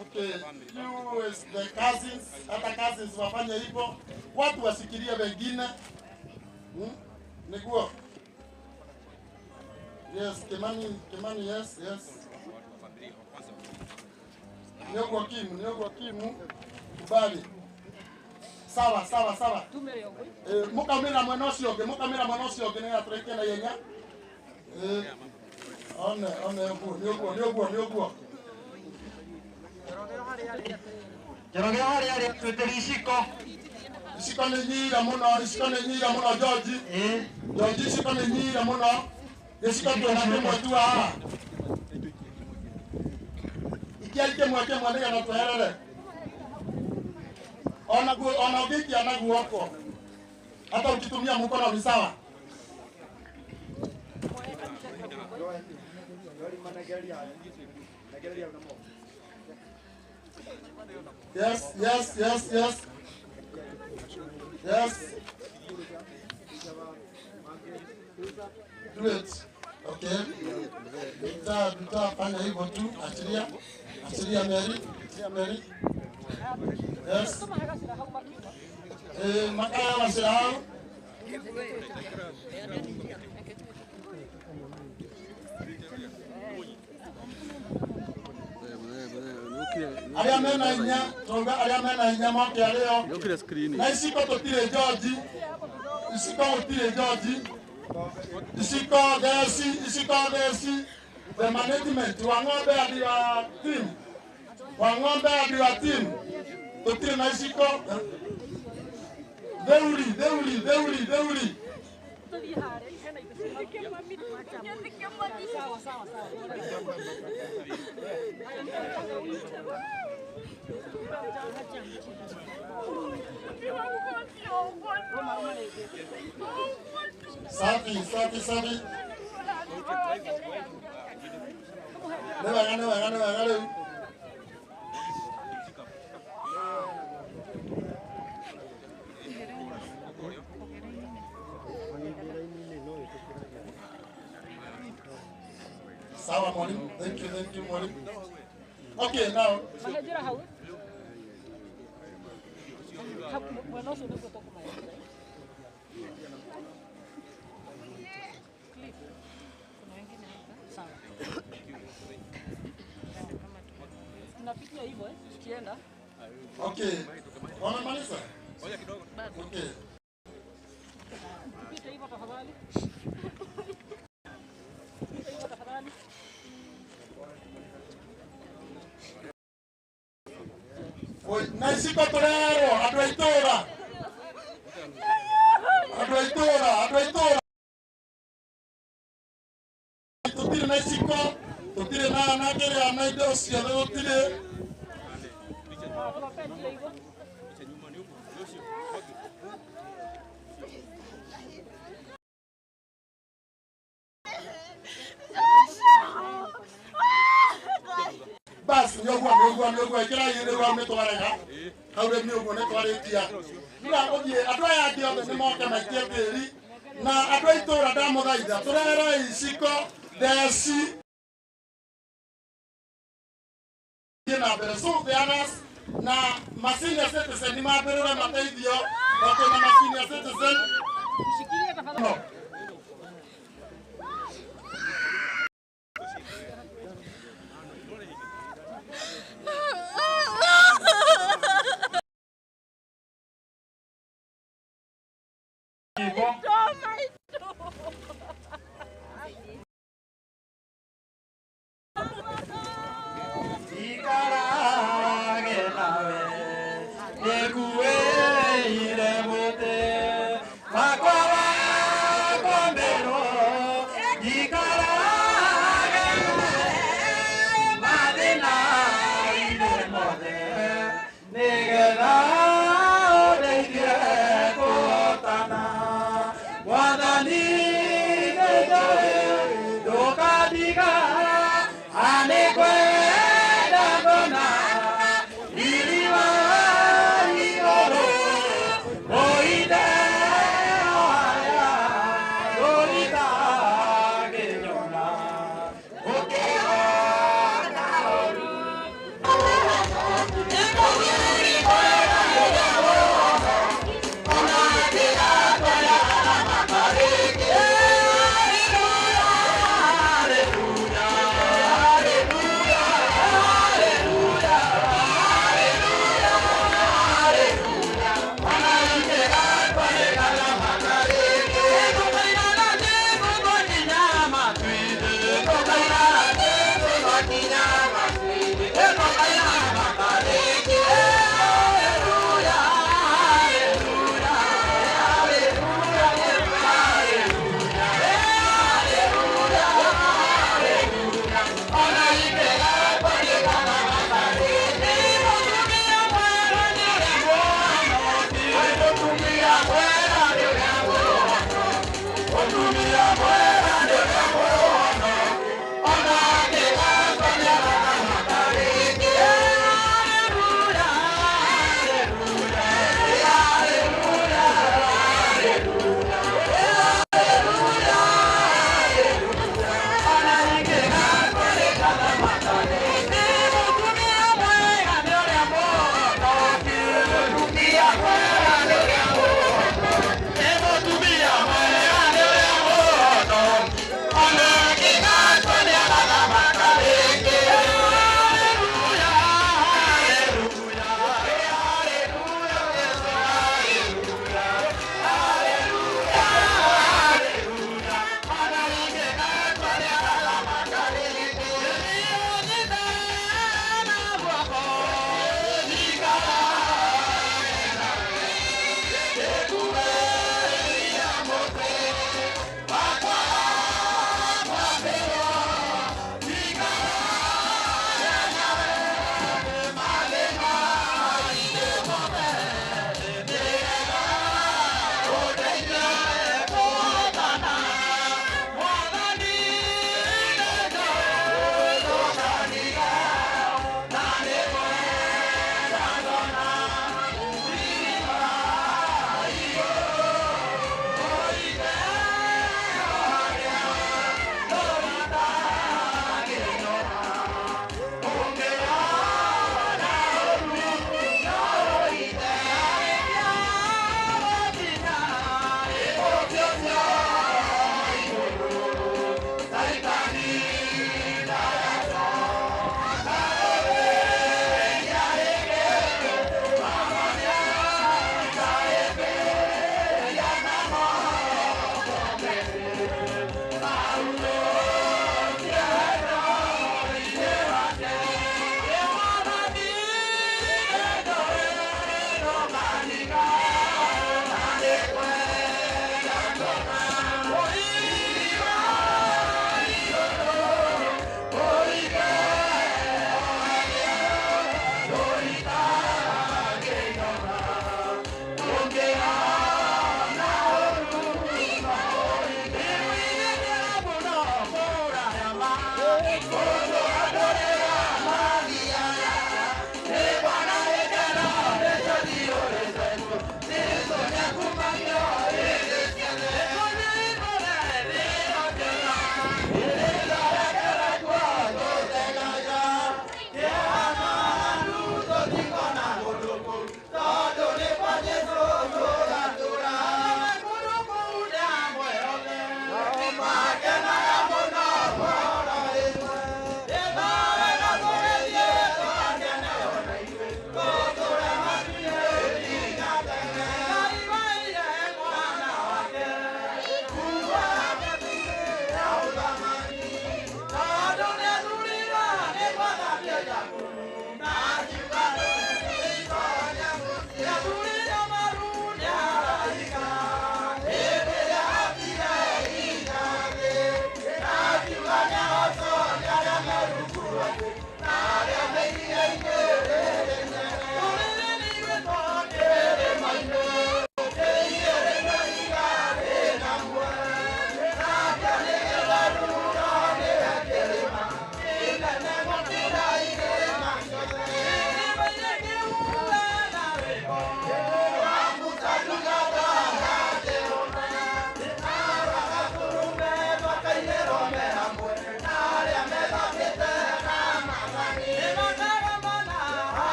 okay, you is the cousins, hata cousins wafanye hivyo, watu wasikilie wengine. Niguo. Yes, Kimani, Kimani, yes, yes. Niogo Kimu, Niogo Kimu, kubali. Sawa, sawa, sawa. Mukamira mwena ũcio ũngĩ, mukamira mwena ũcio ũngĩ nĩgetha tũrĩkie na ihenya. One, one, ũguo, nĩ ũguo, nĩ ũguo, nĩ ũguo. Njoroge harĩa arĩa twĩtĩri iciko. Iciko nĩ nyira mũno, iciko nĩ nyira mũno, George. George, iciko nĩ nyira mũno. Gĩciko twĩna kĩmwe tu haha. Ikiai kĩmwe kĩmwe nĩgetha tweherere. Ona ũngĩikia na guoko. Hata ukitumia mkono ni sawa. Yes, yes, yes, yes. Yes. Do it. Okay. Tutafanya hivyo tu. Achilia. Achilia Mary. Achilia Mary. Yes. Makaya wasirau. Arĩa mena hinya, tonga arĩa mena hinya moke arĩo. Na iciko tũtirĩ George. Iciko gũtirĩ George. Iciko theci, iciko theci. The management wa ng'ombe and your team. Wa ng'ombe and your team. Tũtirĩ na iciko. Theuri, theuri, theuri, theuri. Safi, safi, safi. Nĩ wega, nĩ wega, nĩ wega rĩu. Sawa mwalimu. Thank you mwalimu. Okay, now. Tunapitia hivyo tukienda. Okay. Wamemaliza? Okay. Tupite hivyo tafadhali. Tupite hivyo tafadhali. Oi, na iciko tũrerwo andũ a itũũra. Andũ a itũũra, andũ a itũũra. Tũtirĩ na iciko, tũtirĩ na kĩrĩa na indo ciothe tũtirĩ. Bas, nĩ ũguo nĩ ũguo nĩ ũguo ĩkĩra igĩrĩ rwa nĩ twarega hau rĩu nĩ ũguo nĩ twarĩkia ndũragũthiĩ andũ aya angĩ othe nĩ moke maikie tĩri na andũ a itũũra ndamũthaitha tũrehere iciko theci thiĩ na mbere so the others na ma senior citizen nĩ mambĩrĩre mateithio na twĩna ma senior citizen no. Ikarage nawe nĩnguĩire mũtĩ wakwa wa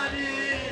Bali.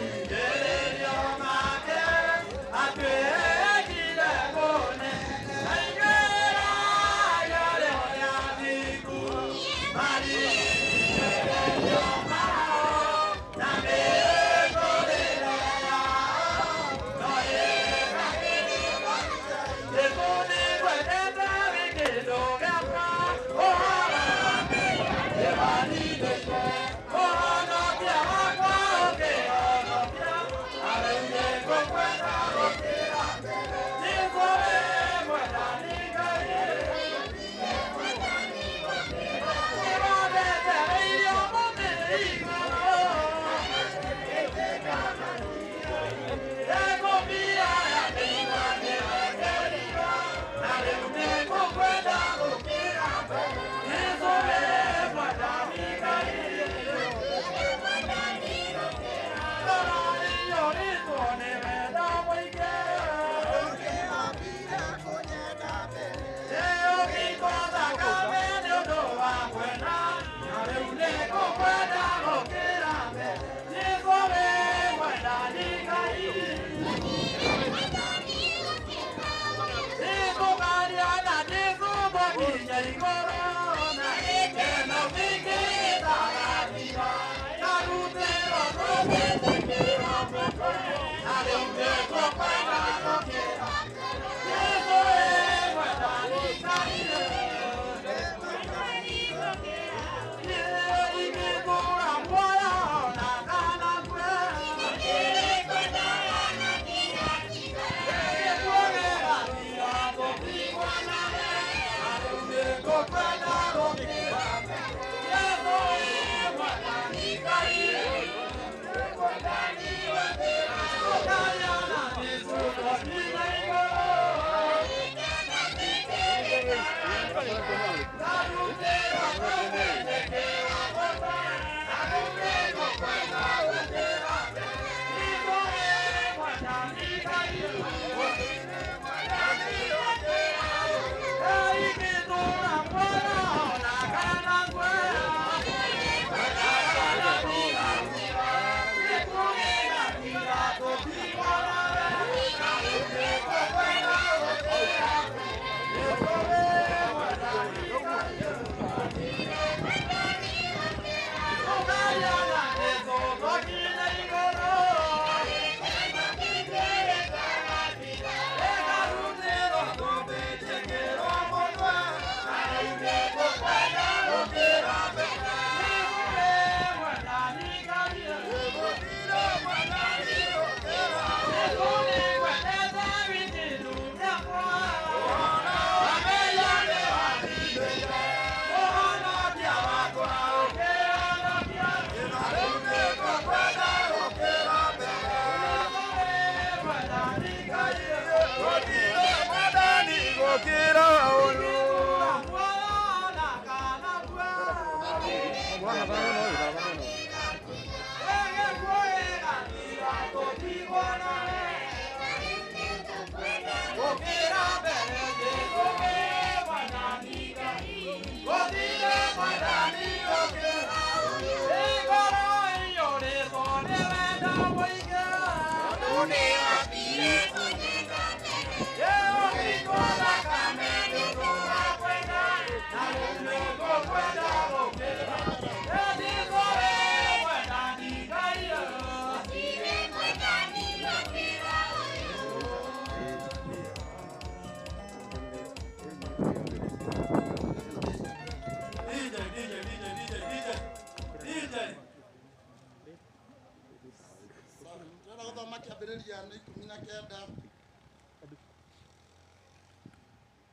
Kĩambĩrĩria nĩ 19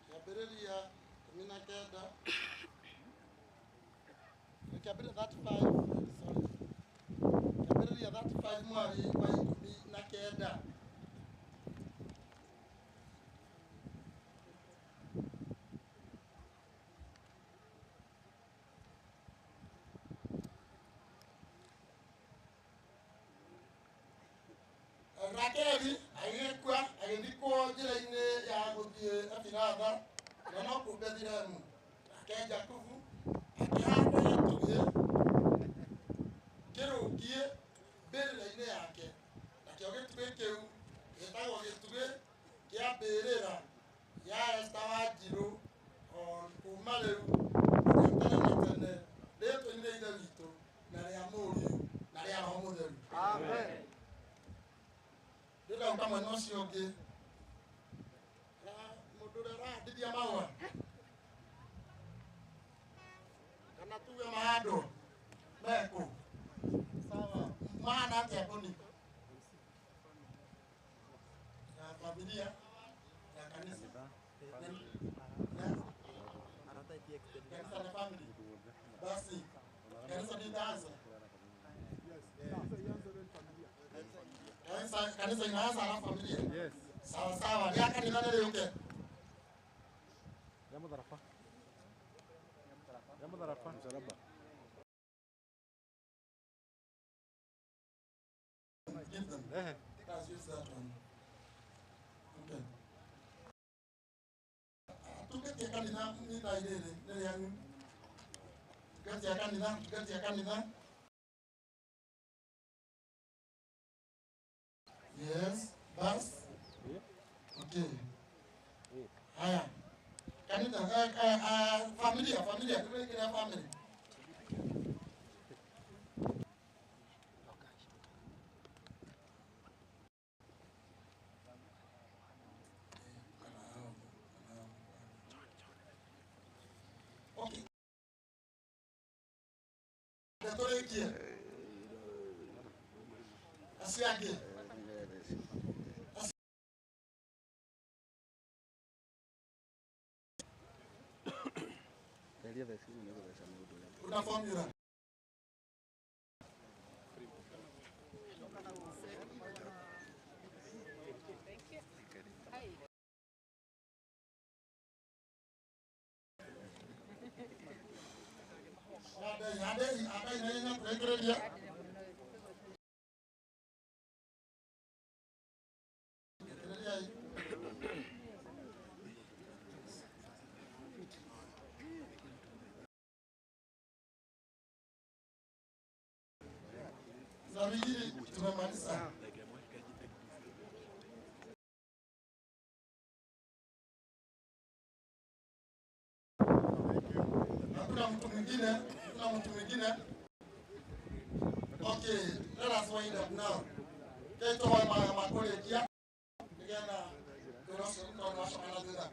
kĩambĩrĩria 19 kĩambĩrĩria 35 sorry kĩambĩrĩria 35 mweri wa 19. Rakeli agĩkua agĩthikwo njĩra-inĩ ya gũthiĩ Efiratha na no kũu Bethilehemu. Nake Jakubu akĩhanda gĩtugĩ kĩrũngiĩ mbĩrĩra-inĩ yake, nakĩo gĩtugĩ kĩu gĩtagwo gĩtugĩ kĩa mbĩrĩra ya Esta Wanjirũ o kuma rĩu nginya tene na tene, rĩĩtwa-inĩ rĩa Ithe witũ na rĩa Mũriũ na rĩa Roho Mũtheru. Amen. Ndĩrauga mwena ũcio ũngĩ mũndũ ũrĩa ũrahandithia mahũa kana tuge mahandwo mekũ sawa mahana atĩa kũni ya familia ya kanisa kanisa na family basi kanisa nitaanza kanisa inaanza na familia. Yes. Sawa sawa. Rĩa kanitha nĩ rĩũke. Rĩa mũtharaba. Rĩa mũtharaba. Mũtharaba. Give them. Let's use that one. Okay. Tugetie kanitha nĩ thaa igĩrĩ nĩ rĩanyu. Tugetie kanitha, tugetie kanitha. Yes, bas. Okay. Haya. Kanitha, familia, familia, tugetie family. Okay. Tũrĩkie. Acio angĩ. Kuna formula. Tumemaliza. Hakuna mtu mwingine, hakuna mtu mwingine. Okay, let us wind up now. Keto wa makolegia nigetha tũrocokana thutha.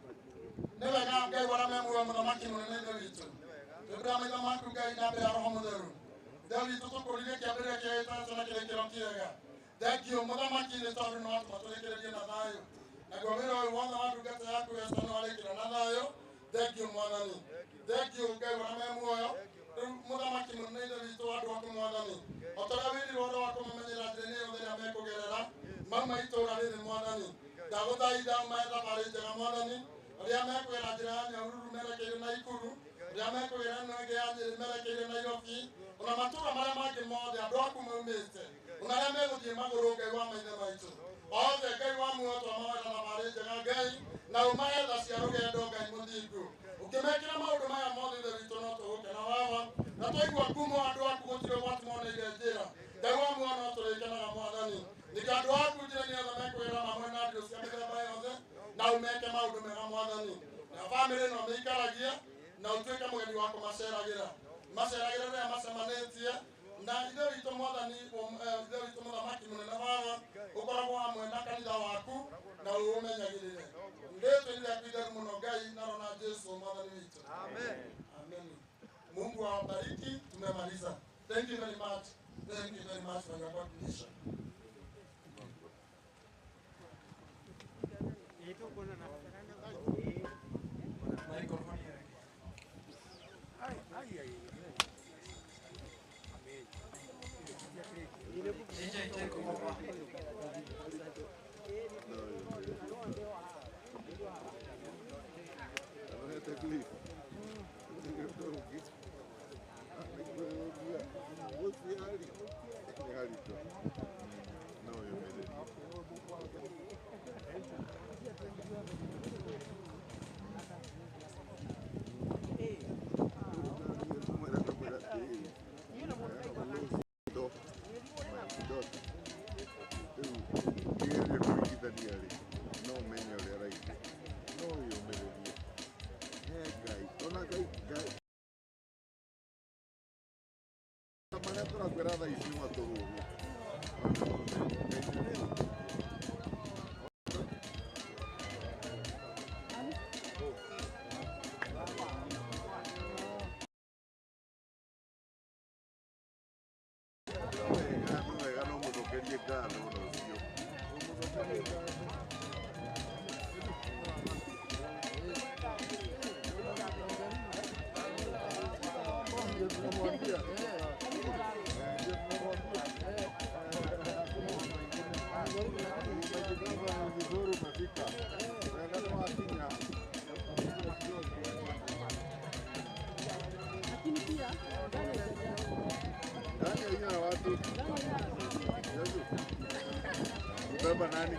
Nĩ wega Ngai wa arĩa me muoyo mũthamaki mũnene Ithe witũ. Tũndũ maitho maku Ngai na mbere ya Roho Mũtheru. Ithe witũ tũkũrire kĩambĩrĩria kĩa gĩtatũ na kĩrĩkĩro kĩega. Thank you mũthamaki nĩ tondũ nĩ watũma tũrĩkĩrĩrie na thayũ. Naguo wĩra ũyũ wothe wa ndungata yaku Esther nĩ warĩkĩra na thayũ. Thank you mwathani. Thank you Ngai wa arĩa me muoyo. Rĩu mũthamaki mũnene Ithe witũ andũ aku mwathani. O ta ũrĩa wĩrirwo ũhoro wa kũmamenyera njĩra-inĩ yothe ĩrĩa mekũgerera mauma itũũra rĩrĩ mwathani. Ndagũthaitha ũmahe thabarĩ njega mwathani. Arĩa mekũgera njĩra ya Nyahururu merekeire Naikuru, arĩa mekũgera ĩno ĩngĩ ya Nyĩrĩ merekeire Nairobi, ona matũũra marĩa mangĩ mothe andũ aku maumĩte, ona arĩa megũthiĩ magũrũ Ngai wa maithe maitũ. Othe Ngai wa muoyo twamahoera thabarĩ njega Ngai, na ũmahe tha cia rũgendo Ngai mũthingu. Ũkĩmekĩra maũndũ maya mothe Ithe witũ no tũgũkena wawa, na twaigua ngumo andũ aku gũtirĩ ũgwati moneire njĩra. Ngai wa muoyo no tũrĩkenaga mwathani. Nĩkĩo andũ aku njĩra-inĩ ya wa kũmaceragĩra maceragĩra rĩrĩa macemanĩtie na ithe witũ mwathani ithe witũ mũthamaki mũnene waga ũkoragwo hamwe na kanitha waku na ũũmenyagĩrĩre rĩtwa-inĩ rĩaku itheru mũno Ngai na Roho na Jesu mwathani witũ. Amen. Amen. Mungu awabariki. Tumemaliza. Thank you very much. Thank you very much for your contribution. Baba nani?